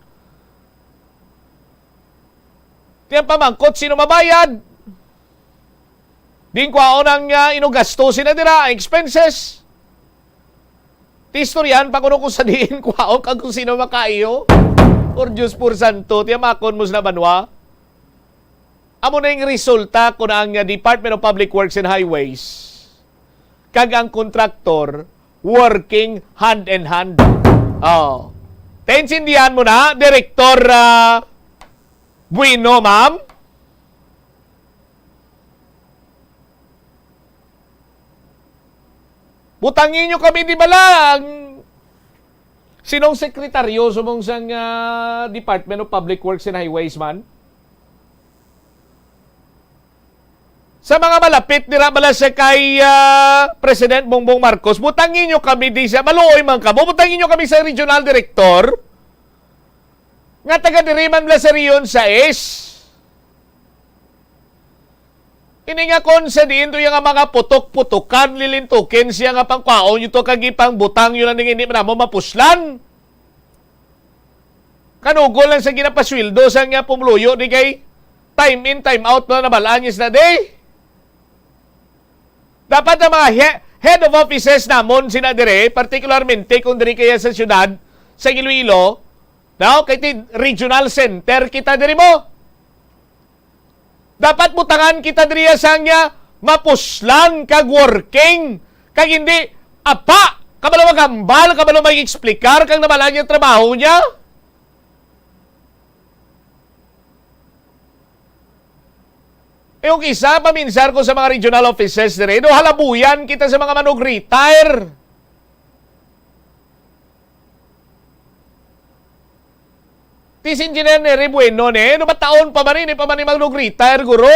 Ti ang pamangkot, sino mabayad? Diin kwaon ang, ah, inugasto sina dira, ang expenses. Ti istoryahan pa kuno kung sa diin kwaon kag kung sino makaiyo. Por Dios, por santo, ti amakon mo sa banwa. Amo na yung resulta kung ang, uh, Department of Public Works and Highways kag ang kontraktor working hand in hand. Oh. Naintindihan mo na, Direktor, ah, Bueno, ma'am? Butangi nyo kami, di bala, ang sinong sekretaryo subong sang, ah, Department of Public Works and Highways man? Sa mga malapit dira bala sa kay, ah, President Bongbong Marcos, butangi nyo kami di sa, maluoy man kamo, butangi nyo kami sa regional director nga taga diri man bala sa Region sais. Ini nga kon sa diin to yung mga putok-putukan, lilintukin siya nga pangkwaon nyo to, kag ipangbutang nyo lang nga hindi man namo mapuslan. Kanugol lang sa ginapasweldo sa nga pumuluyo, di kay time in, time out na nabalaan niya sila, di? Dapat ang mga he-, head of offices namon sina dire, particularmente kung diri kaya sa syudad, sa Iloilo, no? Kay ti-, regional center kita diri mo. Dapat butangan kita diri sang, ah, mapuslan kag working, kag hindi, apa, kabalo maghambal, kabalo mag-explicar kag nabalaan niya trabaho niya. Yung isa, paminsar ko sa mga regional offices diri, do halabuyan kita sa mga manug-retire. Ti si Engineer Neri Bueno ni, no, mataon pa man ni, pa man ni mag-retire, guro.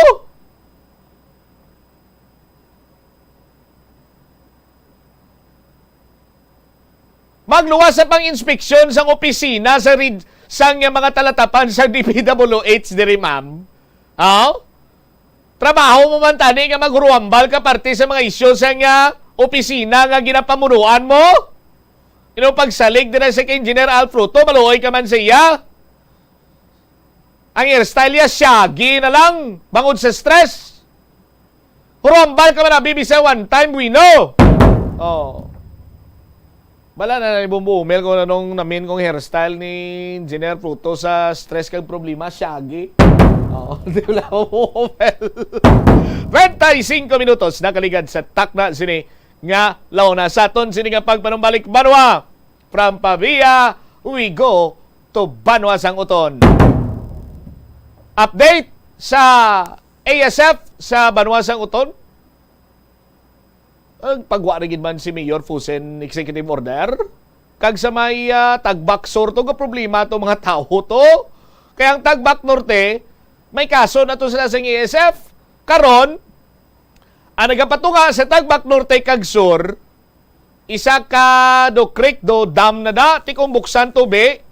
Magluwas sa pang-inspeksyon sang opisina sa rid-, sang mga talatapan sa D P W H diri, ma'am. Aw? Trabaho mo man tani nga maghuruambal ka parte sa mga isyu sa nga opisina nga ginapamunuan mo? Ino pagsalig dira sa kay Engineer Al Fruto, maluoy ka man sa iya. Ang hairstyle niya, shaggy na lang, bangod sa stress. Huruambal ka man, abi, bisag one time, bueno. Oh. Bala na ni Bumbo Umel kung anong namin kong hairstyle ni Engineer Pluto sa stress kag problema, shaggy. Oo, di wala mo, Bumbo Umel. Treinta y cinco minutos nakaligad sa takna sini nga launa sa aton sini nga pagpanumbalik banwa. From Pavia, we go to Banwa sang Uton. Update sa A S F sa Banwa sang Uton. Ang pagwa ra gid man si Mayor Fusen executive order. Kag sa may, ah, Tagbak Sur to, nga problema to mga tawo to. Kaya ang Tagbak Norte, may kaso na to sila sa A S F. Karon, ang nagapatunga sa Tagbak Norte kag Sur, isa ka do creek, do dam na da, ti kung buksan tubi,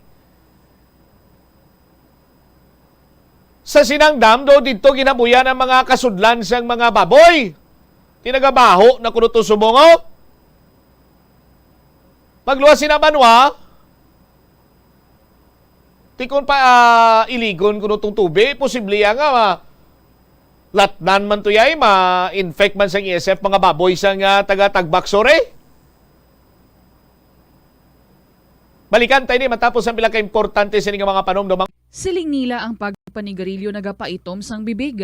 sa sinang dam, do didto ginabuyan ang mga kasudlan sang mga baboy. Ti nagabaho na kuno to subong, oh. Pagluwas sina banwa, ti kon pa, ah, iligon kuno tong tubi, posible ya nga, ah, latnan man to yay, ma-infect man sang A S F mga baboy sang, ah, taga Tagbak Sur, eh. Balikan tayo ni matapos ang pila ka importante sini nga mga panumdumang. Siling nila ang pagpanigarilyo nagapaitom sang bibig.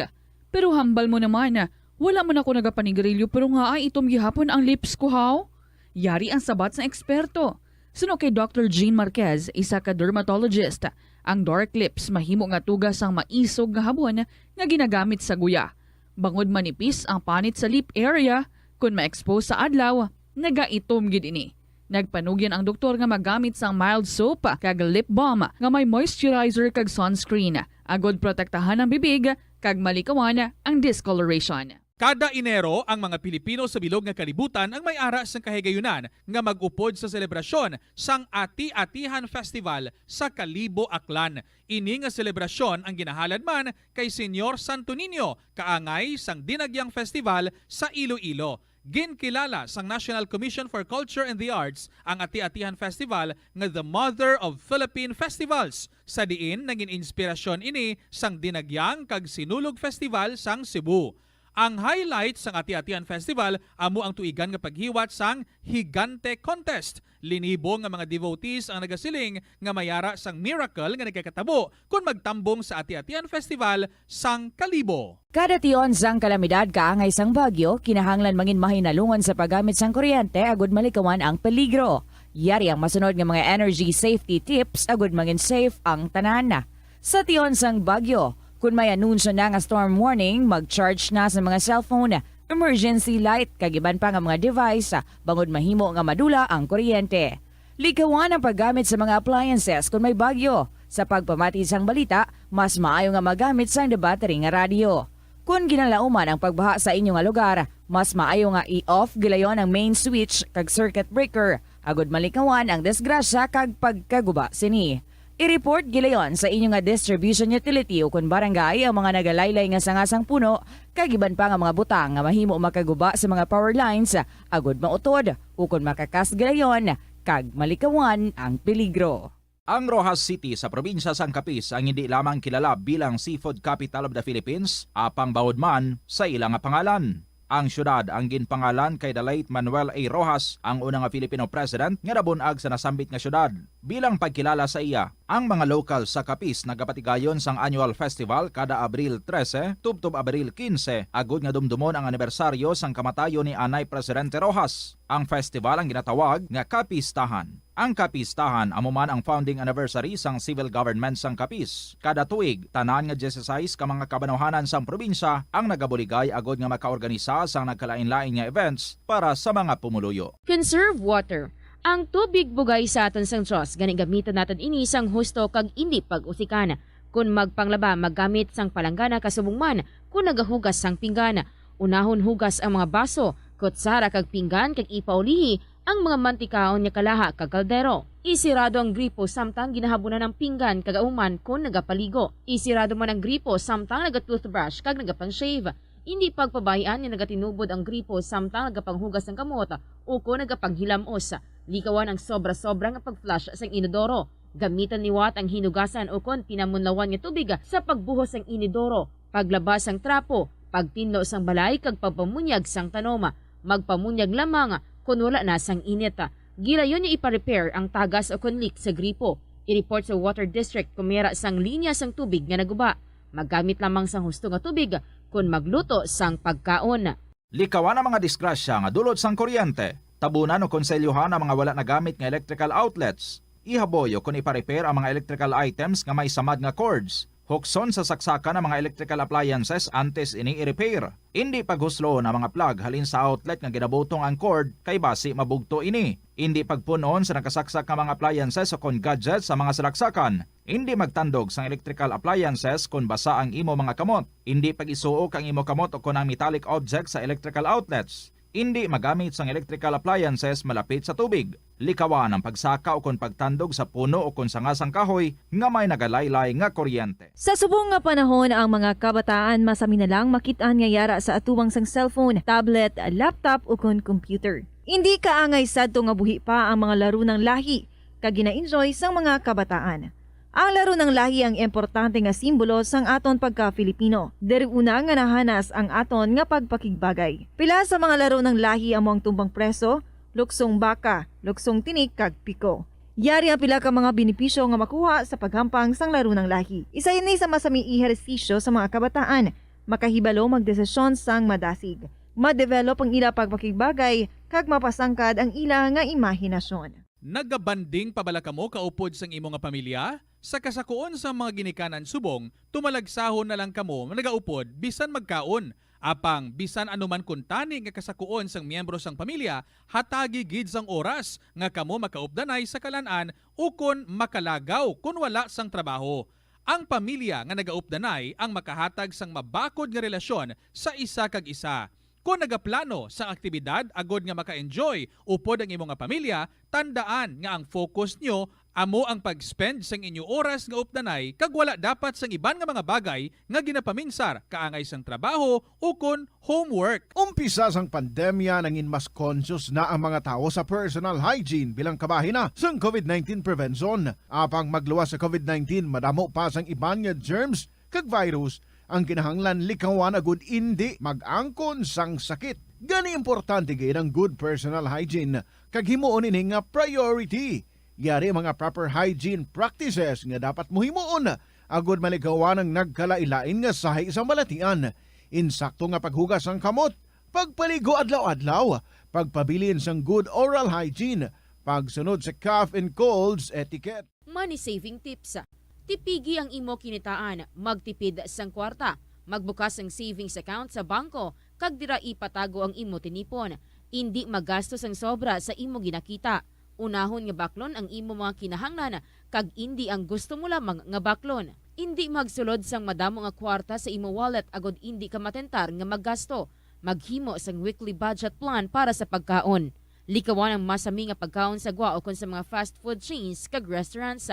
Pero hambal mo naman, wala man ako nagapanigarilyo pero nga ay itom gihapon ang lips ko, haw? Yari ang sabat sang eksperto. Suno kay Doctor Jean Marquez, isa ka dermatologist, ang dark lips mahimo nga tuga sang maisog nga habon nga ginagamit sa guya. Bangod manipis ang panit sa lip area, kun ma-expose sa adlaw, nagaitom gid ini. Nagpanugyan ang doktor nga magamit sang mild soap kag lip balm nga may moisturizer kag sunscreen, agod protektahan ang bibig kag malikawan ang discoloration. Kada Enero, ang mga Pilipino sa bilog nga kalibutan ang may ara sang kahigayunan nga mag-upod sa selebrasyon sang Ati-Atihan Festival sa Kalibo, Aklan. Ini nga selebrasyon ang ginahalad man kay Señor Santo Niño, kaangay sang Dinagyang Festival sa Iloilo. Ginkilala sang National Commission for Culture and the Arts ang Ati-Atihan Festival nga the Mother of Philippine Festivals, sa diin nagin inspirasyon ini sang Dinagyang kag Sinulog Festival sang Cebu. Ang highlight sang Ati-Atian Festival amo ang tuigan nga paghiwat sang Higante Contest. Linibo nga mga devotees ang nagasiling nga may ara sang miracle nga nagakatabo kon magtambong sa Ati-Atian Festival sang Kalibo. Kada tion sang kalamidad kaangay sang bagyo, kinahanglan mangin mahinalungon sa paggamit sang kuryente agud malikawan ang peligro. Yari ang masunod nga mga energy safety tips agud mangin safe ang tanan. Sa tion sang bagyo, kun may anunsyo na nga storm warning, mag-charge na sa mga cellphone, emergency light, kag iban pa nga mga device, bangod mahimo nga madula ang kuryente. Likawan ang paggamit sa mga appliances kun may bagyo. Sa pagpamati sang balita, mas maayo nga magamit sang debattery nga radyo. Kun ginalauman ang pagbaha sa inyo nga lugar, mas maayo nga i-off gilayon ang main switch kag circuit breaker, agud malikawan ang disgrasya kag pagkaguba sini. I-report gilayon sa inyo nga distribution utility ukon barangay ang mga nagalaylay nga sanga sang puno kag iban pa nga mga butang nga mahimo makaguba sa mga power lines, agud mautod ukon makakas gilayon kag malikawan ang peligro. Ang Roxas City sa probinsya sang Capiz ang hindi lamang kilala bilang Seafood Capital of the Philippines, apang bawod man sa ila nga pangalan. Ang siyudad ang ginpangalan kay the late Manuel A. Roxas, ang una nga Filipino president nga nabun-ag sa nasambit nga siyudad. Bilang pagkilala sa iya, ang mga lokal sa Capiz nagapatigayon sang annual festival kada Abril trese tubtob Abril kinse, agud nga dumdumon ang anibersaryo sang kamatayon ni anay Presidente Roxas. Ang festival ang ginatawag nga Kapistahan. Ang Kapistahan amo man ang founding anniversary sang civil government sang Capiz. Kada tuig, tanan nga dieciséis ka mga kabanwahanan sang probinsya ang nagabuligay agud nga makaorganisa sang nagkalain-lain nga events para sa mga pumuluyo. Conserve water. Ang tubig bugay sa aton sang Dios, gani gamiton naton ini sang husto kag indi pag-usikan. Kon magpanglaba, maggamit sang palanggana kasubong man kon nagahugas sang pinggan. Unahon hugas ang mga baso, kutsara kag pinggan kag ipaulihi ang mga mantikaon nga kalaha kag kaldero. Isirado ang gripo samtang ginahabunan ang pinggan kag auman kon nagapaligo. Isirado man ang gripo samtang naga-toothbrush kag nagapang-shave. Indi pagpabay-an nga nagatinubod ang gripo samtang nagapanghugas sang kamot ukon nagapanghilam-os. Likawan ang sobra-sobra nga pag-flush sang inodoro. Gamitan liwat ang hinugasan ukon pinamunlawan nga tubig sa pagbuhos sang inodoro, paglaba sang trapo, pagtinlo sang balay kag pagpamunyag sang tanom. Magpamunyag lamang kon wala na sang init. Gilayon nga ipa-repair ang tagas ukon leak sa gripo. I-report sa Water District kon may ara sang linya sang tubig nga naguba. Maggamit lamang sang husto nga tubig kon magluto sang pagkaon. Likawan ang mga disgrasya nga dulot sang kuryente. Tabunan o konselyohan ang mga wala nagamit nga electrical outlets. Ihaboy o kon ipa-repair ang mga electrical items nga may samad nga cords. Hukson sa saksakan ang mga electrical appliances antes ini i-repair. Indi paghusloon ang mga plug halin sa outlet nga ginabutong ang cord kay basi mabugto ini. Indi pagpun-on sa nakasaksak nga mga appliances o kon gadgets sa mga salaksakan. Indi magtandog sang electrical appliances kon basa ang imo mga kamot. Indi pag-isuok ang imo kamot o kon ang metallic object sa electrical outlets. Indi magamit sang electrical appliances malapit sa tubig. Likawan ang pagsaka o kon pagtandog sa puno o kon sanga sang kahoy nga may nagalaylay nga kuryente. Sa subong nga panahon, ang mga kabataan masami na lang makit-an nga yara sa atubang sang cellphone, tablet, laptop, o kon computer. Indi kaangay sadto nga buhi pa ang mga laro ng lahi kag gina-enjoy sang mga kabataan. Ang laro ng lahi ang importante nga simbolo sang aton pagka-Filipino. Diri una nga nahanas ang aton nga pagpakigbagay. Pila sa mga laro ng lahi amo ang tumbang preso, luksong baka, luksong tinik, kag piko. Yari ang pila ka mga benepisyo nga makuha sa paghampang sang laro ng lahi. Isa ini sa masami ehersisyo sa mga kabataan, makahibalo magdesisyon sang madasig, ma-develop ang ila pagpakigbagay, kag mapasangkad ang ila nga imahinasyon. Nagabanding pa bala kamo kaupod sang imo nga pamilya? Sa kasakuon sang mga ginikanan subong, tumalagsahon na lang kamo nagaupod bisan magkaon. Apang bisan ano man kuntani nga kasakuon sang miyembro sang pamilya, hatagi gid sang oras nga kamo makaupdanay sa kalan-an ukon makalagaw kon wala sang trabaho. Ang pamilya nga nagaupdanay ang makahatag sang mabakod nga relasyon sa isa kag isa. Kon nagaplano sang aktibidad agod nga maka-enjoy upod ang imo nga pamilya, tandaan nga ang focus nyo amo ang pag-spend sang inyo oras nga updanay kag wala dapat sang iban nga mga bagay nga ginapaminsar kaangay sang trabaho ukon homework. Umpisa sang pandemya, nangin mas conscious na ang mga tawo sa personal hygiene bilang kabahin na sang COVID nineteen prevention. Apang magluwas sa COVID nineteen, madamo pa sang iban nga germs kag virus ang kinahanglan likawan agud indi mag-angkon sang sakit. Gani, importante gid ang good personal hygiene kag himuon ini nga priority. Yari mga proper hygiene practices nga dapat mo himuon agud malikawan ang nagkalain-lain nga sahi sa balatian. Insakto nga paghugas sang kamot, pagpaligo adlaw-adlaw, pagpabilin sang good oral hygiene, pagsunod sa cough and colds etiquette. Money saving tips. Tipigi ang imo kinitaan, magtipid sang kwarta, magbukas sang savings account sa bangko, kag dira ipatago ang imo tinipon. Indi magasto sang sobra sa imo ginakita. Unahon nga baklon ang imo mga kinahanglan, kag indi ang gusto mo lamang nga baklon. Indi magsulod sang madamo nga kwarta sa imo wallet agod indi ka matentar nga maggasto. Maghimo sang weekly budget plan para sa pagkaon. Likawan ang masami nga pagkaon sa gwa ukon sa mga fast food chains kag restaurants.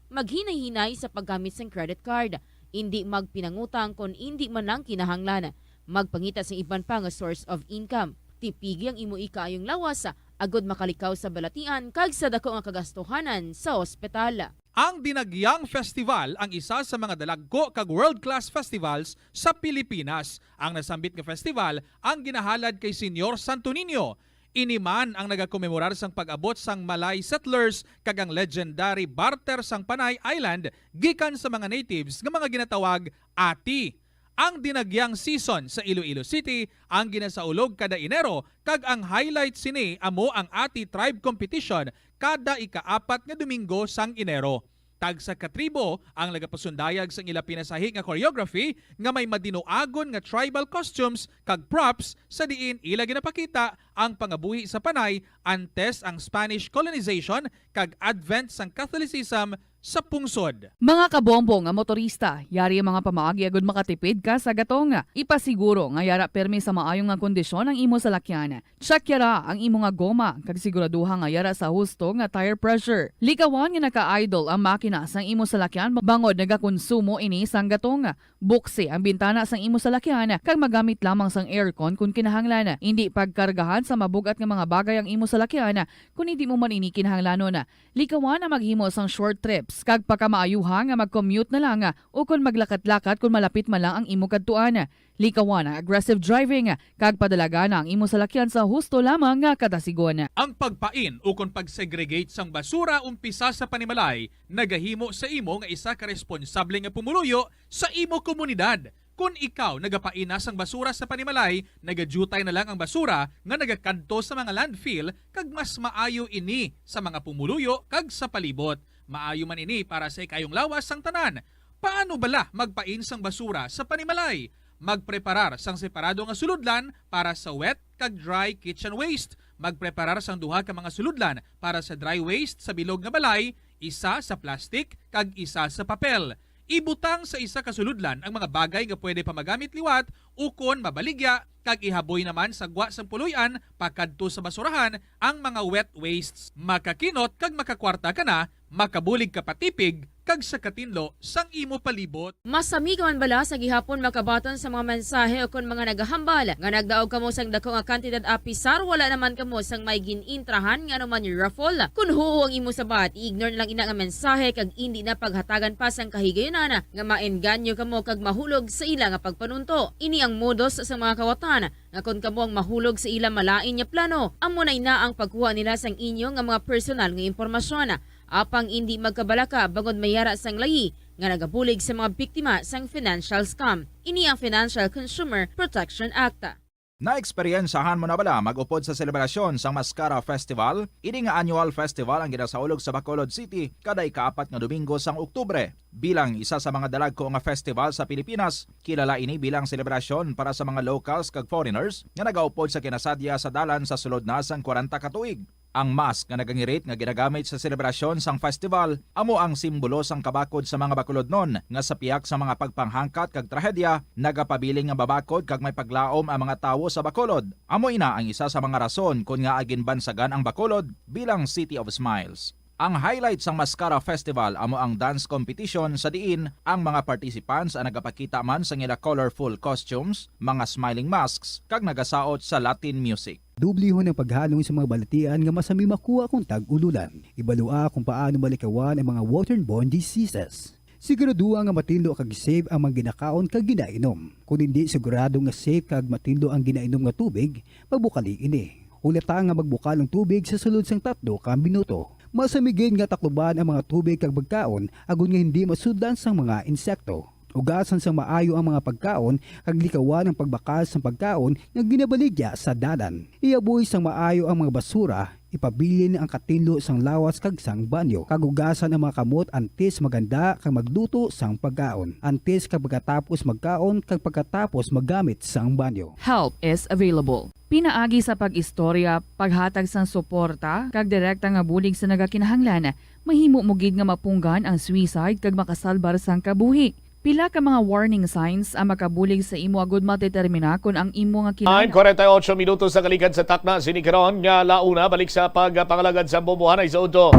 Maghinay-hinay sa paggamit sang credit card. Indi magpinangutang kon indi man lang kinahanglan. Magpangita sang iban pa nga source of income. Tipigi ang imo ikaayong lawas agod makalikaw sa balatian kag sa dako nga kagastuhanan sa ospital. Ang Dinagyang Festival ang isa sa mga dalagko kag world-class festivals sa Pilipinas. Ang nasambit nga festival ang ginahalad kay Señor Santo Niño. Ini man ang nagakomemorar sang pag-abot sang Malay settlers kag ang legendary barter sang Panay Island gikan sa mga natives nga mga ginatawag ati. Ang Dinagyang season sa Iloilo City ang ginasaulog kada Enero, kag ang highlight sini amo ang Ati Tribe Competition kada ikaapat nga Domingo sang Enero. Tagsa ka tribo ang nagapasundayag sang ila pinasahi nga choreography nga may madinuagon nga tribal costumes kag props, sa diin ila ginapakita ang pangabuhi sa Panay antes ang Spanish colonization kag advent sang Catholicism sa pungsod. Mga kabombo nga motorista, yari ang mga pamaagi agud makatipid ka sa gatong. Ipasiguro nga yara pirmi sa maayo nga kondisyon ang imo salakyan. Check yara ang imo nga goma kag siguraduha nga yara sa husto nga tire pressure. Likawan nga naka-idle ang makina sang imo salakyan bangod nagakonsumo ini sang gatong. Buksi ang bintana sang imo salakyan kag magamit lamang sang aircon kon kinahanglan. Indi pagkargahan sa mabug-at nga mga bagay ang imo salakyan kon hindi mo man ini kinahanglanon. Likawan ang maghimo sang short trips, kag pakamaayuha nga mag-commute na lang, o kon maglakat-lakat kon malapit man lang ang imo kadtuan. Likawan ang aggressive driving, kag padalagan ang imo salakyan sa husto lamang nga katasigon. Ang pagpain ukon pag-segregate sang basura umpisa sa panimalay nagahimo sa imo nga isa ka responsable nga pumuluyo sa imo komunidad. Kon ikaw nagapain na sang basura sa panimalay, nagadyutay na lang ang basura nga nagakadto sa mga landfill, kag mas maayo ini sa mga pumuluyo kag sa palibot. Maayo man ini para sa ikaayong lawas sang tanan. Paano bala magpain sang basura sa panimalay? Magpreparar sang separado nga sulodlan para sa wet kag dry kitchen waste. Magpreparar sang duha ka mga sulodlan para sa dry waste sa bilog nga balay, isa sa plastic kag isa sa papel. Ibutang sa isa ka sulodlan ang mga bagay nga pwede pa magamit liwat ukon mabaligya, kag ihaboy naman sa gwa sang puloy-an pakadto sa basurahan ang mga wet wastes. Makakinot kag makakwarta ka na, makabulig ka pa tipig kag sa katinlo sang imo palibot. Masami ka man bala sa gihapon makabaton sa mga mensahe ukon mga nagahambal nga nagdaog kamo sang dako nga kantidad apisar wala naman kamo sang may gin-intrahan nga anuman raffle? Kon huo ang imo sabat, i-ignore na lang ina nga mensahe kag indi na paghatagan pa sang kahigayunan nga maengganyo kamo kag mahulog sa ila nga pagpanunto. Ini ang modus sa mga kawatan nga kon kamo ang mahulog sa ila malain nga plano, amo na ina ang pagkuha nila sang inyo nga mga personal nga impormasyon. Apang indi magkabalaka bangod may yara sang layi nga nagabulig sa mga biktima sang financial scam. Ini ang Financial Consumer Protection Act. Naeksperyensahan mo na bala mag-upod sa selebrasyon sang Mascara Festival? Ini nga annual festival ang ginasaulog sa Bacolod City kada ikaapat nga Domingo sang Oktubre. Bilang isa sa mga dalagko nga festival sa Pilipinas, kilala ini bilang selebrasyon para sa mga locals kag foreigners nga nagaupod sa kinasadya sa dalan sa sulod na sang kwarenta ka tuig. Ang mask nga nagangirit nga ginagamit sa selebrasyon sang festival amo ang simbolo sang kabakod sa mga Bacolodnon nga sa pihak sa mga pagpanghangkat kag trahedya, nagapabilin nga mabakod kag may paglaom ang mga tawo sa Bacolod. Amo ina ang isa sa mga rason kon ngaa ginbansagan ang Bacolod bilang City of Smiles. Ang highlight sang Mascara Festival amo ang dance competition, sa diin ang mga participants ang nagapakita man sang ila colorful costumes, mga smiling masks, kag nagasaot sa Latin music. Dublihon ang paghalong sa mga balatian nga masami makuha kon tag-ululan. Ibalua kung paano malikawan ang mga waterborne diseases. Siguraduha nga matinlo kag safe ang mga ginakaon kag ginainom. Kon hindi sigurado nga safe kag matinlo ang ginainom nga tubig, magbukali ini. Hulata nga magbukal ang tubig sa sulod sang tatlo ka minuto. Masamigin nga takluban ang mga tubig kag pagkaon agod nga hindi masudlan sang mga insekto. Ugasan sang maayo ang mga pagkaon kag likawan ang pagbakal sang pagkaon nga ginabaligya sa dalan. Ihaboy sang maayo ang mga basura, ipabilin ang katinlo sang lawas kag sang banyo, kag ugasan ang mga kamot antes maghanda kag magluto sang pagkaon, antes kag pagkatapos magkaon kag pagkatapos maggamit sang banyo. Help is available. Pinaagi sa pag-istorya, paghatag sang suporta, kag direkta nga bulig sa nagakinahanglan, mahimo mo gid nga mapunggan ang suicide kag makasalbar sang kabuhi. Pila ka mga warning signs ang makabulig sa imo agud madetermina kon ang imo nga kinahanglan. Ay, forty-eight minutos sa kaligad sa takna sini karon nga launa. Balik sa pagpangalagad sa bombohanay sa udto.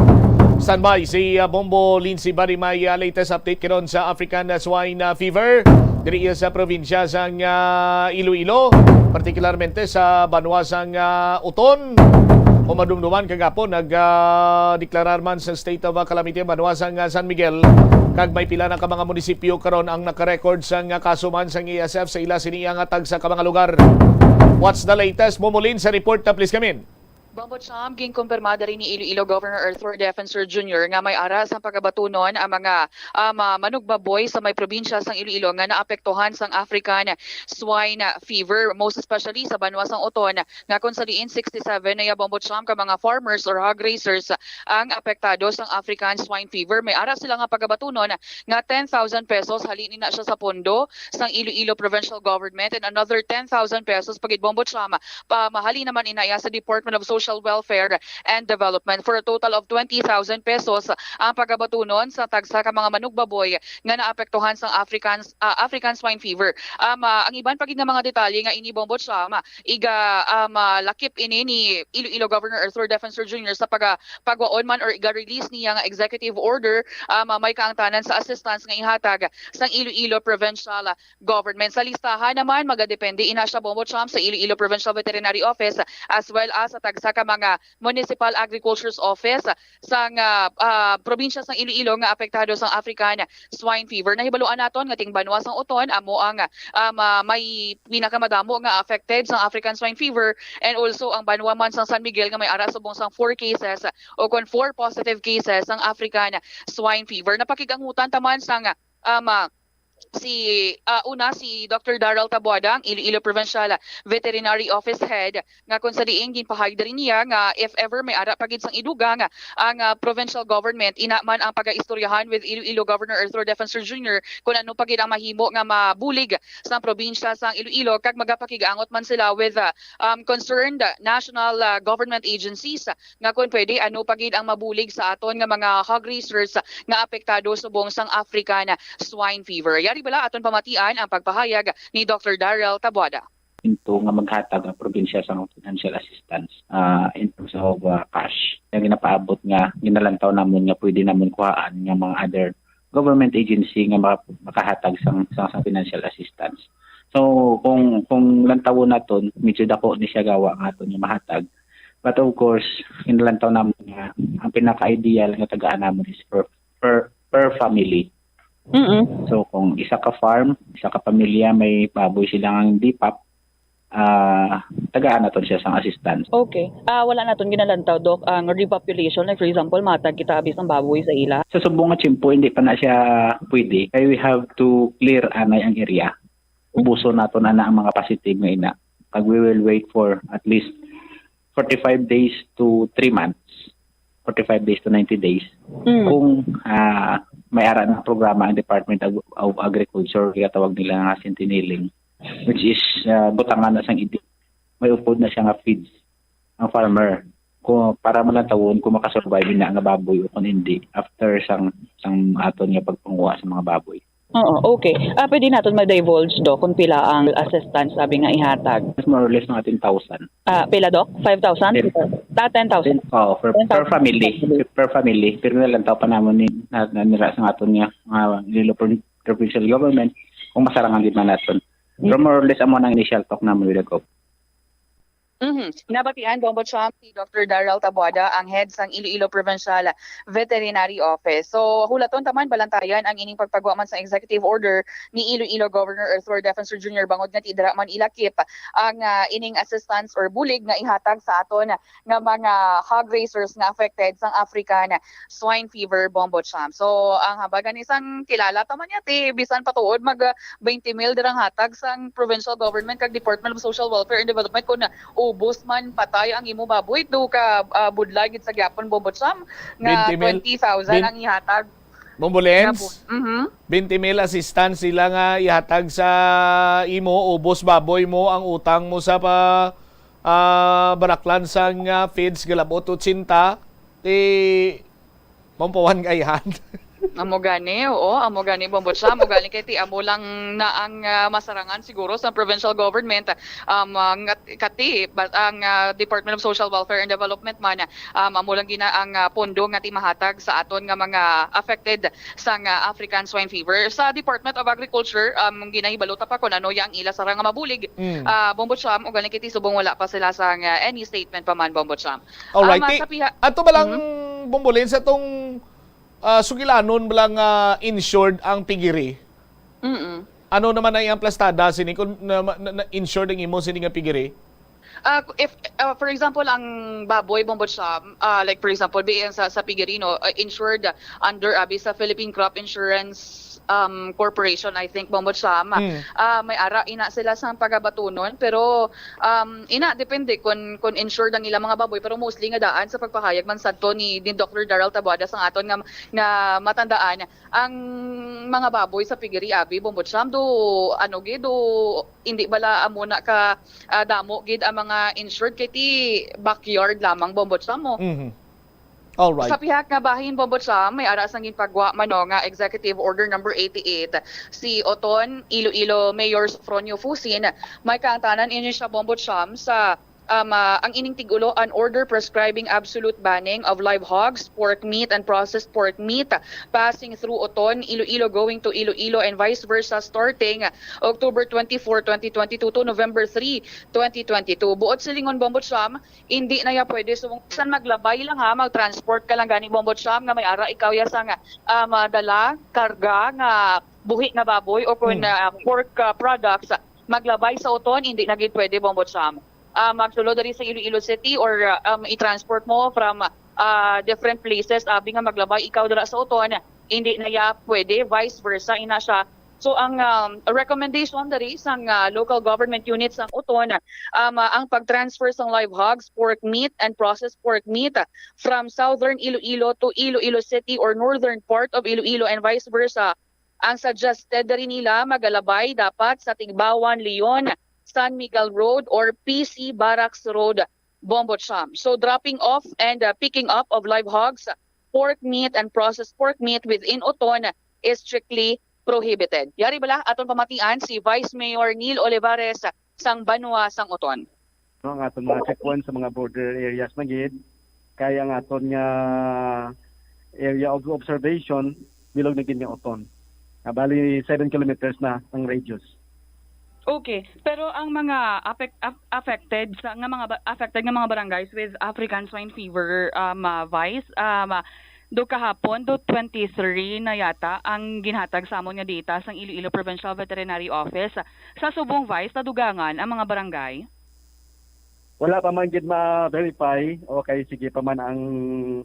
Standby si, ah, Bombo Lindsay Bari. May, ah, latest update karon sa African, ah, Swine, ah, Fever diri sa probinsya sang, ah, Iloilo, partikularmente sa banwa sang, ah, Oton. Kung madumduman kagapon, nag, ah, deklarar man sa state of, ah, calamity ang banwa sang, ah, San Miguel, kag may pila na ka mga munisipyo karon ang naka-record sang, ah, kaso man sang A S F sa ila sini nga tagsa ka mga lugar. What's the latest, Momolin, sa report na please kamin? Bombo Cham, ginkumpirma diri ni Iloilo Governor Arthur Defensor Junior nga may ara sang pagabatunon ang mga, ah, ma-, manugbaboy sa may probinsya sang Iloilo nga naapektuhan sang African Swine Fever, most especially sa banwa sang Oton, nga kung sa diin sixty-seven na ya, Bombo Cham, ka mga farmers or hog raisers ang apektado sang African Swine Fever. May ara sila nga pagabatunon nga ten thousand pesos, halin na siya sa pondo sang Iloilo Provincial Government, and another ten thousand pesos pa gid, Bombo Cham, pa mahalin naman ina ya sa Department of Social Welfare and Development, for a total of twenty thousand pesos ang pagabatunon sa tagsa ka mga manugbaboy nga naapektuhan sang African, ah, African Swine Fever. Um, ah, ang iban pa gid nga mga detalye nga ini, Bombo Cham, iga, um, ah, lakip ini ni Iloilo Governor Arthur Defensor Junior sa paga-, pagwaon man or iga-release niya nga executive order, um, ah, may kaangtanan sa assistance nga ihatag sang Iloilo Provincial Government. Sa listahan naman, magadepende ina siya, Bombo Cham, sa Iloilo Provincial Veterinary Office as well as sa tagsa ka mga Municipal Agriculture's Office sang, ah, ah, probinsya sang Iloilo nga apektado sang African Swine Fever. Nahibaluan naton nga ting banwa sang Oton amo ang, ah, ma-, may pinakamadamo nga affected sang African Swine Fever, and also ang banwa man sang San Miguel nga may ara subong sang four cases o kon four positive cases sang African Swine Fever. Napakig-angutan ta man sang, ah, ma-, si, ah, una, si Doctor Daryl Taboada, ang Iloilo Provincial Veterinary Office Head, nga kung sa diin ginpahayag diri niya nga if ever may ara pa gid sang idugang ang, ah, provincial government, ina man ang pagaistoryahan with Iloilo Governor Arthur Defensor Junior kung ano pa gid ang mahimo nga mabulig sa probinsya sang Iloilo, kag magapakig-angot man sila with, ah, um, concerned national, ah, government agencies nga kung pwede, ano pa gid ang mabulig sa aton nga mga hog raisers nga apektado subong sang African Swine Fever. Yari bala aton pamatian ang pagpahayag ni Doctor Daryl Taboada. Into nga maghatag ang probinsya sang financial assistance, ah, in terms of, ah, cash. Nga ginapaabot nga ginalantaw namon nga pwede namon kuhaan nga mga other government agency nga maka-, makahatag sang, sang, sang financial assistance. So, kung, kung lantawon naton, medyo dako ni siya gawa nga aton nga mahatag. But of course, ginalantaw namon nga ang pinaka-ideal nga tagaan namon is per, per, per family. Mm-mm. So, kung isa ka farm, isa ka pamilya, may baboy sila nga D PAP, ah, tagaan naton siya sang assistance. Okay. Ah, wala naton ginalantaw, Doc, ang repopulation. Like, for example, matag kita abi sang baboy sa ila. Sa subong nga tiyempo, hindi pa na siya pwede. Kay we have to clear anay ang area. Ubuson naton ana ang mga positive nga ina. Kag we will wait for at least forty-five days to three months. Forty-five days to ninety days. Mm. Kung, ah, may ara na programa ang Department of, of Agriculture, ginatawag nila nga Centennial, which is, ah, butangan na sang idi, may upod na siya nga feeds ang farmer. Kung, para malantawon kung makasurvive na nga baboy o kung hindi after sang, sang aton nga pagpanguha sa mga baboy. Oo, okay. Ah, pwede naton ma-divulge, Doc, kung pila ang assistance sabi nga ihatag? It's more or less mga ten thousand. Ah, pila, Doc? Five thousand? Ten. Ah, ten thousand. Ten, oh, per, per ten thousand family. Per family. Pero nalantaw pa namon ni, na, na, nila sa aton nga, nga Iloilo Pro-, provincial government, kung masarangan gid man naton. Mm. Pero more or less, amo nang initial talk namon with the gov. Mhm. Nabatian, Bombo Cham, si Doctor Daryl Taboada, ang head sang Iloilo Provincial Veterinary Office. So, hulaton ta man, balantayan ang ining pagpagwa man sa executive order ni Iloilo Governor Arthur Defensor Junior bangod nga ti dira man ilakip ang, ah, ining assistance or bulig nga ihatag sa aton nga mga hog raisers nga affected sang African swine fever, Bombo Cham. So, ang hambal gani sang kilala ta man niya, ti bisan patuod mag, ah, twenty mil dirang hatag sang provincial government kag Department of Social Welfare and Development kun ubos man patay ang imo baboy, do ka, ah, budlay gid sa gyapon, Bombo Cham, nga Twenty mil? twenty thousand Bin- ang ihatag. Bombo Lens? Nga bu-, mhm. Twenty mil assistance sila nga ihatag sa imo, ubos baboy mo ang utang mo sa pa, ah, baraklan sang, ah, feeds galabot otsinta, ti mampawan kay han. Amo gani, oo, amo gani, Bombo Cham. Amo gani kay ti amo lang na ang, ah, masarangan siguro sa provincial government, um, ah, nga kati, but ang, ah, Department of Social Welfare and Development man, um, amo lang gina ang, ah, pondo nga ti mahatag sa aton nga mga affected sang, ah, African swine fever. Sa Department of Agriculture, um, ginahibalo ta pa kung ano ya ang ila sara nga mabulig. Mm. Ah, Bombo Cham, ugaling kiti subong wala pa sila sang, ah, any statement pa man, Bombo Cham. Alright. Ah, ma-, Ti, sa piha-, ato ba lang, mhm. Bombo Lens, atong, ah, sugilanon ba lang, ah, insured ang piggery? Mm-mm. Ano naman ay ang plastada sini kung na, na, na insured ang imo sini nga piggery? Ah, if, ah, for example, ang baboy, Bombo Cham, ah, like, for example, B N sa, sa piggery, no, ah, insured under abi sa Philippine Crop Insurance, um, Corporation, I think, Bombo Cham. Mm. Ah, may ara ina sila sa pagabatunon, pero, um, ina, depende kung, kung insured ang ilang mga baboy, pero mostly nga daan sa pagpahayag man sadto ni, ni Doctor Daryl Taboada sang aton nga, nga matandaan, ang mga baboy sa piggery, abi, Bombo Cham, do, ano gid, do, hindi bala amo na ka, ah, damo gid ang mga insured kay ti backyard lamang, Bombo Cham, mo. Mhm. All right. Sa pihak nga bahin, Bombo Cham, may ara sang ginpagwa man, no, nga Executive Order Number eighty-eight, si Oton, Iloilo Mayor Sofronio Fusin, may kaangtanan ini siya, Bombo Cham, sa, um, ah, ang ining tig-ulo, an order prescribing absolute banning of live hogs, pork meat, and processed pork meat passing through Oton, Iloilo, going to Iloilo, and vice versa, starting October twenty-four, twenty twenty-two to November three, twenty twenty-two. Buot silingon, Bombo Cham, hindi na ya pwede. So, bisan maglabay lang, ha, mag-transport ka lang gani, Bombo Cham, nga may ara ikaw ya sang, ah, madala, karga nga buhi nga baboy o kung, Hmm. ah, pork, ah, products, maglabay sa Oton, hindi na gid pwede, Bombo Cham. Ah, magsulod diri sa Iloilo City or, ah, um, i-transport mo from, ah, different places, abi nga maglabay ikaw dira sa Oton, hindi na ya pwede, vice versa, ina siya. So, ang, um, recommendation diri sang, ah, local government units sang Oton, um, ah, ang pag-transfer sang live hogs, pork meat, and processed pork meat, ah, from southern Iloilo to Iloilo City or northern part of Iloilo and vice versa. Ang suggested diri nila magalabay dapat sa Tigbawan, Leon, San Miguel Road or P C Barracks Road, Bombo Cham. So, dropping off and, uh, picking up of live hogs, pork meat, and processed pork meat within Oton is strictly prohibited. Yari bala aton pamatian si Vice Mayor Neil Olivares sang banwa sang Oton. No, ang aton mga checkpoints sa mga border areas na gid, kay ang aton nga area of observation, bilog na gid nga Oton. Ah, bali, seven kilometers na ang radius. Okay, pero ang mga affect-, af-, affected sa, nga mga ba-, affected nga mga barangays with African swine fever, um, ah, Vice, um, ah, do kahapon, do twenty-three na yata ang ginhatag sa amon nga data sang Iloilo Provincial Veterinary Office. Sa subong, Vice, nadugangan ang mga barangay? Wala pa man gid ma-verify. Okay, sige pa man ang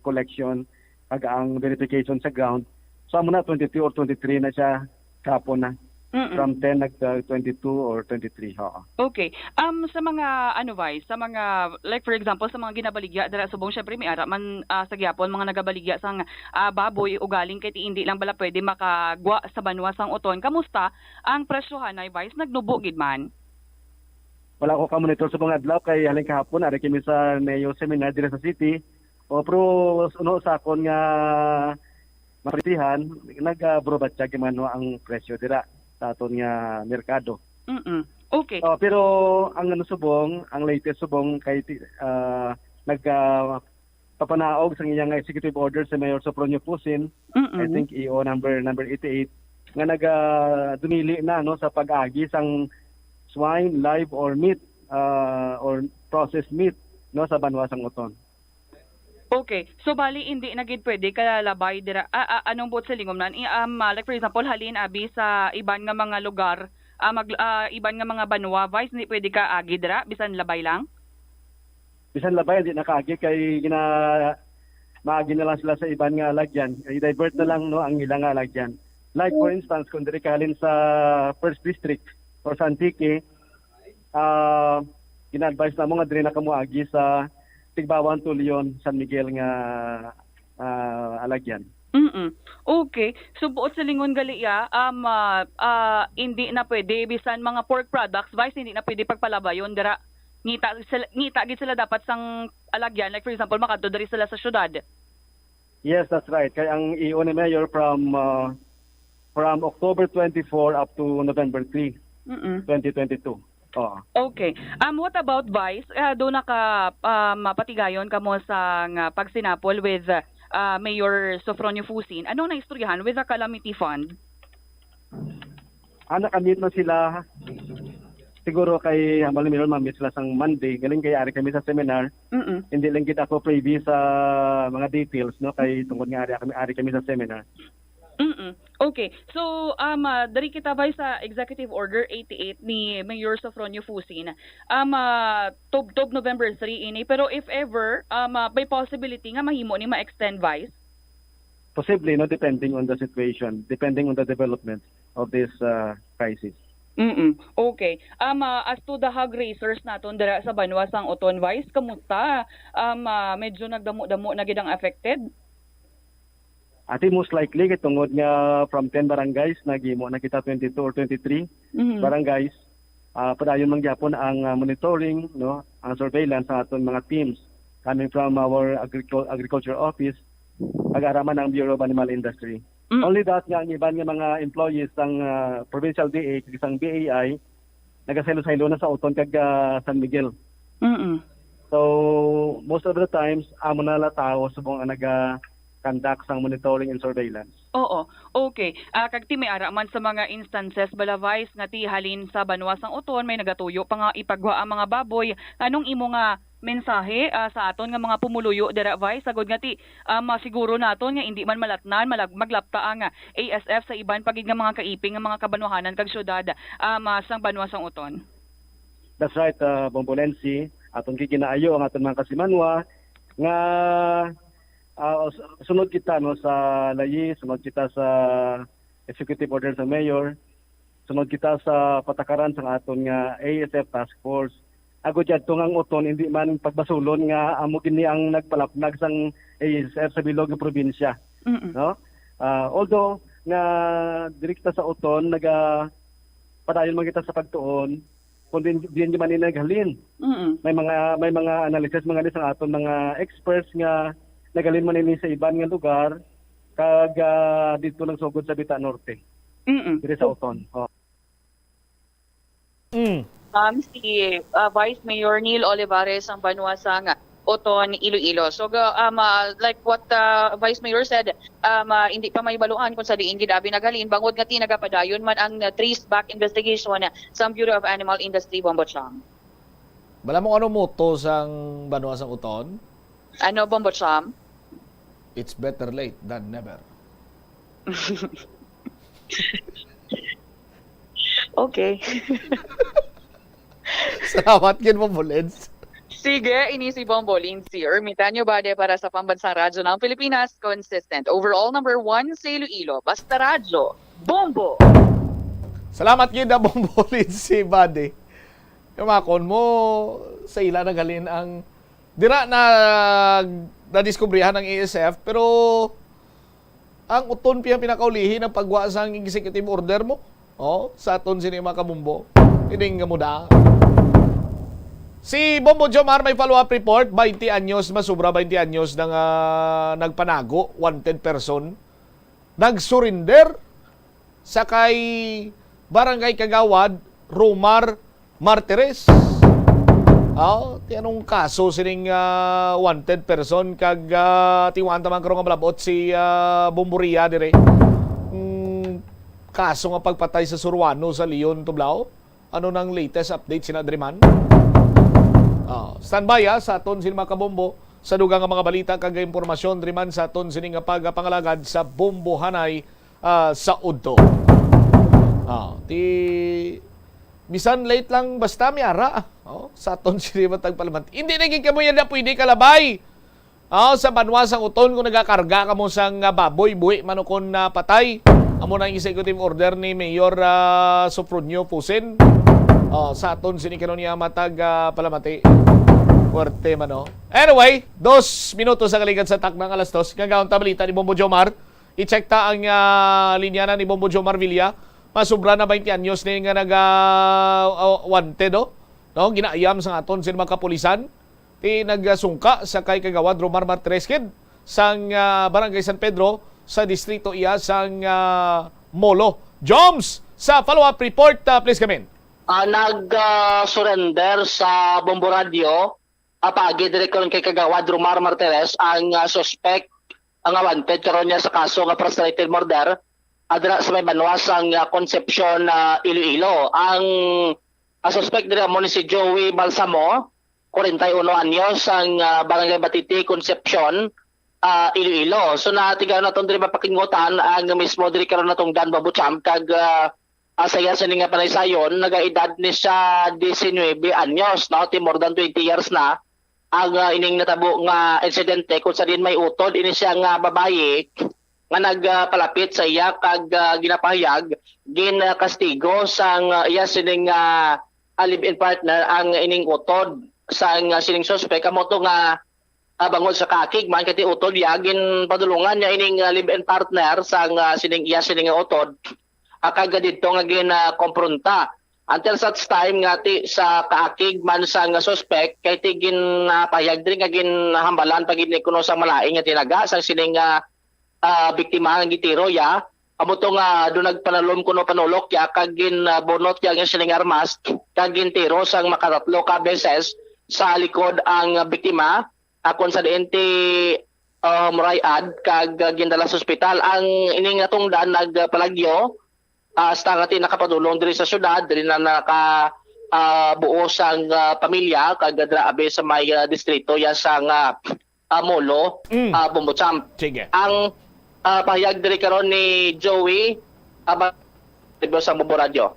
collection kag ang verification sa ground. So, amo na, twenty-two or twenty-three na siya kahapon na. Mm-mm. From ten nag, uh, twenty-two or twenty-three, oo. Okay. Um, sa mga, ano, Vice, sa mga, like, for example, sa mga ginabaligya dira subong, syempre, may ara man, ah, sa gyapon, mga nagabaligya sang, ah, baboy, ugaling kay ti hindi lang bala pwede makagwa sa banwa sang Oton. Kamusta ang presyohan, ay, Vice? Nagnubo gid man? Wala ko ka-monitor sa mga adlaw kay halin kahapon, ari kami sa Mayo Seminar dira sa city. O, pero uno sa akon nga mapritihan, nag-, ah, brobatyag man, no, ang presyo dira sa aton nga merkado. Mm-mm. Okay. Oh, pero ang ano subong, ang latest subong kay ti-, ah, nag, ah, papanaog sa iyang executive order si Mayor Sofronio Fusin, Mm-mm. I think E O number, number eighty-eight, nga nag, ah, dumili na, no, sa pag-agi sang swine, live or meat. ah, or processed meat, no, sa banwa sang Oton. Okay. So, bali, hindi na gid pwede kalabay dira. Ah, ah, anong buot silingon na? I-, um, ah, like, for example, halin, abi, sa iban nga mga lugar, ah, mag, ah, iban nga mga banwa, Vice, hindi pwede ka agi dira, bisan labay lang? Bisan labay, hindi nakaagi kay gina, maagi na lang sila sa iban nga alagyan. I-divert na lang, no, ang ilang nga alagyan. Like, for instance, kung diri ka halin sa First District or sa Antique, ah, gina-advise namo nga diri na kamo agi sa Tigbauan, Tulion, San Miguel nga, ah, alagyan. Mm. Okay. So, buot silingon gali, ya, um, ah, ah, hindi na pwede, bisan mga pork products, Vice, hindi na pwede pagpalabayon dira. Ngita sila, ngita gid sila dapat sang alagyan, like, for example, makadto diri sila sa syudad. Yes, that's right. Kay ang E O ni Mayor from, ah, from October twenty-four up to November three, Mm-mm. twenty twenty-two. Oo. Okay. Um, what about, Vice? Ah, do naka, um, mapatigayon kamo sa nga pagsinapol with, ah, Mayor Sofronio Fusin? Anong naistoryahan with the calamity fund? Ah, nakamit na sila. Siguro kay Hambal ni Mayor, mamit sila sang Monday. Galing kay ari kami sa seminar. Mm-mm. Hindi lang kita ako privy sa mga details, no? Kay tungod nga ari kami, ari kami sa seminar. Mm-mm. Okay. So, um, ah, diri kita, Vice, sa Executive Order eighty-eight ni Mayor Sofronio Fusin. Um, ah, tubtob November three ini. Pero if ever, um, ah, may possibility nga mahimo ni ma-extend, Vice? Posible, no, depending on the situation, depending on the development of this, uh, crisis. Mm-mm. Okay. Um, ah, as to the hog raisers naton dira sa banwa sang Oton, Vice, kamusta? Um, ah, medyo nagdamo-damo na gid ang affected? Ati, most likely, kay tungod nga from ten barangays, naghimo na kita twenty-two or twenty-three Mhm. barangays. Ah, padayon man gyapon ang, ah, monitoring, no, ang surveillance sa aton mga teams coming from our agricul-, agriculture office, pag-araman ang Bureau of Animal Industry. Mm. Only that nga ang iban nga mga employees sang, ah, provincial D A kag sang B A I nagasaylo-saylo na sa Oton kag, ah, San Miguel. Mm-mm. So, most of the times, amo na la tawo subong ang naga-conduct sang monitoring and surveillance. Oo. Okay. Ah, kag ti may ara man sa mga instances bala, Vice, nga ti halin sa banwa sang Oton may nagatuyo pa nga ipagwa ang mga baboy. Anong imo nga mensahe, ah, sa aton nga mga pumuluyo dira, Vice, sagod nga ti, ah, masiguro naton nga indi man malatnan, malag-, maglapta ang, ah, A S F sa iban pa gid nga mga kaiping nga mga kabanwahanan kag syudad, ah, ma-, sang banwa sang Oton? That's right, uh, Bombo Lency. Aton giginaayo ang aton mga kasimanwa nga, ah, s-, sunod kita, no, sa layi, sunod kita sa executive order sa mayor, sunod kita sa patakaran sang aton nga A S F task force. Agod yadto nga ang Oton hindi man pagbasulon nga amo gini ang nagpalapnag sang A S F sa bilog nga probinsya, Mm-mm. no? Ah, although nga diri kita sa Oton, naga padayon man kita sa pagtuon kung din, din di man ini naghalin. Mm-mm. May mga, may mga analysis mga ni sa aton mga experts nga naghalin man ini sa iban nga lugar kag, ah, dito lang sugod sa Bita Norte, Mm-mm. diri sa Oton. Oh. Mm. Um, si, uh, Vice Mayor Neil Olivares ang banwa sang Oton, Iloilo. So, ga-, um, uh, like what, uh, Vice Mayor said, um, uh, hindi pa may baluan kung sa diin gid abi naghalin, bangod nga ti nagapadayon man ang, uh, trace back investigation sa Bureau of Animal Industry, Bombo Cham. Bala mo ano motto sang banwa sang Oton? Ano, Bombo Cham? It's better late than never. Okay. Salamat gid, Bombo Lens. Sige, ini si Bombo Lindsay Ermitanyo Bade para sa Pambansang Radyo ng Pilipinas, consistent. Overall number one sa Iloilo. Basta Radyo, Bombo! Salamat gid, ah, Bombo Lindsay Bade. Kamakon mo, sa ila naghalin ang dira na nadiskubrihan ang A S F, pero ang Oton pa ang pinakaulihi nagpagwa sang executive order mo. Oh, sa aton sini mga kabombo. Ining nga muda. Si Bombo Jomar may follow-up report, twenty anyos, masobra twenty anyos na nga nagpanago, wanted person. Nag-surrender sa kay Barangay Kagawad, Romar Martires. Ah, ti anong kaso sining, ah, wanted person kag, ah, tiwaan ta man karon nga malabot si, ah, Bomboria dire. Mm, kaso nga pagpatay sa Suruano sa Leon, Tublao. Ano nang latest update sina diri man? Ah, standby, ah, sa aton sini, mga kabombo, sa dugang nga mga balita kag impormasyon diri man sa aton sini nga pagpangalagad sa Bombohanay, ah, sa udto. Ah, ti bisan late lang, basta may ara, ah. Oh, sa aton sini matag palamanti. Hindi na gid kamo yan na pwede kalabay. Ah, sa banwa sang Oton, kung nagakarga kamo sang, ah, baboy, buhi man o kon, ah, patay. Amo na ang executive order ni Mayor, ah, Sofronio Fusen. Oh, sa aton sini karon niya matag, ah, palamati. Puwerte man, no? Anyway, dos minutos ang kalikan sa taknang alas dos. Nga gaon ta balita ni Bombo Jomar. I-check ta ang, ah, linya na ni Bombo Jomar Villa. Masubra na twenty anyos ni nga naga, ah, wanted, oh. No? Ginaayam sa aton sa mga kapulisan. Ti nagsungka sa kay Kagawad Romar Martirez gid sang, ah, Barangay San Pedro sa distrito iya sang, ah, Molo. Joms, sa follow-up report, ah, please come in. Ah, nag, ah, surrender sa Bombo Radio, ah, paagi diri karon kay Kagawad Romar Martirez ang, ah, suspect, ang wanted karon niya sa kaso nga frustrated murder, ah, dira sa may banwa sang, ah, Concepcion, ah, Iloilo. Ang, ah, suspect diri amo ni si Joey Balsamo, kwarenta y uno anyos, ang, ah, Barangay Batiti, Concepcion, ah, Iloilo. So, natigaw naton diri mapakingutan ang mismo diri karon natungdan, Babucham, kag, ah, ah, sa iya sini nga panaysayon, nagaedad ni siya diecinuebe anyos, no? Ti more than twenty years na ang, ah, ining natabo nga insidente kung sa diin may utod ini siya nga babayi nga nagpalapit sa iya kag, ah, ginapahayag ginkastigo sang, ah, iya sining, ah, ah, live-in partner ang ining utod sang, ah, sining suspek. Amo to nga, ah, bangod sa kaakig man kay ti utod iya ginpadulungan niya ining, ah, live-in partner sang, ah, sining iya sining utod, ah, kag didto nga ginakompronta. Until such time nga ti sa kaakig man sang suspek kay ti ginapahayag diri nga ginhambalan pa gid ni kuno sang malain nga tinaga sang sining, ah, ah, biktima nga gitiro ya. Amo to nga do nagpanalom kuno panulok ya kag ginbunot ya ang sining armas kag gintiro sang makatatlo ka beses sa likod ang biktima, akon sa diin ti, ah, muray-ad kag, ah, gindala sa ospital. Ang ining natungdan nagpalagyo, ah, hasta nga ti nakapadulong diri sa syudad, diri na naka, ah, buo sang, ah, pamilya kag dira abi sa may, ah, distrito ya sang, ah, ah, Molo, Mm. ah, Bombo Champ. Sige. Ang, ah, pahayag diri karon ni Joey, ah, ba-, sa Bombo Radio.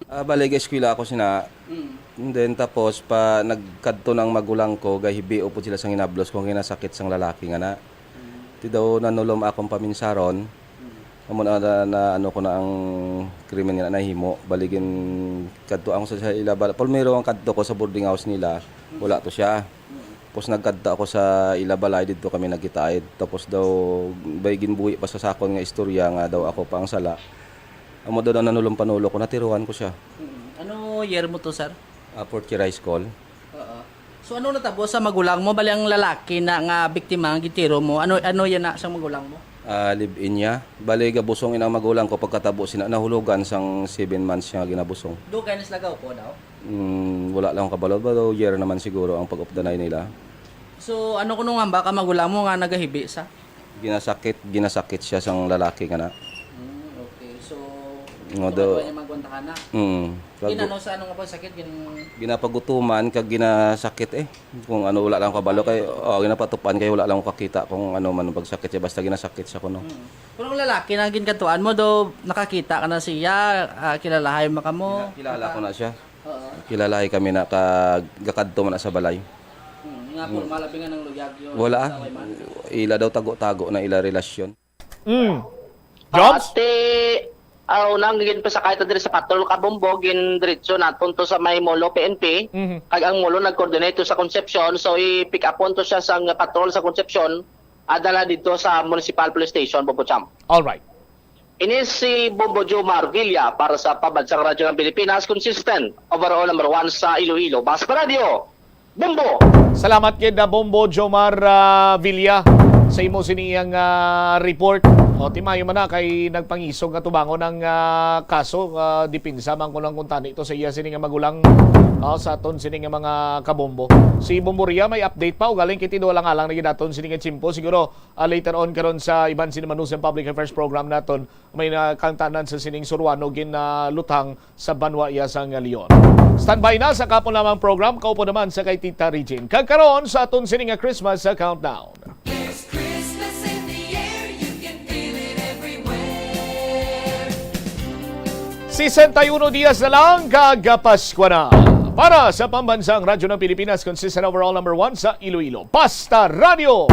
Ah, bali, ga-eskwela ako sina. Mm. And then, tapos, pa, nagkadto na ang magulang ko, gahibi upod sila sang hinablos kung ginasakit sang lalaki nga na. Mm. Ti daw nanulom akong paminsaron. Mm. Amo na, na, na ano ko na ang krimen nga nahimo. Bali, gin-, kadto ako sa, sa ila bala. Primero ang kadto ko sa boarding house nila. Mm. Wala to siya. Mm. Tapos nagkadto ako sa ila balay, didto kami nagkitaid. Tapos daw, may ginbuhi pa sa sakon nga istorya nga daw ako pa ang sala. Amo daw na nanulong-panulo ko, natiruhan ko siya. Mm. Ano year mo to, sir? Ah, fourth year high school. Oo. So, ano natabo sa magulang mo? Bali, ang lalaki na nga biktima ang gitiro mo. Ano, ano yan na sa magulang mo? Ah, live-in niya. Bali, gabusong inang magulang ko pagkatabo sina nahulugan sang seven months siya nga ginabusong. Dugay na sila gawpo daw? Mm, wala lang akong kabalo. Pero year naman siguro ang pag-updanay nila. So, ano kuno nga ba ka magulang mo nga nagahibi sa? Ginasakit, ginasakit siya sang lalaki nga na. Mm, okay. So, Nga so, do- wala niya magwanta ka na? Mm. Pag- Ginano sa ano nga pagsakit? Gin- Ginapagutuman kag ginasakit eh. Kung ano, wala lang kabalo kay, oh, ginapatupan kay wala lang ko kakita kung ano man ang pagsakit siya. Basta ginasakit siya kuno. Mm. Pero ang lalaki na ginkadtuan mo, do nakakita ka na siya, ah, kilalahay mo ka mo? Kila-, kilala ko na siya. Oo. Kilalahay kami na kag gakadto man na sa balay. Hmm, nga formal abi nga nang luyag yun. Wala. Sa way man. Ila daw tago-tago na ila relasyon. Mm. Jobs? Ate, ah, unang ginpasakay ta diri sa patrol ka Bombo, gin diretso naton to sa may Molo P N P. Mhm. Kag ang Molo nag-coordinate to sa Concepcion, so i-pick upon to siya sa patrol sa Concepcion, adala dito sa Municipal Police Station, Bombo Champ. All right. Ini si Bombo Jomar Villa para sa Pambansang Radyo ng Pilipinas, consistent, overall number one sa Iloilo. Basta Radyo, Bombo! Salamat kay da Bombo Jomar, ah, Villa sa imo siniyang, ah, report. O, timayo man na kay nagpangisog nga tubangon ang, ah, kaso, ah, depensa man kuno lang kuntani to sa iya sini nga magulang, ah, sa aton sini nga mga kabombo. Si Bombo Ria may update pa, ugaling kiti do alang-alang na gid naton sini nga tiyempo. Siguro, ah, later on karon sa iban sini Manusang Public Affairs Program naton, may nakangtanan sa sining Suruano ginaluthang sa banwa iya sang Leon. Standby na sa kapon lamang program, kaupo naman sa kay Tita Regine. Kag karon sa aton sini nga Christmas, ah, countdown. There's Christmas in the air, you can feel it everywhere. Sesenta y uno dias na lang, kag Paskwa na. Para sa Pambansang Radyo ng Pilipinas, consistent overall number one sa Iloilo. Basta Radyo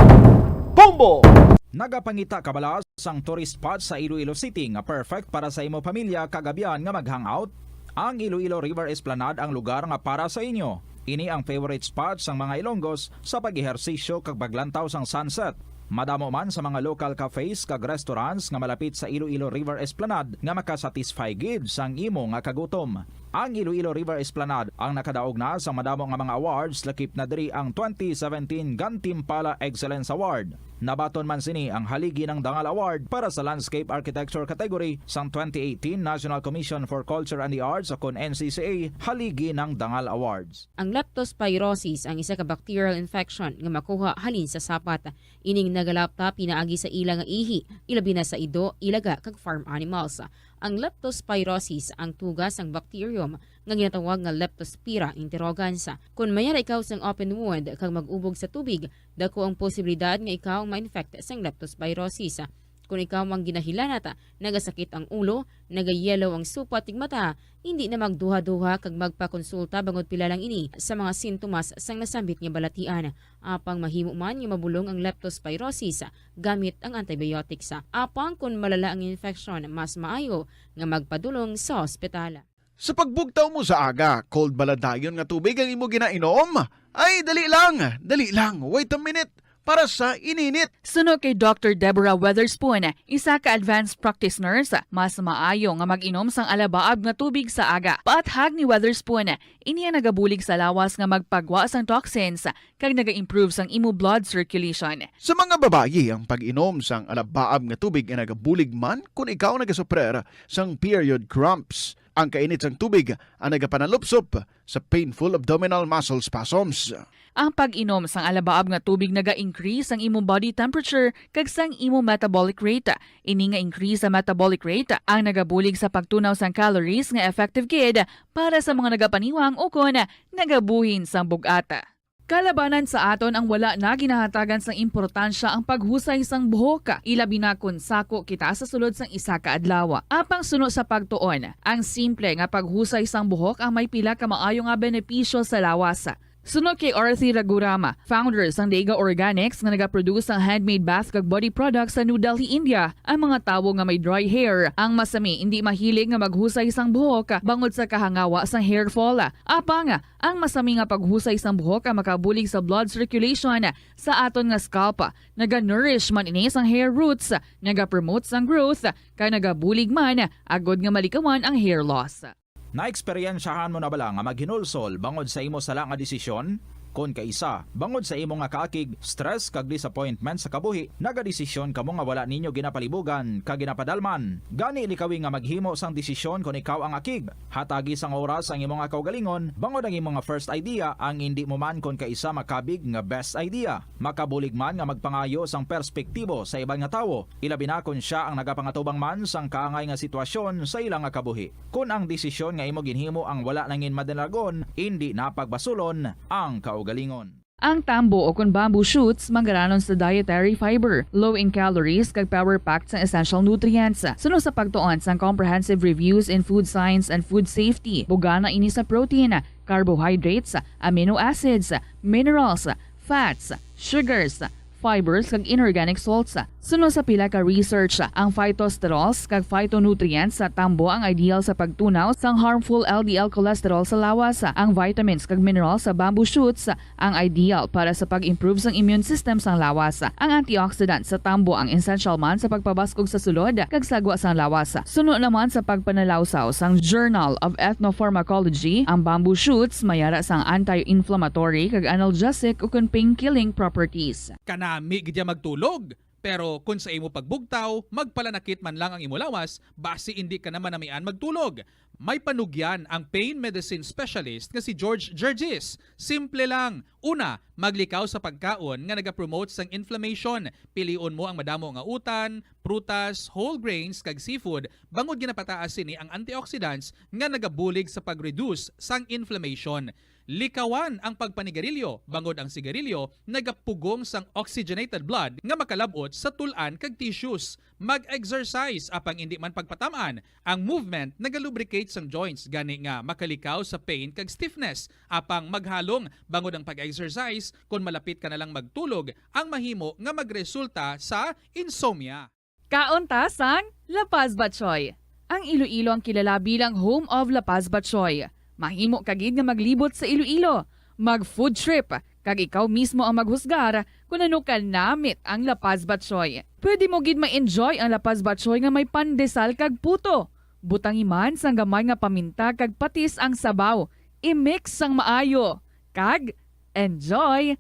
Bombo! Nagapangita ka bala sang tourist spot sa Iloilo City nga perfect para sa imo pamilya kag abyan nga mag-hangout? Ang Iloilo River Esplanade ang lugar nga para sa inyo. Ini ang favorite spot sang mga Ilonggos sa pag-ehersisyo kag paglantaw sang sunset. Madamo man sa mga local cafes kag restaurants nga malapit sa Iloilo River Esplanade nga makasatisfy gid sang imo nga kagutom. Ang Iloilo River Esplanade ang nakadaog na sa madamo nga mga awards, lakip na diri ang twenty seventeen Gantimpala Excellence Award. Nabaton man sini ang Haligi ng Dangal Award para sa Landscape Architecture category sang twenty eighteen National Commission for Culture and the Arts o kon N C C A Haligi ng Dangal Awards. Ang leptospirosis ang isa ka bacterial infection nga makuha halin sa sapat. Ining nagalapta pinaagi sa ila nga ihi, ilabi na sa ido, ilaga, kag farm animals. Ang leptospirosis ang tuga sang bacterium nga ginatawag nga Leptospira interrogans. Kon mayara ikaw sang open wound kag mag-ubog sa tubig, dako ang posibilidad nga ikaw ma-infect sang leptospirosis. Kon ikaw ang ginahilanat, nagasakit ang ulo, nagayelo ang supat kag mata, hindi na magduha-duha kag magpakonsulta bangod pila lang ini sa mga sintomas sang nasambit nga balatian. Apang mahimo man nga mabulong ang leptospirosis gamit ang antibiotics. Apang kon malala ang infeksyon, mas maayo nga magpadulong sa ospital. Sa pagbugtaw mo sa aga, cold bala dayon nga tubig ang imo ginainom? Ay, dali lang, dali lang, wait a minute, para sa ininit. Suno kay Doctor Deborah Weatherspoon, isa ka advanced practice nurse, mas maayo nga mag-inom sang alabaab nga tubig sa aga. Paathag ni Weatherspoon, ini ang nagabulig sa lawas nga magpagwa sang toxins kag naga-improve sang imo blood circulation. Sa mga babayi, ang pag-inom sang alabaab nga tubig ay nagabulig man kon ikaw nagasuprer sang period cramps. Ang kainit sang tubig ang nagapanalupsop sa painful abdominal muscle spasms. Ang pag-inom sang alabaab nga tubig naga-increase sang imo body temperature kag sang imo metabolic rate. Ini nga increase sa metabolic rate ang nagabulig sa pagtunaw sang calories nga effective gid para sa mga nagapaniwang ukon nagabuhin sang bug-at. Kalabanan sa aton ang wala na ginahatagan sang importansya ang paghusay sang buhok, ilabi na kon sako kita sa sulod sang isa ka adlaw. Apang suno sa pagtuon, ang simple nga paghusay sang buhok ang may pila ka maayo nga benepisyo sa lawas. Suno kay Arthi Ragurama, founder sang Dega Organics nga nagaproduce sang handmade bath kag body products sa New Delhi, India, ang mga tawo nga may dry hair ang masami indi mahilig nga maghusay sang buhok bangod sa kahangawa sang hair fall. Apang, ang masami nga paghusay sang buhok ang makabulig sa blood circulation sa aton nga scalp. Naga-nourish man ini sang hair roots, naga-promote sang growth, kag nagabulig man agod nga malikawan ang hair loss. Naeksperyensyahan mo na bala nga maghinulsol bangod sa imo sala nga desisyon? Kon kaisa, bangod sa imo nga kaakig, stress, kag disappointment sa kabuhi, nagadesisyon kamo nga wala ninyo ginapalibugan kag ginapadalman. Gani, likawi nga maghimo sang desisyon kon ikaw ang akig. Hatagi sang oras ang imo nga kaugalingon, bangod ang imo nga first idea ang indi mo man kon kaisa makabig nga best idea. Makabulig man nga magpangayo sang perspektibo sa iban nga tawo, ilabi na kon sia ang nagapangatubang man sang kaangay nga sitwasyon sa ila nga kabuhi. Kon ang desisyon nga imo ginhimo ang wala nangin madalagon, indi na pagbasulon ang kaugalingon. Ang tambo o kon bamboo shoots manggaranon sa dietary fiber, low in calories, kag power-packed sang essential nutrients. Suno sa pagtuon sang Comprehensive Reviews in Food Science and Food Safety, bugana ini sa protein, carbohydrates, amino acids, minerals, fats, sugars, fibers, kag inorganic salts. Suno sa pila ka research, ang phytosterols kag phytonutrients sa tambo ang ideal sa pagtunaw sang harmful L D L cholesterol sa lawas. Ang vitamins kag minerals sa bamboo shoots ang ideal para sa pag-improve sang immune system sang lawas. Ang antioxidant sa tambo ang essential man sa pagpabaskog sa sulod kag sagwa sang lawas. Suno naman sa pagpanalawsaw sang Journal of Ethnopharmacology, ang bamboo shoots mayara sang anti-inflammatory kag analgesic ukon pain-killing properties. Kanami gid ya magtulog. Pero kon sa imo pagbugtaw, magpalanakit man lang ang imo lawas, basi indi ka na manamian magtulog. May panugyan ang pain medicine specialist nga si George Gergis. Simple lang. Una, maglikaw sa pagkaon nga nagapromote sang inflammation. Pilion mo ang madamo nga utan, prutas, whole grains, kag seafood, bangod ginapataas sini ang antioxidants nga nagabulig sa pag-reduce sang inflammation. Likawan ang pagpanigarilyo, bangod ang sigarilyo nagapugong sang oxygenated blood nga makalab-ot sa tul-an kag tissues. Mag-exercise, apang indi man pagpatam-an. Ang movement nagalubricate sang joints, gani nga makalikaw sa pain kag stiffness. Apang maghalong, bangod ang pag-exercise, kon malapit ka na lang magtulog, ang mahimo nga magresulta sa insomnia. Kaon ta sang La Paz Batchoy. Ang Iloilo ang kilala bilang home of La Paz Batchoy. Mahimo ka gid nga maglibot sa Iloilo, mag-food trip, kag ikaw mismo ang maghusgar kon ano ka namit ang La Paz Batchoy. Pwede mo gid ma-enjoy ang La Paz Batchoy nga may pandesal kag puto. Butangi man sang gamay nga paminta kag patis ang sabaw. I-mix sang maayo. Kag enjoy!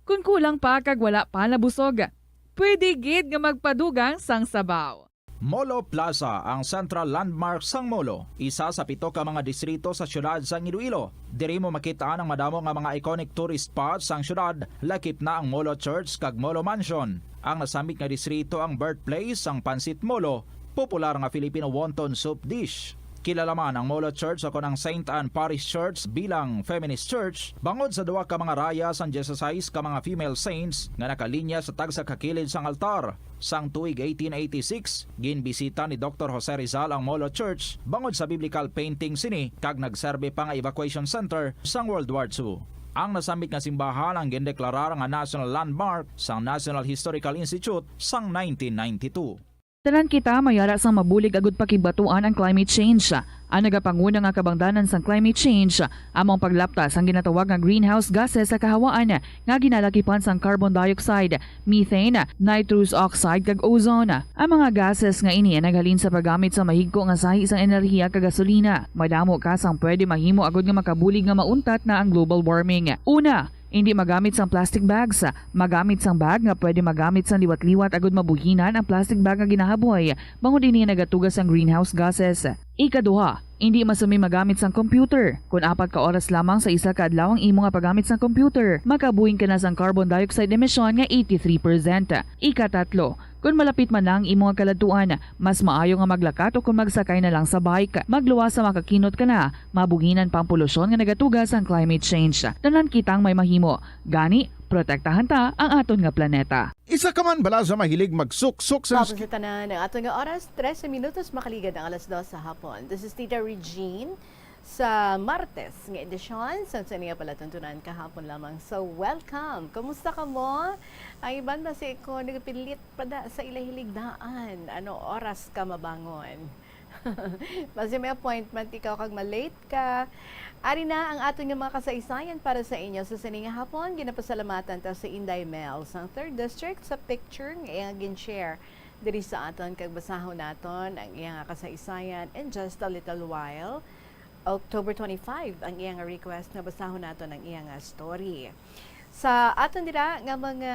Kon kulang pa kag wala pa nabusog, pwede gid nga magpadugang sang sabaw. Molo Plaza, ang central landmark sang Molo, isa sa pito ka mga distrito sa siyudad sang Iloilo. Diri mo makit-an ang madamo nga mga iconic tourist spots sang siyudad, lakip na ang Molo Church kag Molo Mansion. Ang nasambit nga distrito ang birthplace sang Pancit Molo, popular nga Filipino wonton soup dish. Kilala man ang Molo Church o kon ang Saint Anne Parish Church bilang feminist church bangod sa duha ka mga raya sang dieciséis ka mga female saints nga nakalinya sa tagsa ka kilid sang altar. Sang tuig eighteen eighty-six, ginbisita ni Doktor Jose Rizal ang Molo Church bangod sa biblical painting sini kag nagserbi pa nga evacuation center sang World War Two. Ang nasambit nga simbahan ang gindeklarar nga national landmark sang National Historical Institute sang nineteen ninety-two. Tanan kita may ara sang mabulig agud pakigbatuan ang climate change. Ang nagapanguna nga kabangdanan sang climate change amo ang paglapta sang ginatawag nga greenhouse gases sa kahawaan nga ginalakipan sang carbon dioxide, methane, nitrous oxide, kag ozone. Ang mga gases nga ini ang naghalin sa paggamit sa mahigko nga sahi sang enerhiya kag gasolina. Madamo ka sang pwede mahimo agud nga makabulig nga mauntat na ang global warming. Una, indi magamit sang plastic bags. Magamit sang bag nga pwede magamit sang liwat-liwat agud mabuhinan ang plastic bag nga ginahaboy, bangod ini nagatuga sang greenhouse gases. Ikaduha, indi masumi magamit sang computer. Kon apat ka oras lamang sa isa ka adlaw ang imo nga paggamit sang computer, makabuhing ka na sang carbon dioxide emission nga eighty-three percent. Ikatatlo, kon malapit man na ang imo nga kaladtuan, mas maayo nga maglakat o kon magsakay na lang sa bike. Magluwas sa makakinot ka na, mabuhinan pa ang polusyon nga nagatuga sang climate change. Tanan kitang may mahimo. Gani, protektahan ta ang aton nga planeta. Isa ka man bala sa mahilig magsuksok sa Tapos na tanan ang aton nga oras, trese minutos makaligad ang alas dos sa hapon. This is Tita Regine sa Martes nga edisyon sa Sini nga Palatuntunan kahapon lamang. So, welcome! Kumusta ka mo? Ang iban basi ko nagpilit pa da sa ila hiligdaan. Ano oras ka mabangon? Basi may appointment ikaw kag ma-late ka. Ari na ang aton nga mga kasaysayan para sa inyo sa sini nga hapon. Ginapasalamatan ta si Inday Mel sang Third District sa picture nga iya nga gin-share diri sa aton, kag basahon naton ang iya nga kasaysayan in just a little while. October twenty-five ang iya nga request nga basahon naton ang iya nga story. Sa aton dira nga mga,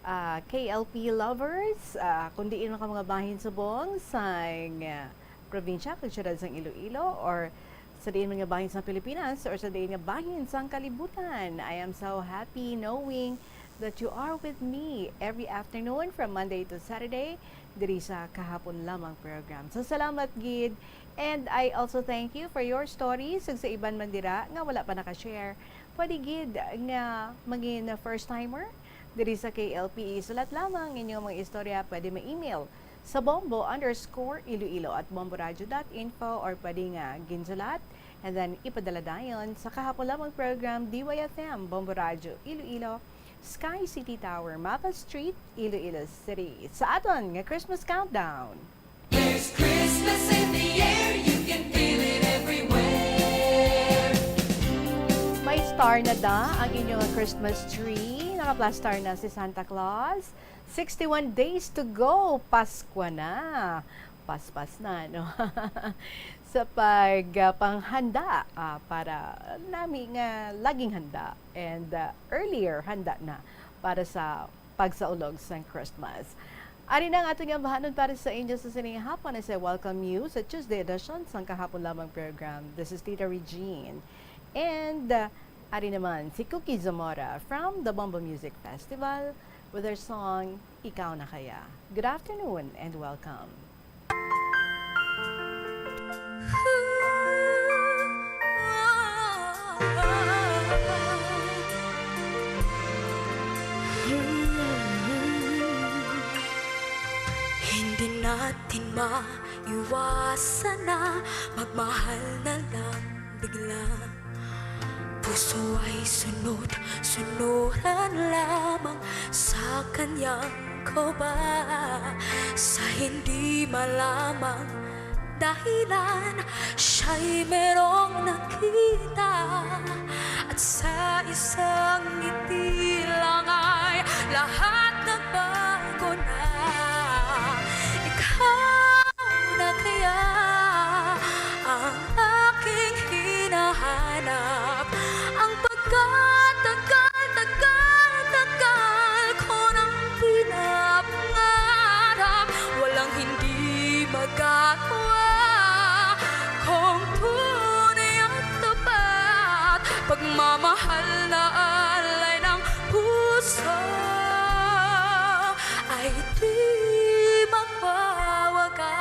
ah, K L P lovers, ah, kung diin man ka mga bahin subong sang, ah, probinsya kag siyudad sang Iloilo, or sa diin man nga bahin sang Pilipinas, or sa diin nga bahin sang kalibutan, I am so happy knowing that you are with me every afternoon from Monday to Saturday diri sa Kahapon Lamang program. So, salamat gid. And I also thank you for your stories. Ug sa iban man dira nga wala pa naka-share, pwede gid nga mangin first timer diri sa K L P. Isulat lamang inyong mga istorya, pwede ma-email sa bombo underscore iloilo at bomboradio dot info, or pwede nga ginsulat and then ipadala dayon sa Kahapon Lamang program, D Y F M, Bombo Radio, Iloilo, Sky City Tower, Mapa Street, Iloilo City. Sa aton nga Christmas countdown. There's Christmas in the air, you can feel it everywhere. May star na da ang inyong Christmas tree. Nakaplastar na si Santa Claus. Sixty-one days to go. Paskwa na. Paspas na, no? Sa pag, ah, panghanda, ah, para nami nga laging handa and, ah, earlier handa na para sa pagsaulog sang Christmas. Ari na ang aton nga bahanon para sa inyo sa sining hapon, as I welcome you sa Tuesday edition sang Kahapon Lamang program. This is Tita Regine. And, uh, ari naman si Cookie Zamora from the Bombo Music Festival with their song, Ikaw Na Kaya. Good afternoon and welcome. Hindi natin maiwasan na magmahal na lang bigla. Puso ay sunod-sunuran lamang sa kanyang koba. Sa hindi malamang dahilan, siya'y merong nakita. At sa isang ngiti lang ay lahat nagbago na. Ikaw na kaya ang aking hinahanap? Ang pagkatagal-tagal-tagal ko nang pinapangarap, walang hindi magagawa. Kung tunay at tapat, pagmamahal na alay ng puso ay di magwawakas.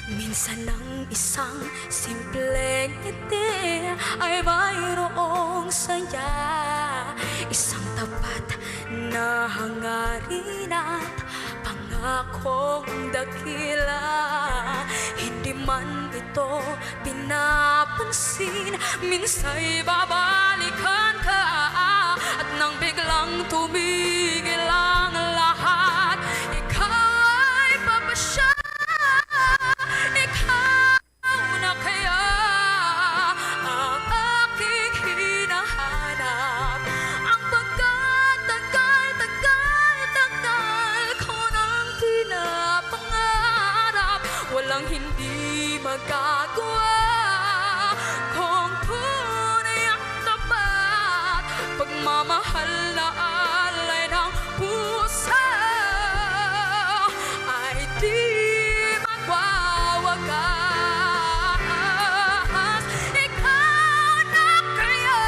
Minsan ang isang simpleng ngiti ay mayroong saya, isang tapat na hangarin at pangakong dakila. Hindi man ito pinapansin, minsa'y babalikan ka. At nang biglang tumigil ang lahat, ikaw ay papasya. Ikaw na kaya ang aking hinahanap? Ang pagkatagal-tagal-tagal ko nang pinapangarap, walang hindi magagawa. Kung tunay ang tapat, pagmamahal na alay ng puso ay di magwawakas. Ikaw na kaya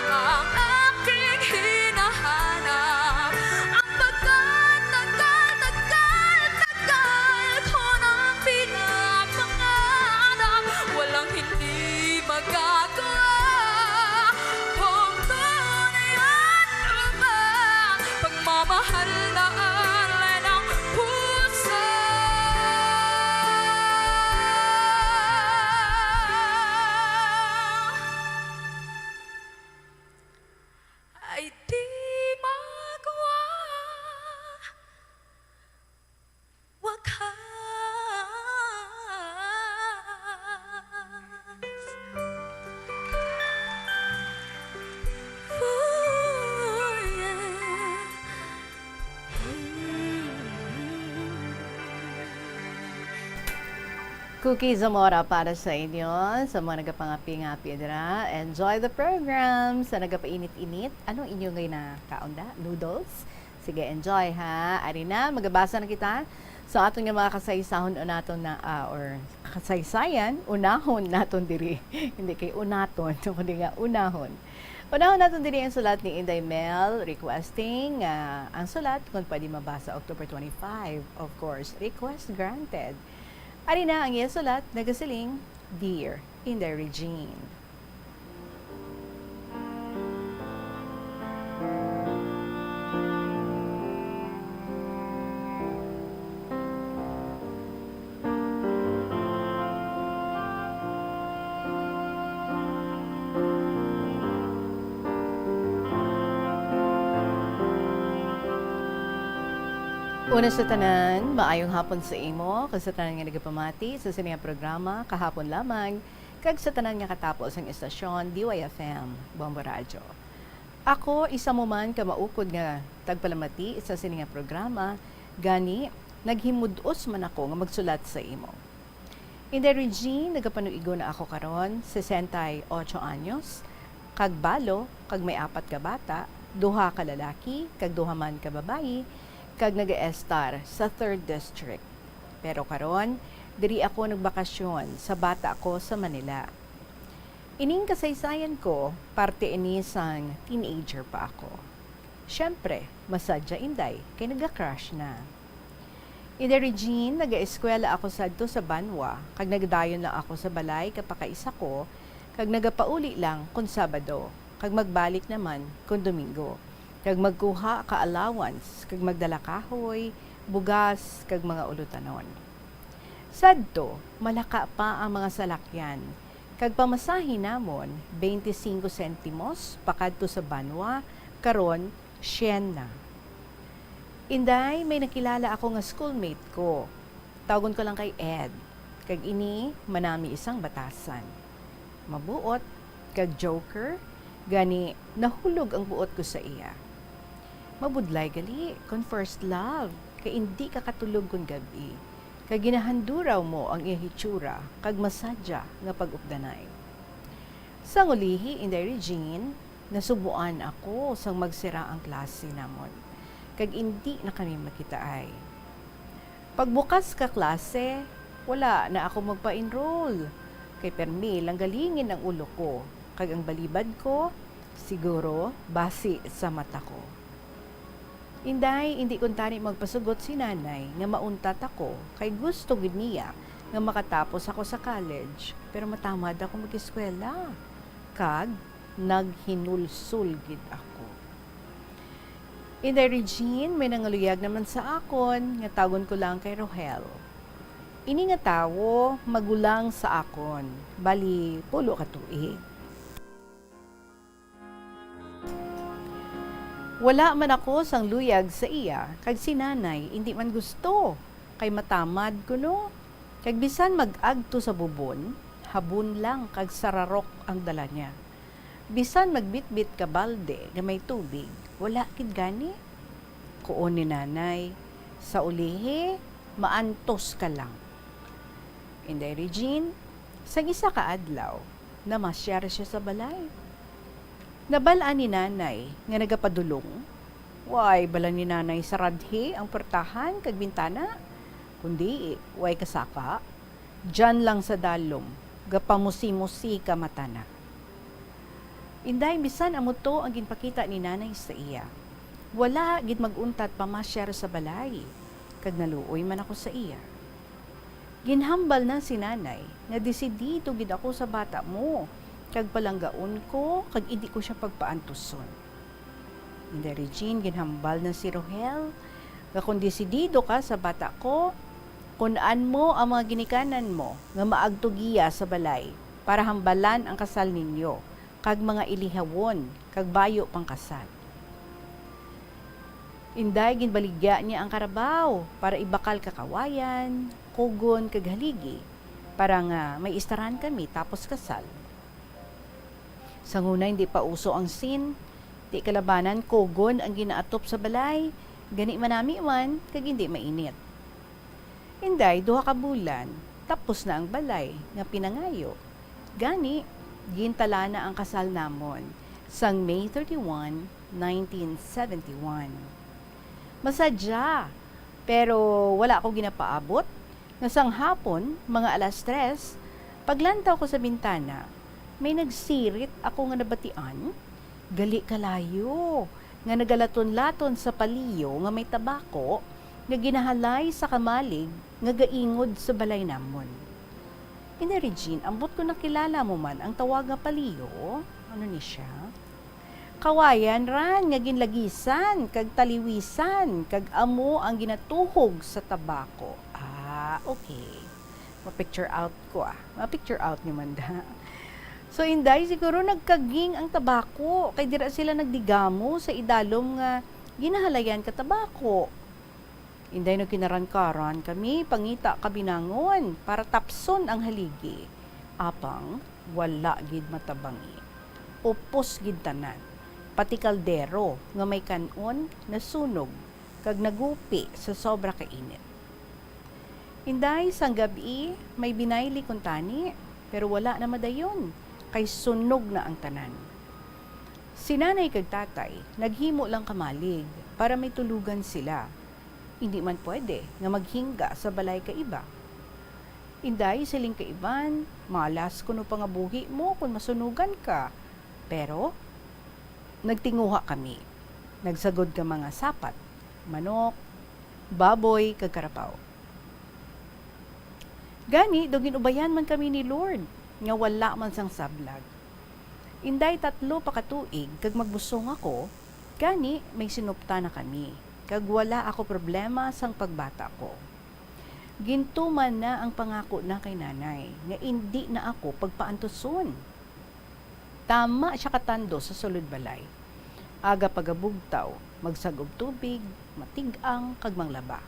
ang aking hinahanap? Ang pagkatagal-tagal-tagal ko nang pinapangarap, walang hindi magagawa. Kung tunay at tapat, pagmamahal na alay ng puso ay di magwawakas. Ooh, yeah. Cookie Zamora para sa inyo, sa mga nagapangapi-ngapi dira. Enjoy the program. Sa nagapainit-init, anong inyo ngay na kaunda? Noodles? Sige, enjoy, ha. Ari na, magabasa na kita. So, aton nga mga kasaysahon unaton na, ah, or kasaysayan, unahon naton diri. Hindi kay unaton, kundi nga unahon. Unahon naton diri ang sulat ni Inday Mel requesting, ah, ang sulat kung pwede mabasa October twenty-five, of course. Request granted. Ari na ang iya sulat, nagasiling, Dear Inday Regine. Una sa tanan, maayong hapon sa imo, kag sa tanan nga nagapamati sa sini nga programa, Kahapon Lamang, kag sa tanan nga katapo sang estasyon, D Y F M, Bombo Radyo. Ako, isa mo man ka maukod nga tagpalamati sa sini nga programa, Gani, naghimud-os man ako nga magsulat sa imo. Inday Regine, nagapanuigon na ako karon, sesenta y ocho anyos, kag balo, kag may apat ka bata, duha ka lalaki, kag duha man ka babayi, kag nagaestar sa Third District. Pero karon, diri ako nagbakasyon sa bata ko sa Manila. Ining kasaysayan ko, parte ini sang teenager pa ako. Siyempre, masadya, Inday, kay naga-crush na. Inday Regine, nagaeskwela ako sadto sa Banwa, kag nagadayon lang ako sa balay kapakaisa ko, kag nagapauli lang kon Sabado, kag magbalik naman kon Domingo, kag magkuha ka allowance, kag magdala kahoy, bugas, kag mga ulutanon. Sadto, malaka pa ang mga salakyan, kag pamasahe namon, twenty-cinco centimos pakadto sa Banwa, karon, syen na. Inday, may nakilala ako nga schoolmate ko. Tawgon ko lang kay Ed, kag ini manami isang batasan. Mabuot, kag joker, gani nahulog ang buot ko sa iya. Mabudlay gali kon first love, kay indi ka katulog kon gab-i, kag ginahanduraw mo ang iya hitsura, kag masadya nga pag-updanay. Sang ulihi, Inday Regine, nasubuan ako sang magsira ang klase namon, kag indi na kami magkitaay. Pagbukas ka klase, wala na ako magpa-enroll, kay permi lang galingin ang ulo ko, kag ang balibad ko, siguro, basi sa mata ko. Inday, indi kuntani magpasugot si Nanay nga mauntat ako, kay gusto gid niya nga makatapos ako sa college, pero matamad ako mag-eskwela, kag naghinulsol gid ako. Inday Regine, may nangaluyag naman sa akon nga tawgon ko lang kay Rohel. Ini nga tawo magulang sa akon, bali pulo ka tuig. Wala man ako sang luyag sa iya, kag si Nanay indi man gusto, kay matamad kuno. Kag bisan mag-agto sa bubon, habon lang kag sararok ang dala niya. Bisan magbitbit ka balde nga may tubig, wala gid gani. Kuon ni Nanay, sa ulihi, maantos ka lang. Inday Regine, sang isa ka adlaw, namasyar siya sa balay. Nabal-an ni Nanay nga nagapadulong. Way bala ni Nanay saradhi ang portahan kag bintana, kundi way kasaka. Diyan lang sa dalom, gapamusi-musi ka mata na. Inday, bisan amo to ang ginpakita ni Nanay sa iya, wala gid mag-untat pamasyar sa balay, kag naluoy man ako sa iya. Ginhambal na si Nanay nga desidido gid ako sa bata mo, kag palanggaon ko, kag indi ko sia pagpaantuson. Inday Regine, ginhambal na si Rohel nga kon desidido ka sa bata ko, kun-an mo ang mga ginikanan mo nga maagtugiya sa balay para hambalan ang kasal ninyo, kag mga ilihawon, kag bayo pang kasal. Inday, ginbaligya niya ang karabaw para ibakal ka kawayan, kugon, kag haligi, para nga may istaran kami tapos kasal. Sang una, hindi pa uso ang sin, di kalabanan, kugon ang ginaatop sa balay, gani manami man, kag hindi mainit. Inday, duha ka bulan, tapos na ang balay nga pinangayo. Gani, gintala na ang kasal namon sang May thirty-one, nineteen seventy-one. Masadya, pero wala ako ginapaabot nga sang hapon, mga alas tres, paglantaw ko sa bintana, may nagsirit ako nga nabatian. Gali kalayo, nga nagalaton-laton sa paliyo nga may tabako nga ginahalay sa kamalig nga gaingod sa balay namon. Inday Regine, ambot ko nakilala mo man ang tawag nga paliyo. Ano ni siya? Kawayan ran nga ginlagisan kag taliwisan, kag amo ang ginatuhog sa tabako. Ah, okay. Ma-picture out ko, ah. Ma-picture out ni Manda. So, Inday, siguro nagkaging ang tabako, kay dira sila nagdigamo sa idalom nga ginahalayan ka tabako. Inday, nagkinarankaran kami pangita ka binangon para tapson ang haligi. Apang wala gid matabangi. Upos gid tanan. Pati kaldero nga may kan-on nasunog. kag nagupi sa sobra ka init. Inday, sang gab-i, may binayli kuntani, pero wala na madayon, kay sunog na ang tanan. Si nanay kag tatay naghimo lang kamalig para may tulugan sila. Indi man pwede nga maghingga sa balay ka iba. Inday, siling ka Ivan, malas kuno pangabuhi mo kon masunugan ka. Pero nagtinguha kami. Nagsagod ka mga sapat, manok, baboy, kag karapaw. Gani, daw gin-ubayan man kami ni Lord, nga wala man sang sablag. Inday, tatlo pa ka tuig kag magbusong ako, gani may sinuptan na kami, kag wala ako problema sang pagbata ko. Gintuman na ang pangako na kay nanay nga indi na ako pagpaantuson. Tama sia katando sa sulod balay. Aga pagabugtaw, magsag-ob tubig, matig-ang, kag manglaba.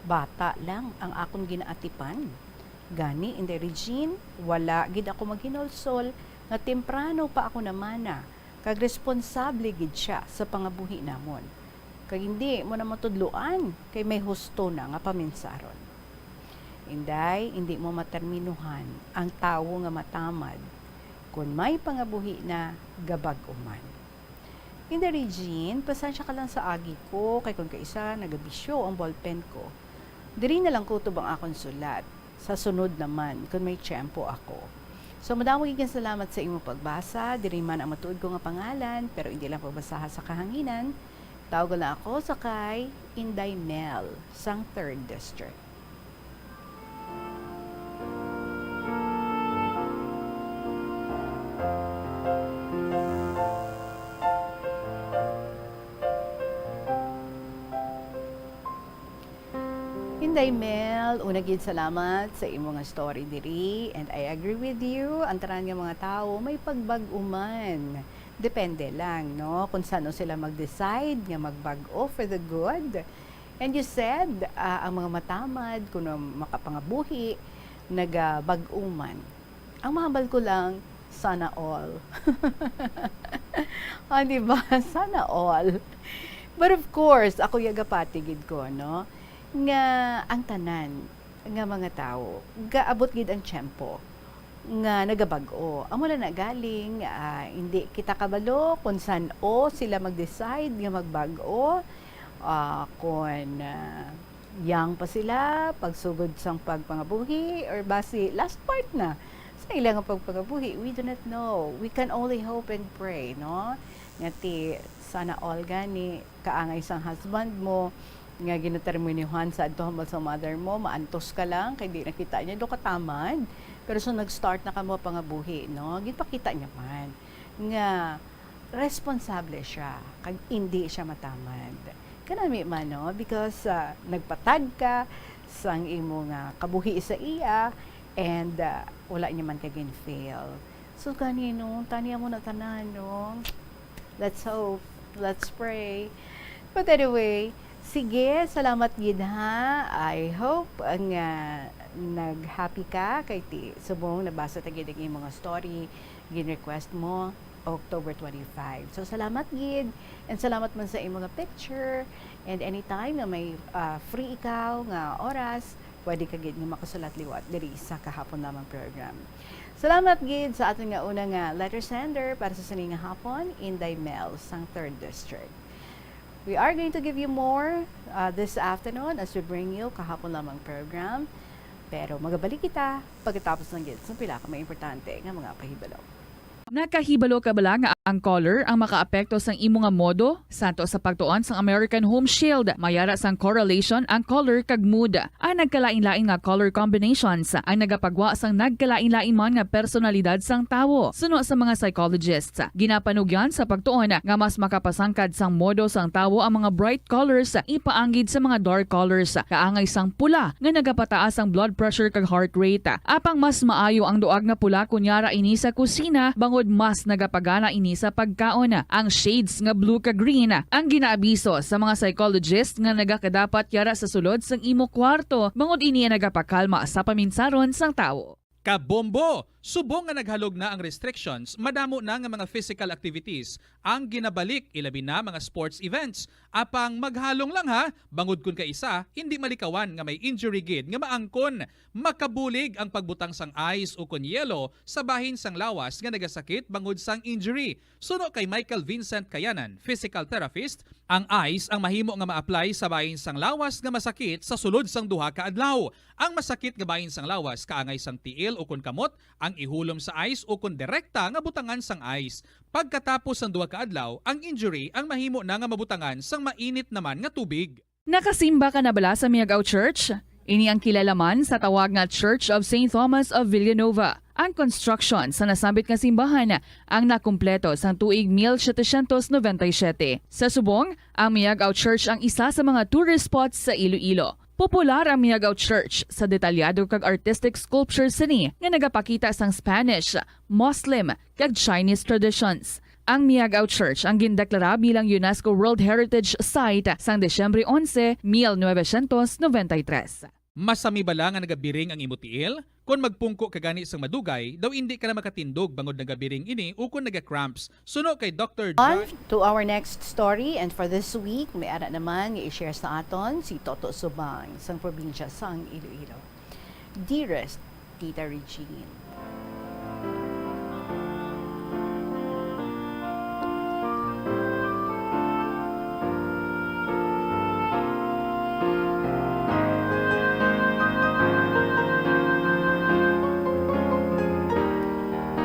Bata lang ang akon ginaatipan. Gani, Inday Regine, wala gid ako maghinulsol nga temprano pa ako namana, kag responsable gid sia sa pangabuhi namon. Kag indi mo na matudloan kay may husto na nga paminsaron. Inday, indi mo materminuhan ang tawo nga matamad. Kon may pangabuhi na, gabag-o man. Inday Regine, pasensya ka lang sa agi ko, kay kon kaisa, nagabisyo ang ballpen ko. Diri na lang kutob ang akon sulat. Sa sunod naman, kon may tiyempo ako. So, madamo gid nga salamat sa imong pagbasa. Diri man ang matuod ko nga pangalan, pero indi lang pagbasaha sa kahanginan. Tawgon lang ako sa kay Inday Mel, sang Third District. Inday Mel, una gid salamat sa imo nga story diri, and I agree with you, ang tanan nga mga tawo may pagbag-uman. Depende lang, no, kung sano sila mag-decide nga magbag-o for the good. And you said, ah, ang mga matamad kuno makapangabuhi, nagabag-uman. Ang mahambal ko lang, sana all. Ah, di ba? Sana all. But of course, ako yagapati gid ko, no, nga ang tanan nga mga tawo, gaabot gid ang tiyempo nga nagabag-o. Amo lang na galing, ah, hindi kita kabalo kung san-o sila mag-decide nga magbag-o, ah, kung, ah, young pa sila, pagsugod sang pagpangabuhi, or basi last part na sa ila nga pagpangabuhi. We do not know. We can only hope and pray, no? Nga ti, sana all gani, kaangay sang husband mo, nga ginaterminuhan sa adto hambal sa mother mo, maantos ka lang, kay di nakita niya, do katamad. Pero so nag-start na kamo pangabuhi, no? Ginpakita niya man nga responsable siya, kag indi siya matamad. Kanami man, no? Because, ah, nagpatag ka sang imo nga kabuhi sa iya, and, ah, wala niya man ka gin-fail. So, gani, no? Tani amo na tanan, no? Let's hope. Let's pray. But anyway, sige, salamat gid, ha. I hope nga nag-happy ka kay ti subong nabasa ta gid ang imo nga story, gin-request mo, October twenty-five. So, salamat gid, and salamat man sa imo nga picture, and anytime nga may, ah, free ikaw nga oras, pwede ka gid nga makasulat liwat diri sa Kahapon Lamang program. Salamat gid sa aton nga una nga letter sender para sa sini nga hapon, Inday Mel sang Third District. We are going to give you more, uh, this afternoon as we bring you Kahapon Lamang program. Pero magabalik kita pagkatapos lang gid sa pila ka mga importante nga mga pahibalo. Nakahibalo ka bala nga ang color ang makaapekto sang imo nga modo? Santo sa pagtuon sang American Home Shield, may ara sang correlation ang color kag mood. Ang nagkalain-lain nga color combinations ang nagapagwa sang nagkalain-lain man nga personalidad sang tawo. Suno sa mga psychologists, ginapanugyan sa pagtuon nga mas makapasangkad sang modo sang tawo ang mga bright colors, ipaanggid sa mga dark colors, kaangay sang pula nga nagapataas ang blood pressure kag heart rate. Apang mas maayo ang duag nga pula kon yara ini sa kusina, bangod mas nagapagana ini sa pagkaon. Ang shades nga blue kag green ang ginaabiso sa mga psychologist nga nagakadapat yara sa sulod sang imo kwarto, bangod ini ang nagapakalma sa paminsaron sang tawo. Kabombo! Subong nga naghalog na ang restrictions, madamo na nga mga physical activities ang ginabalik, ilabi na mga sports events. Apang maghalong lang ha, bangod kon kaisa, hindi malikawan nga may injury gid nga maangkon. Makabulig ang pagbutang sang ice o kon yelo sa bahin sang lawas nga nagasakit bangod sang injury. Suno kay Michael Vincent Kayanan, physical therapist, ang ice ang mahimo nga ma-apply sa bahin sang lawas nga masakit sa sulod sang duha ka adlaw. Ang masakit nga bahin sang lawas kaangay sang tiil o kon kamot ang ihulom sa ice o kon direkta nga butangan sang ice. Pagkatapos sang duha ka adlaw, ang injury ang mahimo na nga mabutangan sang mainit naman nga tubig. Nakasimba ka na bala sa Miagao Church? Ini ang kilala man sa tawag nga Church of Saint Thomas of Villanova. Ang construction sa nasambit nga simbahan ang nakumpleto sang tuig mil setecientos noventa y siete. Sa subong, ang Miagao Church ang isa sa mga tourist spots sa Iloilo. Popular ang Miagao Church sa detalyado kag artistic sculptures sini nga nagapakita sang Spanish, Muslim, kag Chinese traditions. Ang Miagao Church ang gindeklara bilang UNESCO World Heritage Site sang Disyembre onse, mil novecientos noventa y tres. Masami bala nga nagabiring ang imo tiil? Kon magpungko ka gani sang madugay, daw indi ka na makatindog bangod nagabiring ini ukon naga-cramps. Suno kay Doctor On John. To our next story, and for this week, may ara naman nga i-share sa aton si Toto Subang sang probinsya sang Iloilo. Dearest Tita Regine.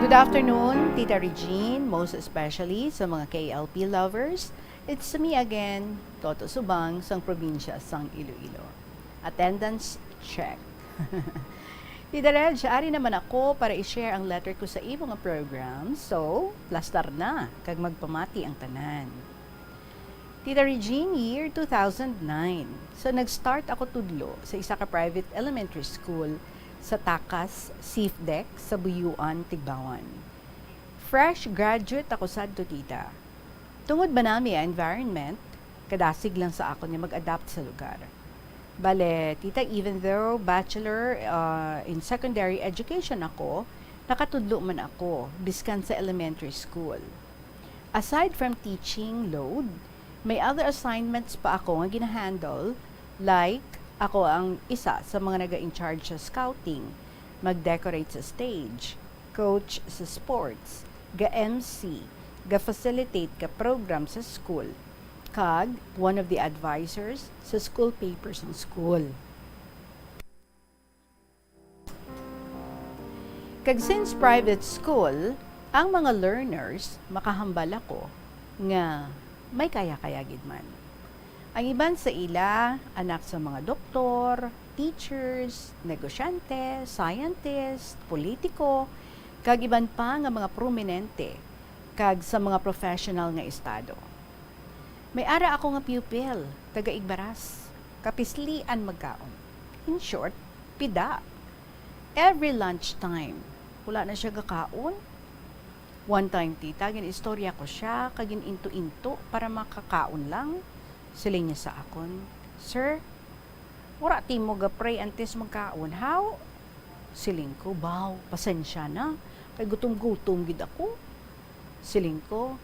Good afternoon, Tita Regine, most especially sa mga K L P lovers. It's me again, Toto Subang, sang probinsya sang Iloilo. Attendance check. Tita Reg, ari naman ako para i-share ang letter ko sa imo nga program. So, plastar na, kag magpamati ang tanan. Tita Regine, year two thousand nine. So, nag-start ako tudlo sa isa ka private elementary school sa Takas, Safedeck, sa Buyuan, Tigbawan. Fresh graduate ako sadto, tita. Tungod ba nami ang environment, kadasig lang sa akon nga mag-adapt sa lugar. Bale, tita, even though bachelor, uh, in secondary education ako, nakatudlo man ako, biskan sa elementary school. Aside from teaching load, may other assignments pa ako nga ginahandle, like, ako ang isa sa mga naga-in-charge sa scouting, mag-decorate sa stage, coach sa sports, ga-M C, ga-facilitate ka program sa school, kag one of the advisors sa school papers sang school. Kag since private school, ang mga learners, makahambal ako nga may kaya-kaya gid man. Ang iban sa ila, anak sa mga doktor, teachers, negosyante, scientist, politiko, kag iban pa nga mga prominente, kag sa mga professional nga estado. May ara ako nga pupil, taga Igbaras, kapislian magkaon. In short, pida. Every lunchtime, wala na siya gakaon. One time, tita, gin-istorya ko siya, kag gin-into-into para makakaon lang. Siling niya sa akon, "Sir, wala ti mo ga-pray antes magkaon, haw?" Siling ko, "Baw, pasensya na, kay gutom-gutom gid ako." Siling ko,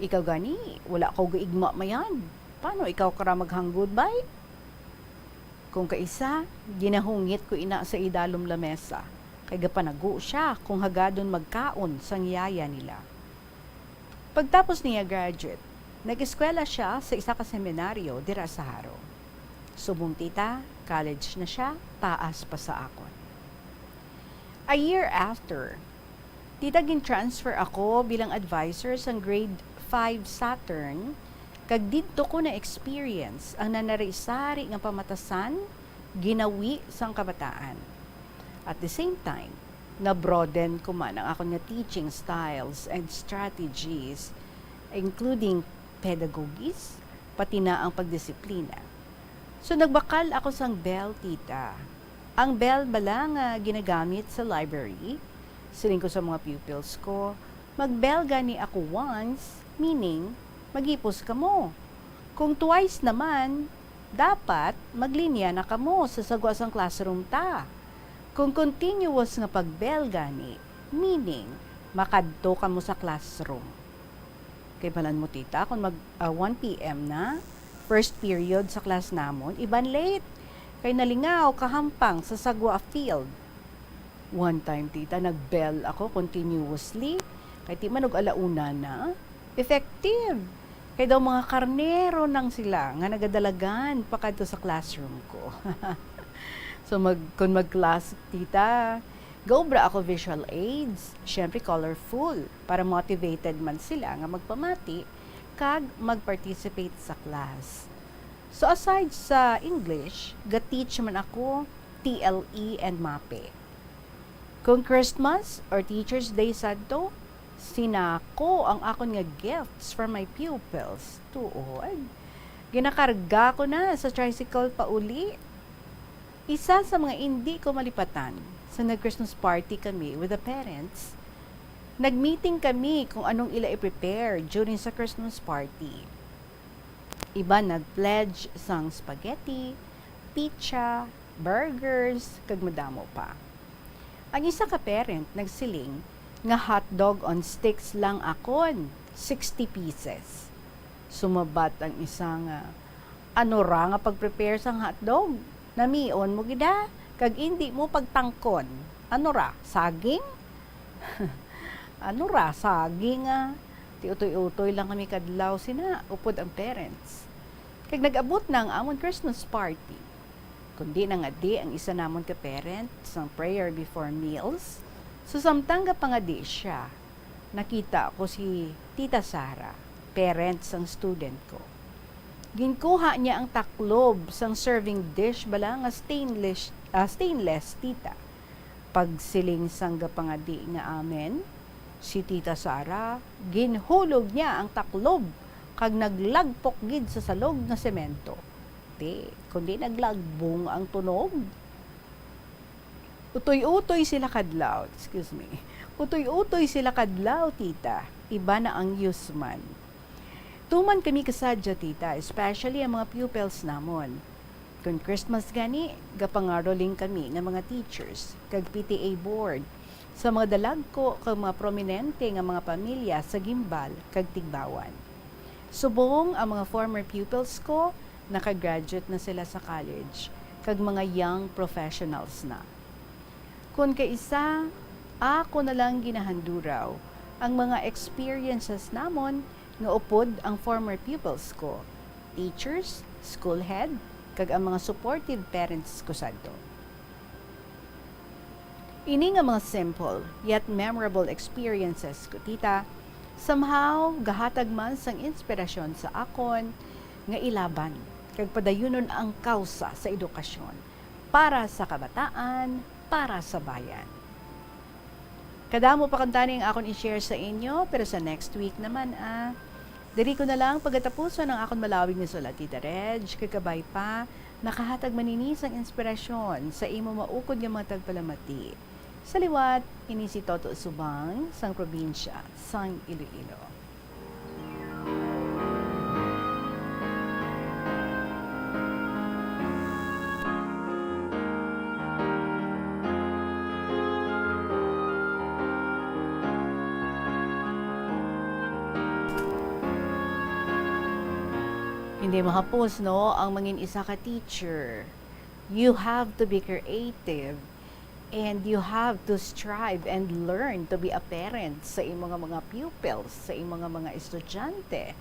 "Ikaw gani, wala kaw gaigma mayan. Paano ikaw kara maghanggod, bay?" Kung kaisa, ginahungit ko ina sa idalom lamesa, kay gapanago siya kung hagadon magkaon sang yaya nila. Pagtapos niya graduate, nag-eskwela siya sa isa ka seminaryo dira sa Jaro. Subong tita, college na siya, taas pa sa akon. A year after, tita, gin-transfer ako bilang advisor sang grade five Saturn, kag didto ko na-experience ang nanari-sari nga pamatasan, ginawi sang kabataan. At the same time, na-broaden ko man ang akon nga teaching styles and strategies, including pedagogies, pati na ang pagdisiplina. So, nagbakal ako sang bell, tita. Ang bell bala nga ginagamit sa library? Siling ko sa mga pupils ko, "Mag-bell gani ako once, meaning, maghipos kamo. Kung twice naman, dapat maglinya na kamo sa sagwa sang classroom ta." Kung continuous nga pag-bell gani, Meaning, makadto kamo sa classroom. Kay balan mo, tita, kung mag, ah, one P M na, first period sa class namon, iban late. Kay nalingaw, kahampang sa sagwa field. One time, tita, nag-bell ako continuously. Kay ti man og ala una na, effective. Kay daw mga karnero nang sila nga nagadalagan pakadto sa classroom ko. So, mag-, kung mag-class, tita, gaobra ako visual aids, syempre colorful, para motivated man sila nga magpamati kag mag-participate sa class. So, aside sa English, ga-teach man ako T L E and MAPEH. Kung Christmas or Teacher's Day sadto, sinako ang akon nga gifts for my pupils. Tuod. Ginakarga ko na sa tricycle pauli. Isa sa mga indi ko malipatan, sa nag-Christmas party kami with the parents, nag-meeting kami kung anong ila i-prepare during sa Christmas party. Iban nag-pledge sang spaghetti, pizza, burgers, kag madamo pa. Ang isa ka parent nagsiling nga hotdog on sticks lang akon, sixty pieces. Sumabat ang isa nga, "Ano ra nga pag-prepare sang hotdog? Namion mo gid, ha? Kag indi mo pagtangkon. Ano ra, saging?" "Ano ra, saging, ah?" Ti utoy-utoy lang kami kadlaw sina, upod ang parents. Kag nag-abot na ang amon Christmas party. Kundi nangadi ang isa namon ka parent sang prayer before meals. So, samtang gapangadi siya, nakita ko si Tita Sara, parent sang student ko. Ginkuha niya ang taklob sang serving dish bala nga stainless, ah, stainless, tita. Pagsiling sang gapangadi nga amen, si Tita Sara, ginhulog niya ang taklob kag naglagpok gid sa salog nga semento. Ti, kundi naglagbong ang tunog. Utoy-utoy sila kadlaw, excuse me. Utoy-utoy sila kadlaw, tita. Iba na ang yusman. Tuman kami kasadya, tita, especially ang mga pupils namon. Kon Christmas gani, gapangaroling kami nga mga teachers kag P T A board sa mga dalagko kag mga prominente nga mga pamilya sa Guimbal kag Tigbauan. Subong ang mga former pupils ko, naka-graduate na sila sa college, kag mga young professionals na. Kon kaisa, ako na lang ginahanduraw ang mga experiences namon nga upod ang former pupils ko, teachers, school head, kag ang mga supportive parents ko sadto. Ini nga mga simple yet memorable experiences ko, tita, somehow gahatag man sang inspirasyon sa akon nga ilaban kag padayunon ang kawsa sa edukasyon para sa kabataan, para sa bayan. Kadamo pa kuntani ang akon i-share sa inyo, pero sa next week naman, ah, diri ko na lang pagatapuson ang akon malawig nga sulat, Tita Reg, kag kabay pa, nakahatag man ini sang inspirasyon sa imo maukod nga mga tagpalamati. Sa liwat, ini si Toto Subang sang probinsya sang Iloilo. Hindi mahapos, no, ang mangin isa ka teacher. You have to be creative. And you have to strive and learn to be a parent sa imo nga mga pupils, sa imo nga mga estudyante.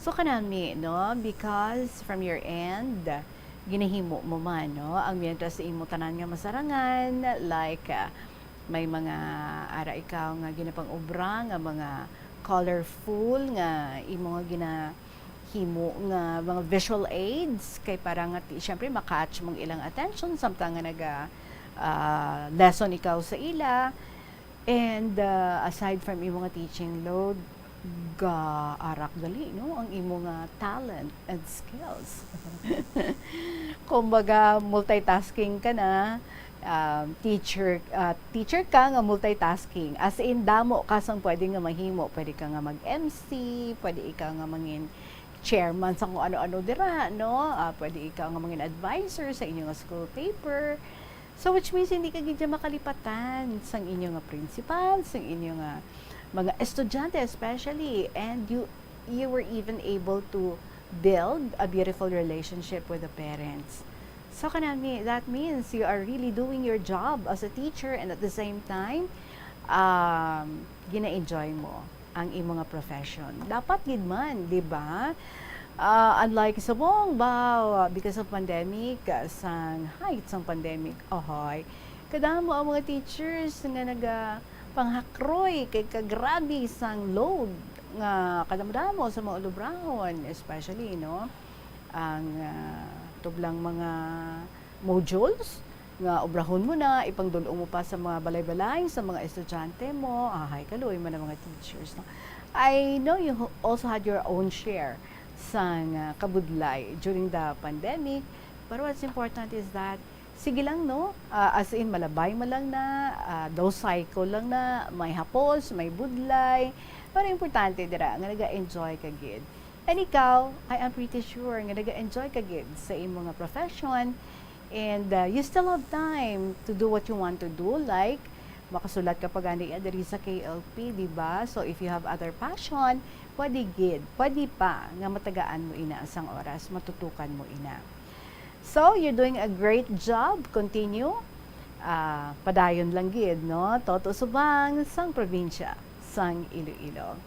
So, kanami, no? Because from your end, ginahimo mo man, no? Ang mientras sa imo tanan nga masarangan, like, ah, may mga ara ikaw nga ginapang-obra nga mga colorful nga imo nga gina-, himo nga mga visual aids, kay para nga ti-, syempre, ma-catch mong ilang attention samtang nga naga, ah, lesson ikaw sa ila. And, ah, aside from imo nga teaching load, gaarak gali, no, ang imo nga talent and skills. Kumbaga, multitasking ka na, um, teacher, ah, teacher ka nga multitasking. As in, damo ka sang pwede nga mahimo. Pwede ka nga mag-M C, pwede ikaw nga mangin chairman sa kung ano-ano dira, no? Ah, pwede ikaw nga mangin advisor sa inyo nga school paper. So, which means hindi ka gid makalipatan sang inyo nga principal, sang inyo nga mga estudyante especially, and you you were even able to build a beautiful relationship with the parents. So, kanami, that means you are really doing your job as a teacher, and at the same time, um, gina-enjoy mo ang imo nga profession. Dapat gid man, di ba? Ah, unlike subong ba, because of pandemic, ah, sang height sang pandemic, ahoy, kadamo ang mga teachers nga naga panghakroy kay kagrabe sang load nga kadamo-damo sa mga ulubrahon, especially, no, ang, ah, tublang mga modules nga obrahon mo na, ipangdul-ong mo pa sa mga balay-balay sa mga estudyante mo. Ahay, kaluoy man ang mga teachers, no? I know you ho- also had your own share sang, ah, kabudlay during the pandemic, but what's important is that, sige lang, no? Ah, as in, malabay man lang na, ah, daw cycle lang na, may hapos, may budlay. Pero importante dira nga naga-enjoy ka gid. And ikaw, I am pretty sure nga naga-enjoy ka gid sa imo nga profession. And, uh, you still have time to do what you want to do, like makasulat ka pa gani, ah, diri sa K L P, di ba? So, if you have other passion, pwede gid, pwede pa nga matagaan mo ina sang oras, matutukan mo ina. So, you're doing a great job. Continue. Ah, padayon lang gid, no? Toto Subang sang probinsya sang Iloilo.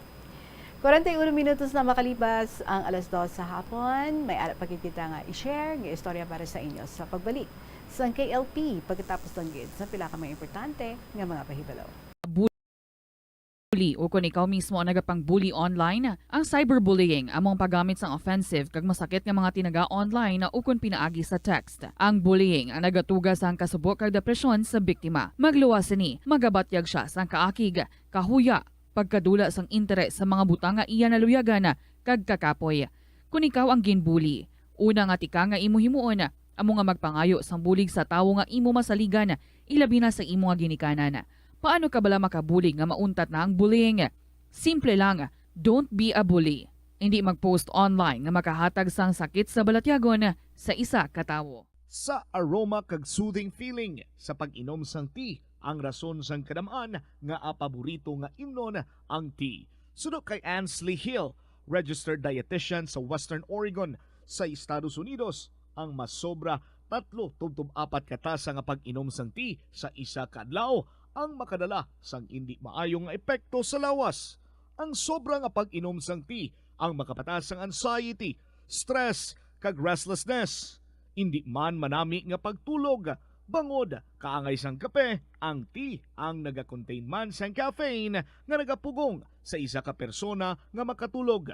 Kwarenta y uno minutos na makalipas ang alas dos sa hapon. May ara pa gid kita nga i-share nga istorya para sa inyo sa pagbalik sang K L P pagkatapos lang gid sa pila ka mga importante nga mga pahibalo. Bully, o kon ikaw mismo ang nagapang-bully online. Ang cyberbullying amo ang paggamit sang offensive kag masakit nga mga tinaga online o kon pinaagi sa text. Ang bullying ang nagatuga sang kasubo kag depresyon sa biktima. Magluwas sini, magabatyag sia sang kaakig, kahuya, pagkadula sang interes sa mga butang nga iya naluyagan kag kakapoy. Kon ikaw ang ginbully, una nga tikang nga imo himuon amo nga magpangayo sang bulig sa tawo nga imo masaligan, ilabi na sa imo nga ginikanan. Paano ka bala makabulig nga mauntat na ang bullying? Simple lang, don't be a bully. Indi mag-post online nga makahatag sang sakit sa balatyagon sa isa ka tawo. Sa aroma kag soothing feeling sa pag-inom sang tea ang rason sang kadam-an nga paborito nga imnon ang tea. Suno kay Ansley Hill, registered dietitian sa Western Oregon sa Estados Unidos, ang masobra tatlo tubtob apat ka tasa nga pag-inom sang tea sa isa ka adlaw ang makadala sang indi maayo nga epekto sa lawas. Ang sobra nga pag-inom sang tea ang makapataas sang anxiety, stress, kag restlessness. Indi man manami nga pagtulog, bangod kaangay sang kape, ang tea ang nagakontain man sang caffeine nga nagapugong sa isa ka persona nga makatulog.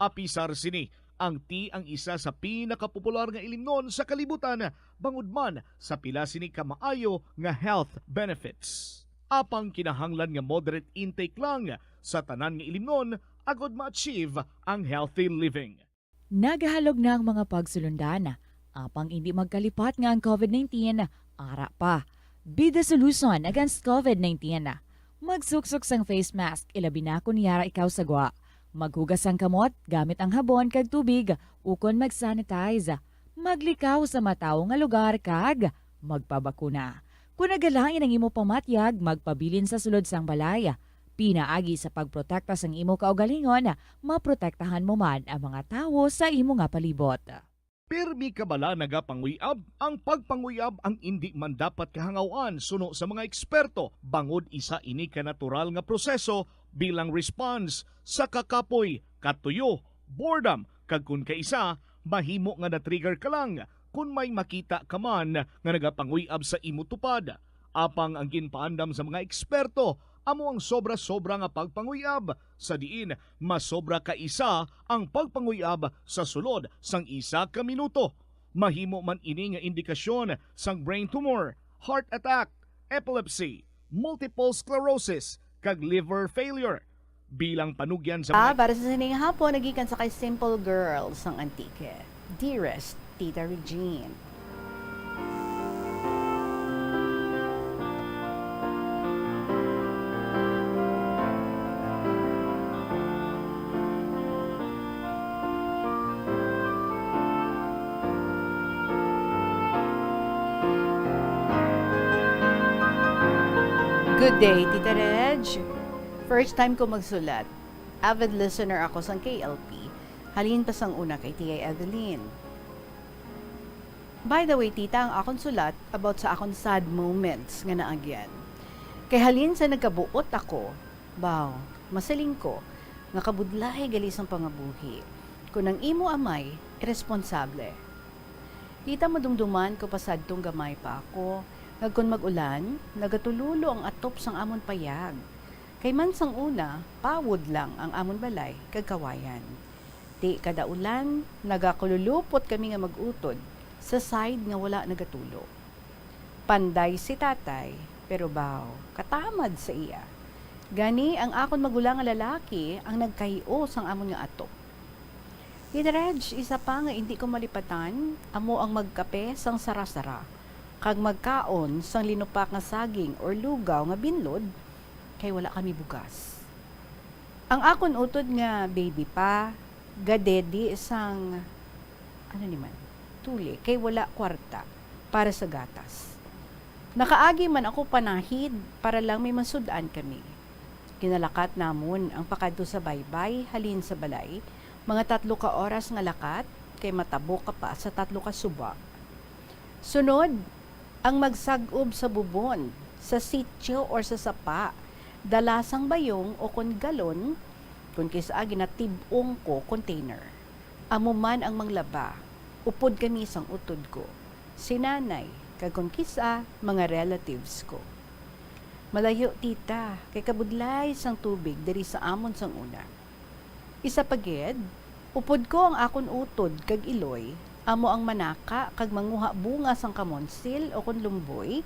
Apisar sini, ang tea ang isa sa pinakapopular nga ilimnon sa kalibutan, bangod man sa pila sini ka maayo nga health benefits. Apang kinahanglan nga moderate intake lang sa tanan nga ilimnon agod ma-achieve ang healthy living. Nagahalog na ang mga pagsulundan, apang indi magkalipat nga ang covid nineteen ara pa. Be the solution against covid nineteen. Magsuksok sang face mask, ilabi na kon yara ikaw sa gwa. Maghugas sang kamot gamit ang habon kag tubig, ukon mag-sanitize. Maglikaw sa matawo nga lugar kag magpabakuna. Kon nagalain ang imo pamatyag, magpabilin sa sulod sang balay. Pinaagi sa pagprotekta sang imo kaugalingon, maprotektahan mo man ang mga tawo sa imo nga palibot. Pirmi ka bala nagapanguyab? Ang pagpanguyab ang indi man dapat kahangaw-an suno sa mga eksperto, bangod isa ini ka natural nga proseso bilang response sa kakapoy, katuyo, boredom, kag kon kaisa, mahimo nga na-trigger ka lang kon may makita ka man nga nagapanguy-ab sa imo tupad. Apang ang ginpaandam sa mga eksperto amo ang sobra-sobra nga pagpanguy-ab, sa diin masobra ka isa ang pagpanguy-ab sa sulod sang isa ka minuto. Mahimo man ini nga indikasyon sang brain tumor, heart attack, epilepsy, multiple sclerosis, kag liver failure. Bilang panugyan sa Ah, mga para sa sining hapon, nagikan sa kay Simple Girl sang Antique, Dearest Tita Regine. Good day, Tita Reg. First time ko magsulat. Avid listener ako sang K L P. Halin pa sang una kay Tia Evelyn. By the way, Tita, ang akon sulat about sa akon sad moments nga naagyan. Kay halin sa nagkabuot ako, baw, masiling ko, nga kabudlay gali sang pangabuhi. Kun ang imo amay, iresponsable. Tita, madumduman ko pa sadtong gamay pa ako, nga kon mag-ulan, nagatulolo ang atop sang amon payag. Kay man sang una, pawod lang ang amon balay kag kawayan. Ti kada ulan, nagakululupot kami nga mag-utod sa side nga wala nagatulo. Panday si tatay, pero baw, katamad sa iya. Gani, ang akon magulang nga lalaki ang nagkahiyo sang amon nga atop. Tita Reg, isa pa nga indi ko malipatan, amo ang magkape sang sara-sara, kag magkaon sang linupak nga saging or lugaw nga binlod, kay wala kami bugas. Ang akon utod nga baby pa, gadedi sang, ano ni man, tuli, kay wala kwarta para sa gatas. Nakaagi man ako panahid para lang may masud-an kami. Ginalakat namon ang pakadto sa baybay halin sa balay, mga tatlo ka oras nga lakat, kay matabok ka pa sa tatlo ka suba. Sunod, ang magsag-ob sa bubon, sa sitio or sa sapa, dala sang bayong o kon galon, kon kis-a ginatib-ong ko container. Amo man ang manglaba, upod kami sang utod ko, si nanay, kag kon kis-a, mga relatives ko. Malayo, tita, kay kabudlay sang tubig diri sa amon sang una. Isa pa gid, upod ko ang akon utod kag iloy, amo ang manaka kag manguha bunga sang kamonsil o kon lumboy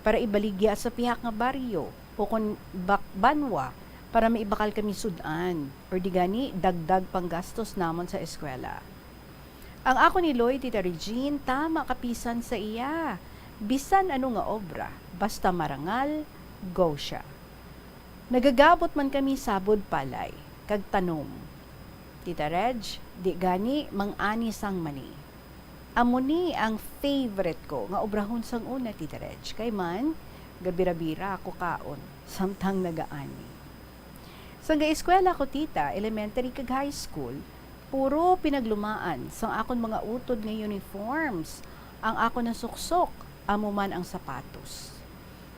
para ibaligya sa pihak nga baryo o kon bak-, banwa para maibakal kami sud-an, or di gani dagdag panggastos namon sa eskwela. Ang akon iloy, Tita Regine, tama kapisan sa iya. Bisan ano nga obra, basta marangal, go siya. Nagagabot man kami sabod palay kag tanom. Tita Reg, di gani mang-ani sang mani. Amo ni ang favorite ko nga obrahon sang una, Tita Reg, kay man gabira-bira ako kaon samtang nagaani. Sang gaeskwela ko, tita, elementary kag high school, puro pinaglumaan sang akon mga utod nga uniforms ang akon nasuksok, amo man ang sapatos.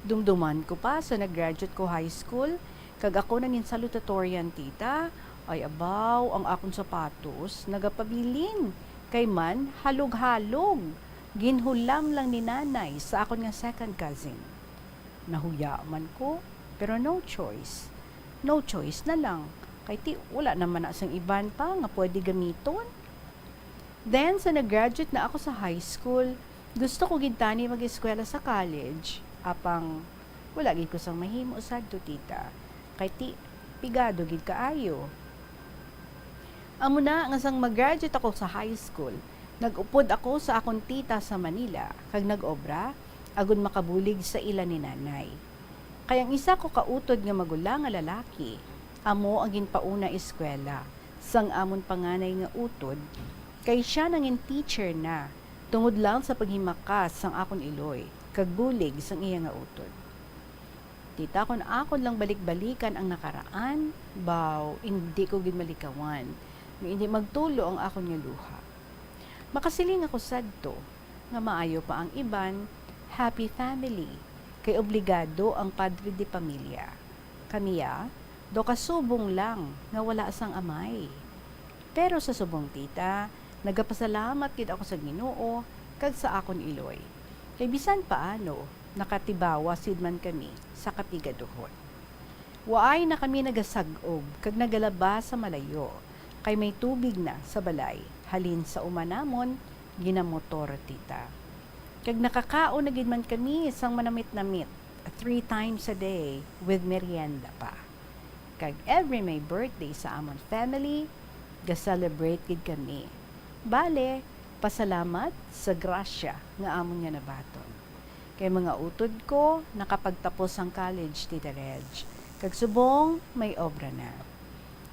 Dumduman ko pa sa nag-graduate ko high school, kag ako nangin salutatorian, tita, ay abaw, ang akon sapatos nagapabilin, kay man halog-halog, ginhulam lang ni nanay sa akon nga second cousin. Nahuya man ko, pero no choice. No choice na lang, kay ti wala naman na sang iban pa nga pwede gamiton. Then, sa nag-graduate na ako sa high school, gusto ko gid tani mag-eskwela sa college, apang wala gid ko sang mahimo sadto, tita, kay ti pigado gid kaayo. Amo na nga sang mag-graduate ako sa high school, nag-upod ako sa akon tita sa Manila kag nag-obra agod makabulig sa ila ni nanay. Kay ang isa ko ka utod nga magulang nga lalaki, amo ang ginpauna eskwela sang amon panganay nga utod, kay sia nangin teacher na tungod lang sa paghimakas sang akon iloy kag bulig sang iya nga utod. Tita, kon akon lang balik-balikan ang nakaraan, baw, indi ko gid malikawan nga indi magtulo ang akon nga luha. Makasiling ako sadto nga maayo pa ang iban, happy family, kay obligado ang padre de pamilya. Kami, ah, daw kasubong lang nga wala sang amay. Pero sa subong, tita, nagapasalamat gid ako sa Ginoo kag sa akon iloy. Kay bisan paano, nakatibawas gid man kami sa kapigaduhon. Waay na kami nagasag-ob kag nagalaba sa malayo, kay may tubig na sa balay. Halin sa uma namon, ginamotor, tita. Kag nakakaon na gid man kami sang manamit-namit, three times a day with merienda pa. Kag every may birthday sa amon family, ga-celebrate gid kami. Bale, pasalamat sa grasya nga amon nga nabaton. Kay mga utod ko, nakapagtapos sang college, Tita Reg, kag subong may obra na.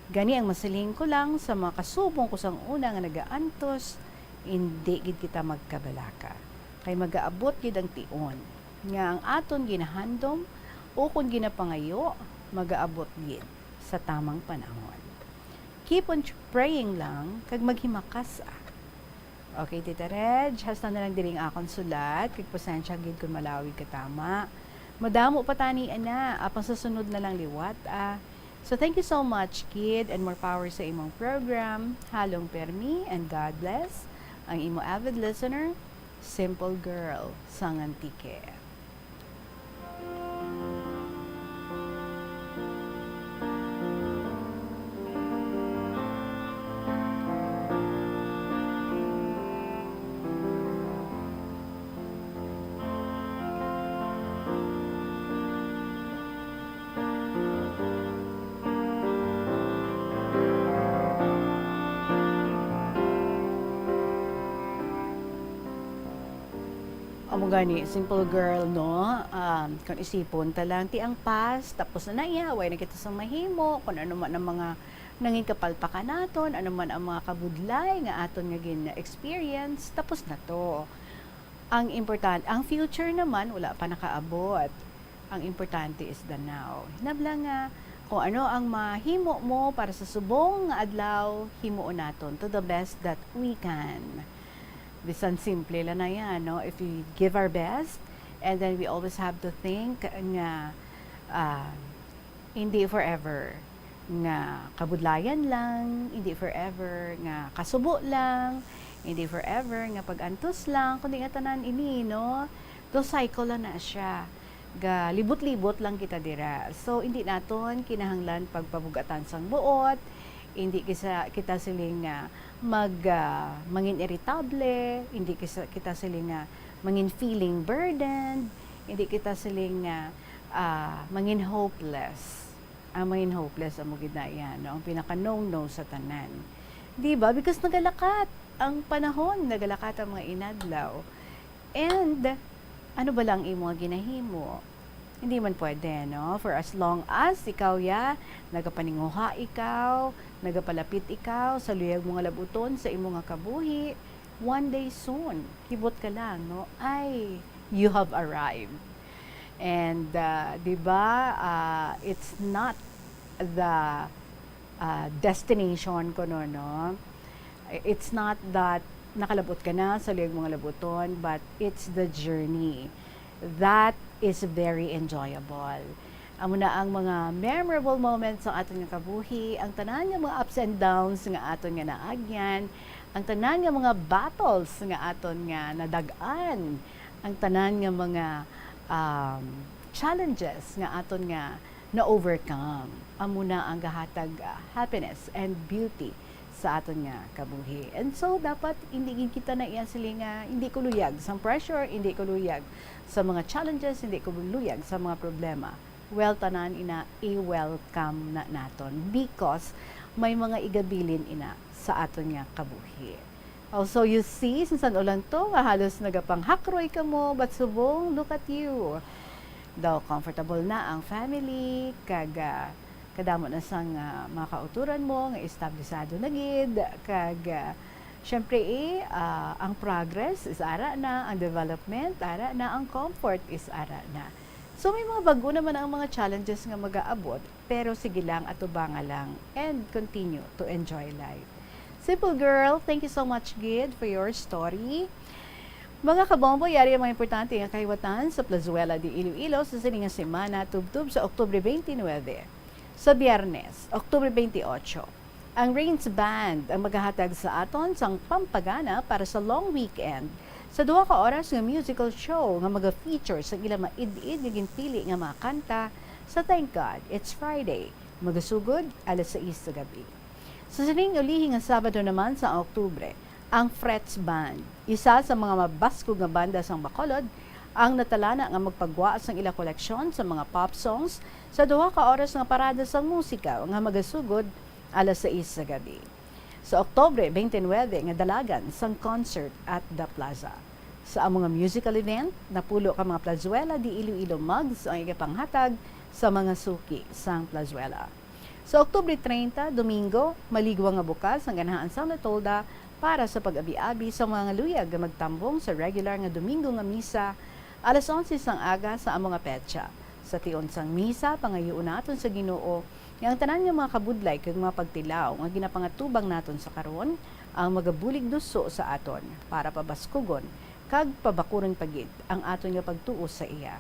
Gani ang masiling ko lang sa mga kasubong ko sang una nga nagaantos, indi gid kita magkabalaka. Kay magaabot gid ang tion nga ang aton ginahandom Ukon ginapangayo, magaabot gid sa tamang panahon. Keep on tr-, praying lang, kag maghimakas, ah. Okay, Tita Reg, hasta na lang diri ang akon sulat, kag pasensya gid kon malawig ka tama. Madamo pa tani, ana, apang sa sunod na lang liwat, ah. So, thank you so much, kid, and more power sa imong program. Halong permi, and God bless. Ang imo avid listener, Simple Girl, sang Antique. Amo gani, Simple Girl, no? Um, kung isipon ta lang, ti ang past, tapos na na iya, way na kita sa mahimo, kung ano man ang mga nangin kapalpakan naton, ano man ang mga kabudlay nga aton nga gin-experience, tapos na to. Ang important, ang future naman, wala pa nakaabot. Ang importante is the now. Hinabla nga, kung ano ang mahimo mo para sa subong nga adlaw, himuon naton to the best that we can. Bisan simple lang na yan, no? If we give our best, and then we always have to think nga, ah, hindi forever nga kabudlayan lang, hindi forever nga kasubo lang, hindi forever nga pag-antos lang, kundi nga tanan ini, no? To cycle lang na siya. Galibot-libot lang kita dira. So, hindi naton kinahanglan pagpabug-atan sang buot, hindi kisa-, kita siling nga mag, ah, mangin iritable, hindi kisa-, kita siling nga mangin feeling burdened, hindi kita siling nga, ah, mangin hopeless. Ang mangin hopeless, amo gid na iya, no? Ang pinaka no-no sa tanan. Di ba? Because nagalakat ang panahon, nagalakat ang mga inadlaw. And, ano ba lang imo nga ginahimo? Hindi man pwede, no? For as long as ikaw ya, nagapaninguha ikaw, nagapalapit ikaw sa luyag mo nga labuton sa imo nga kabuhi, one day soon, hibot ka lang, no? Ay, you have arrived. And, ah, di ba, ah, it's not the, ah, destination kuno, no? It's not that nakalabot ka na sa luyag mo nga labuton, but it's the journey that is very enjoyable. Amo na ang mga memorable moments sa aton nga kabuhi, ang tanan nga mga ups and downs nga aton nga naagyan, ang tanan nga mga battles nga aton nga nadag-an, ang tanan nga mga, um, challenges nga aton nga na-overcome. Amo na ang gahatag, ah, happiness and beauty sa aton nga kabuhi. And so, dapat hindi gid kita na iya siling nga, "Hindi ko luyag sa pressure, hindi ko luyag sa mga challenges, hindi ko luyag sa mga problema." Well, tanan ina, i-welcome na naton because may mga igabilin ina sa aton nga kabuhi. Also, you see, sinsan ulan to nga halos nagapanghakroy kamo, but subong, look at you. Daw comfortable na ang family, kag, ah, kadamo na sang, ah, mga kauturan mo nga establisado na gid, kag, ah, syempre, eh, ah, ang progress is ara na, ang development ara na, ang comfort is ara na. So, may mga bag-o naman ang mga challenges nga magaabot, pero sige lang, atubanga lang, and continue to enjoy life. Simple Girl, thank you so much gid for your story. Mga kabombo, yari ang mga importante nga kahiwatan sa Plazuela de Iloilo sa sini nga semana, tubtob sa Oktubre twenty-nine. Sa Biyernes, Oktubre twenty-eight, ang Rains Band ang magahatag sa aton sang pampagana para sa long weekend sa duha ka oras nga musical show nga maga-feature sa ila maid-id nga ginpili nga mga kanta sa Thank God It's Friday, magasugod alas sais sa gabi. Sa sining ulihi nga Sabado naman sa Oktubre, ang Frets Band, isa sa mga mabaskog nga banda sang Bacolod, ang natalana nga magpagwa sang ila koleksyon sa mga pop songs sa duha ka oras nga parada sang musika nga magasugod alas sais sa gabi. Sa Oktubre twenty-nine nga dalagan sang concert at The Plaza. Sa amo nga musical event, napulo ka mga Plazuela de Iloilo mugs ang igapanghatag sa mga suki sang Plazuela. Sa Oktubre treinta, Domingo, maligwa nga bukas ang ganahan sang Latolda para sa pag-abi-abi sa mga luyag nga magtambong sa regular nga Domingo nga misa alas onse sang aga sa amo nga petsa. Sa tion sang misa, pangayuon naton sa Ginoo nga ang tanan nga mga kabudlay kag mga pagtilaw nga ginapangatubang naton sa karon ang magabulig duso sa aton para pabaskugon kag pabakuron pa gid ang aton nga pagtuo sa iya.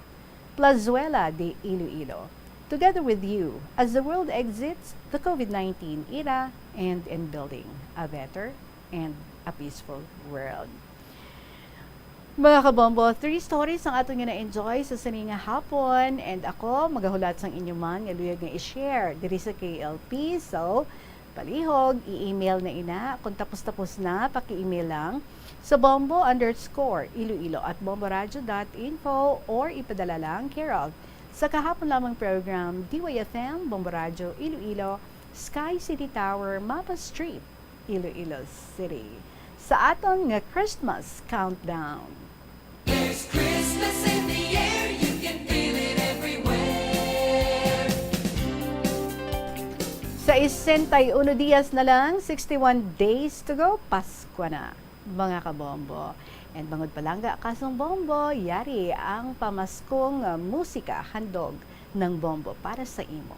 Plazuela de Iloilo, together with you as the world exits the COVID nineteen era and in building a better and a peaceful world. Mga kabombo, three stories ang aton nga na-enjoy sa sini nga hapon, and ako magahulat sang inyo man nga luyag nga i-share diri sa K L P. So, palihog, i-email na ina. Kung tapos-tapos na, paki-email lang sa bombo underscore iloilo at bomboradio dot info or ipadala lang care of sa kahapon lamang program, D Y F M, Bombo Radio Iloilo, Sky City Tower, Mapa Street, Iloilo City, sa aton nga Christmas countdown. There's Christmas in the air, you can feel it everywhere. Sesenta y uno dias na lang, sixty-one days to go, Pasko na, mga kabombo. And bangod palangga kasong bombo, yari ang pamaskong, ah, musika handog ng bombo para sa imo.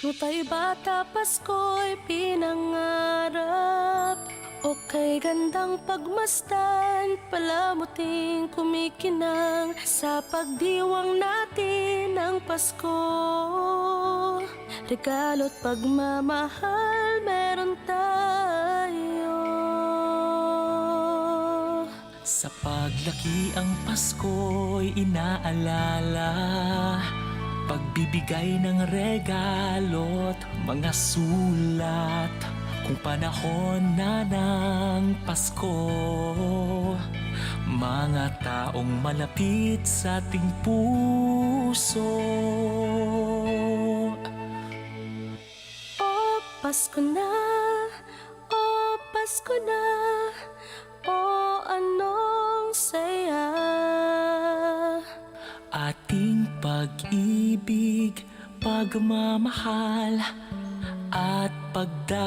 Nung tayo bata, Pasko'y pinangarap. O kay gandang pagmasdan, palamuting kumikinang sa pagdiwang natin ng Pasko. Regalo't pagmamahal meron tayo. Sa paglaki ang Pasko'y inaalala, pagbibigay ng regalo't mga sulat. Kung panahon na ng Pasko, mga taong malapit sa ating puso. O Pasko na, o Pasko na, o anong saya. Ating pag-ibig, pagmamahal, at pagdarasal.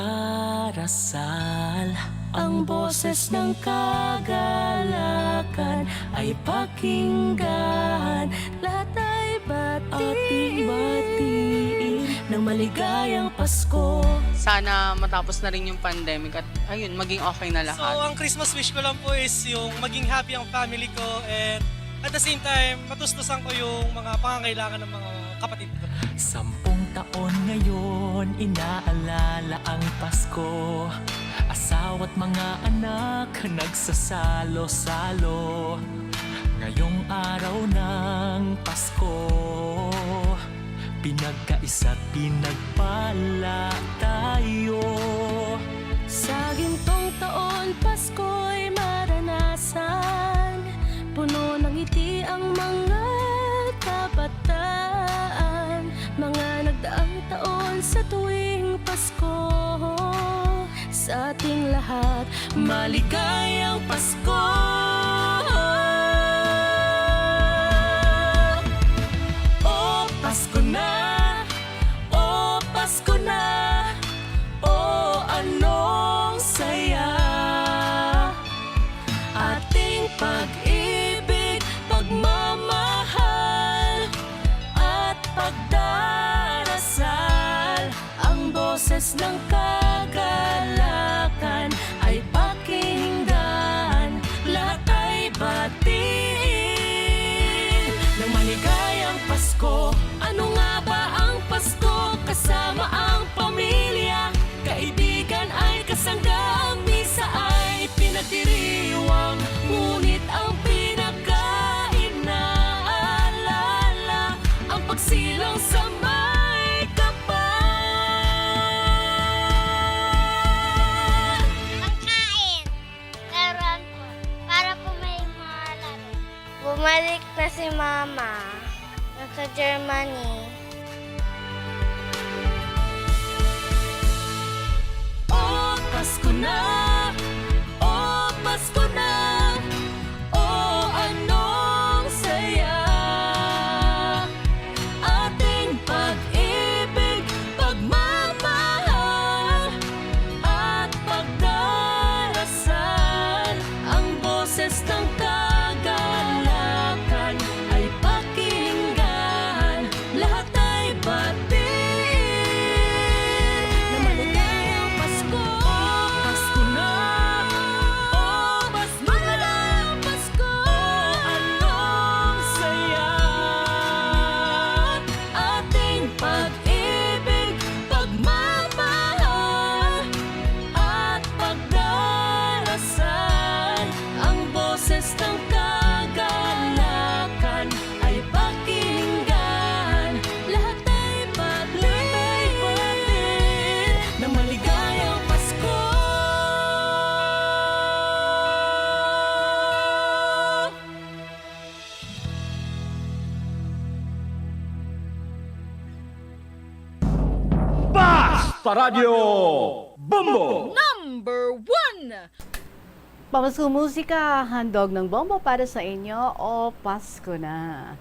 Ang boses ng kagalakan ay pakinggan. Lahat ay batiin. Ating batiin ng maligayang Pasko. Sana matapos na rin yung pandemic at, ayun, maging okay na lahat. So, ang Christmas wish ko lang po is yung maging happy ang family ko and at the same time, matustusan ko yung mga pangangailangan ng mga kapatid ko. Sampung taon ngayon, inaalala ang Pasko. Asawa't mga anak nagsasalo-salo. Ngayong araw ng Pasko, pinagkaisa't pinagpala tayo. Sa gintong taon, Pasko'y maranasan. Puno ng ngiti ang mga kabataan. Mga nagdaang taon sa tuwing Pasko, sa ating lahat, maligayang Pasko. O Pasko na, o Pasko na, o anong saya. Ating pag-ibig, pagmamahal, at pagdarasal. Ang boses ng kagalakan ay pakinggan, lahat ay batiin ng maligayang Pasko. Ano nga ba ang Pasko? Kasama ang pamilya, kaibigan ay kasangga, ang misa ay pinagdiriwang, ngunit ang pinaka-inaalala, ang pagsilang sa may kapal. Pagkain. Laruan po. Para po may malaro. Bumalik na si Mama. Nasa Germany. O Pasko na, oh Pasko na, oh anong saya. Ating pag-ibig, pagmamahal, at pagdarasal. Ang boses ng kagalakan ay pakinggan. Lahat ay batiin na maligayang Pasko. Pasko na, oh Pasko na, maligayang Pasko. Oh anong saya. Ating pag-ibig, pagmamahal, at pagdarasal. Ang boses ng kagalakan ay pakinggan. Lahat ay batiin na maligayang Pasko. Basta Radyo Bombo! Number one! Pamasko musika, handog ng Bombo para sa inyo, o Pasko na.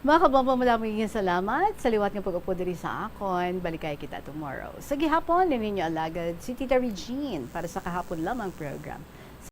Mga kabombo, madamo nga salamat sa liwat nga pag-upod diri sa akon. Balikay kita tomorrow. Sa gihapon, ni ninyo alagad si Tita Regine para sa Kahapon Lamang program.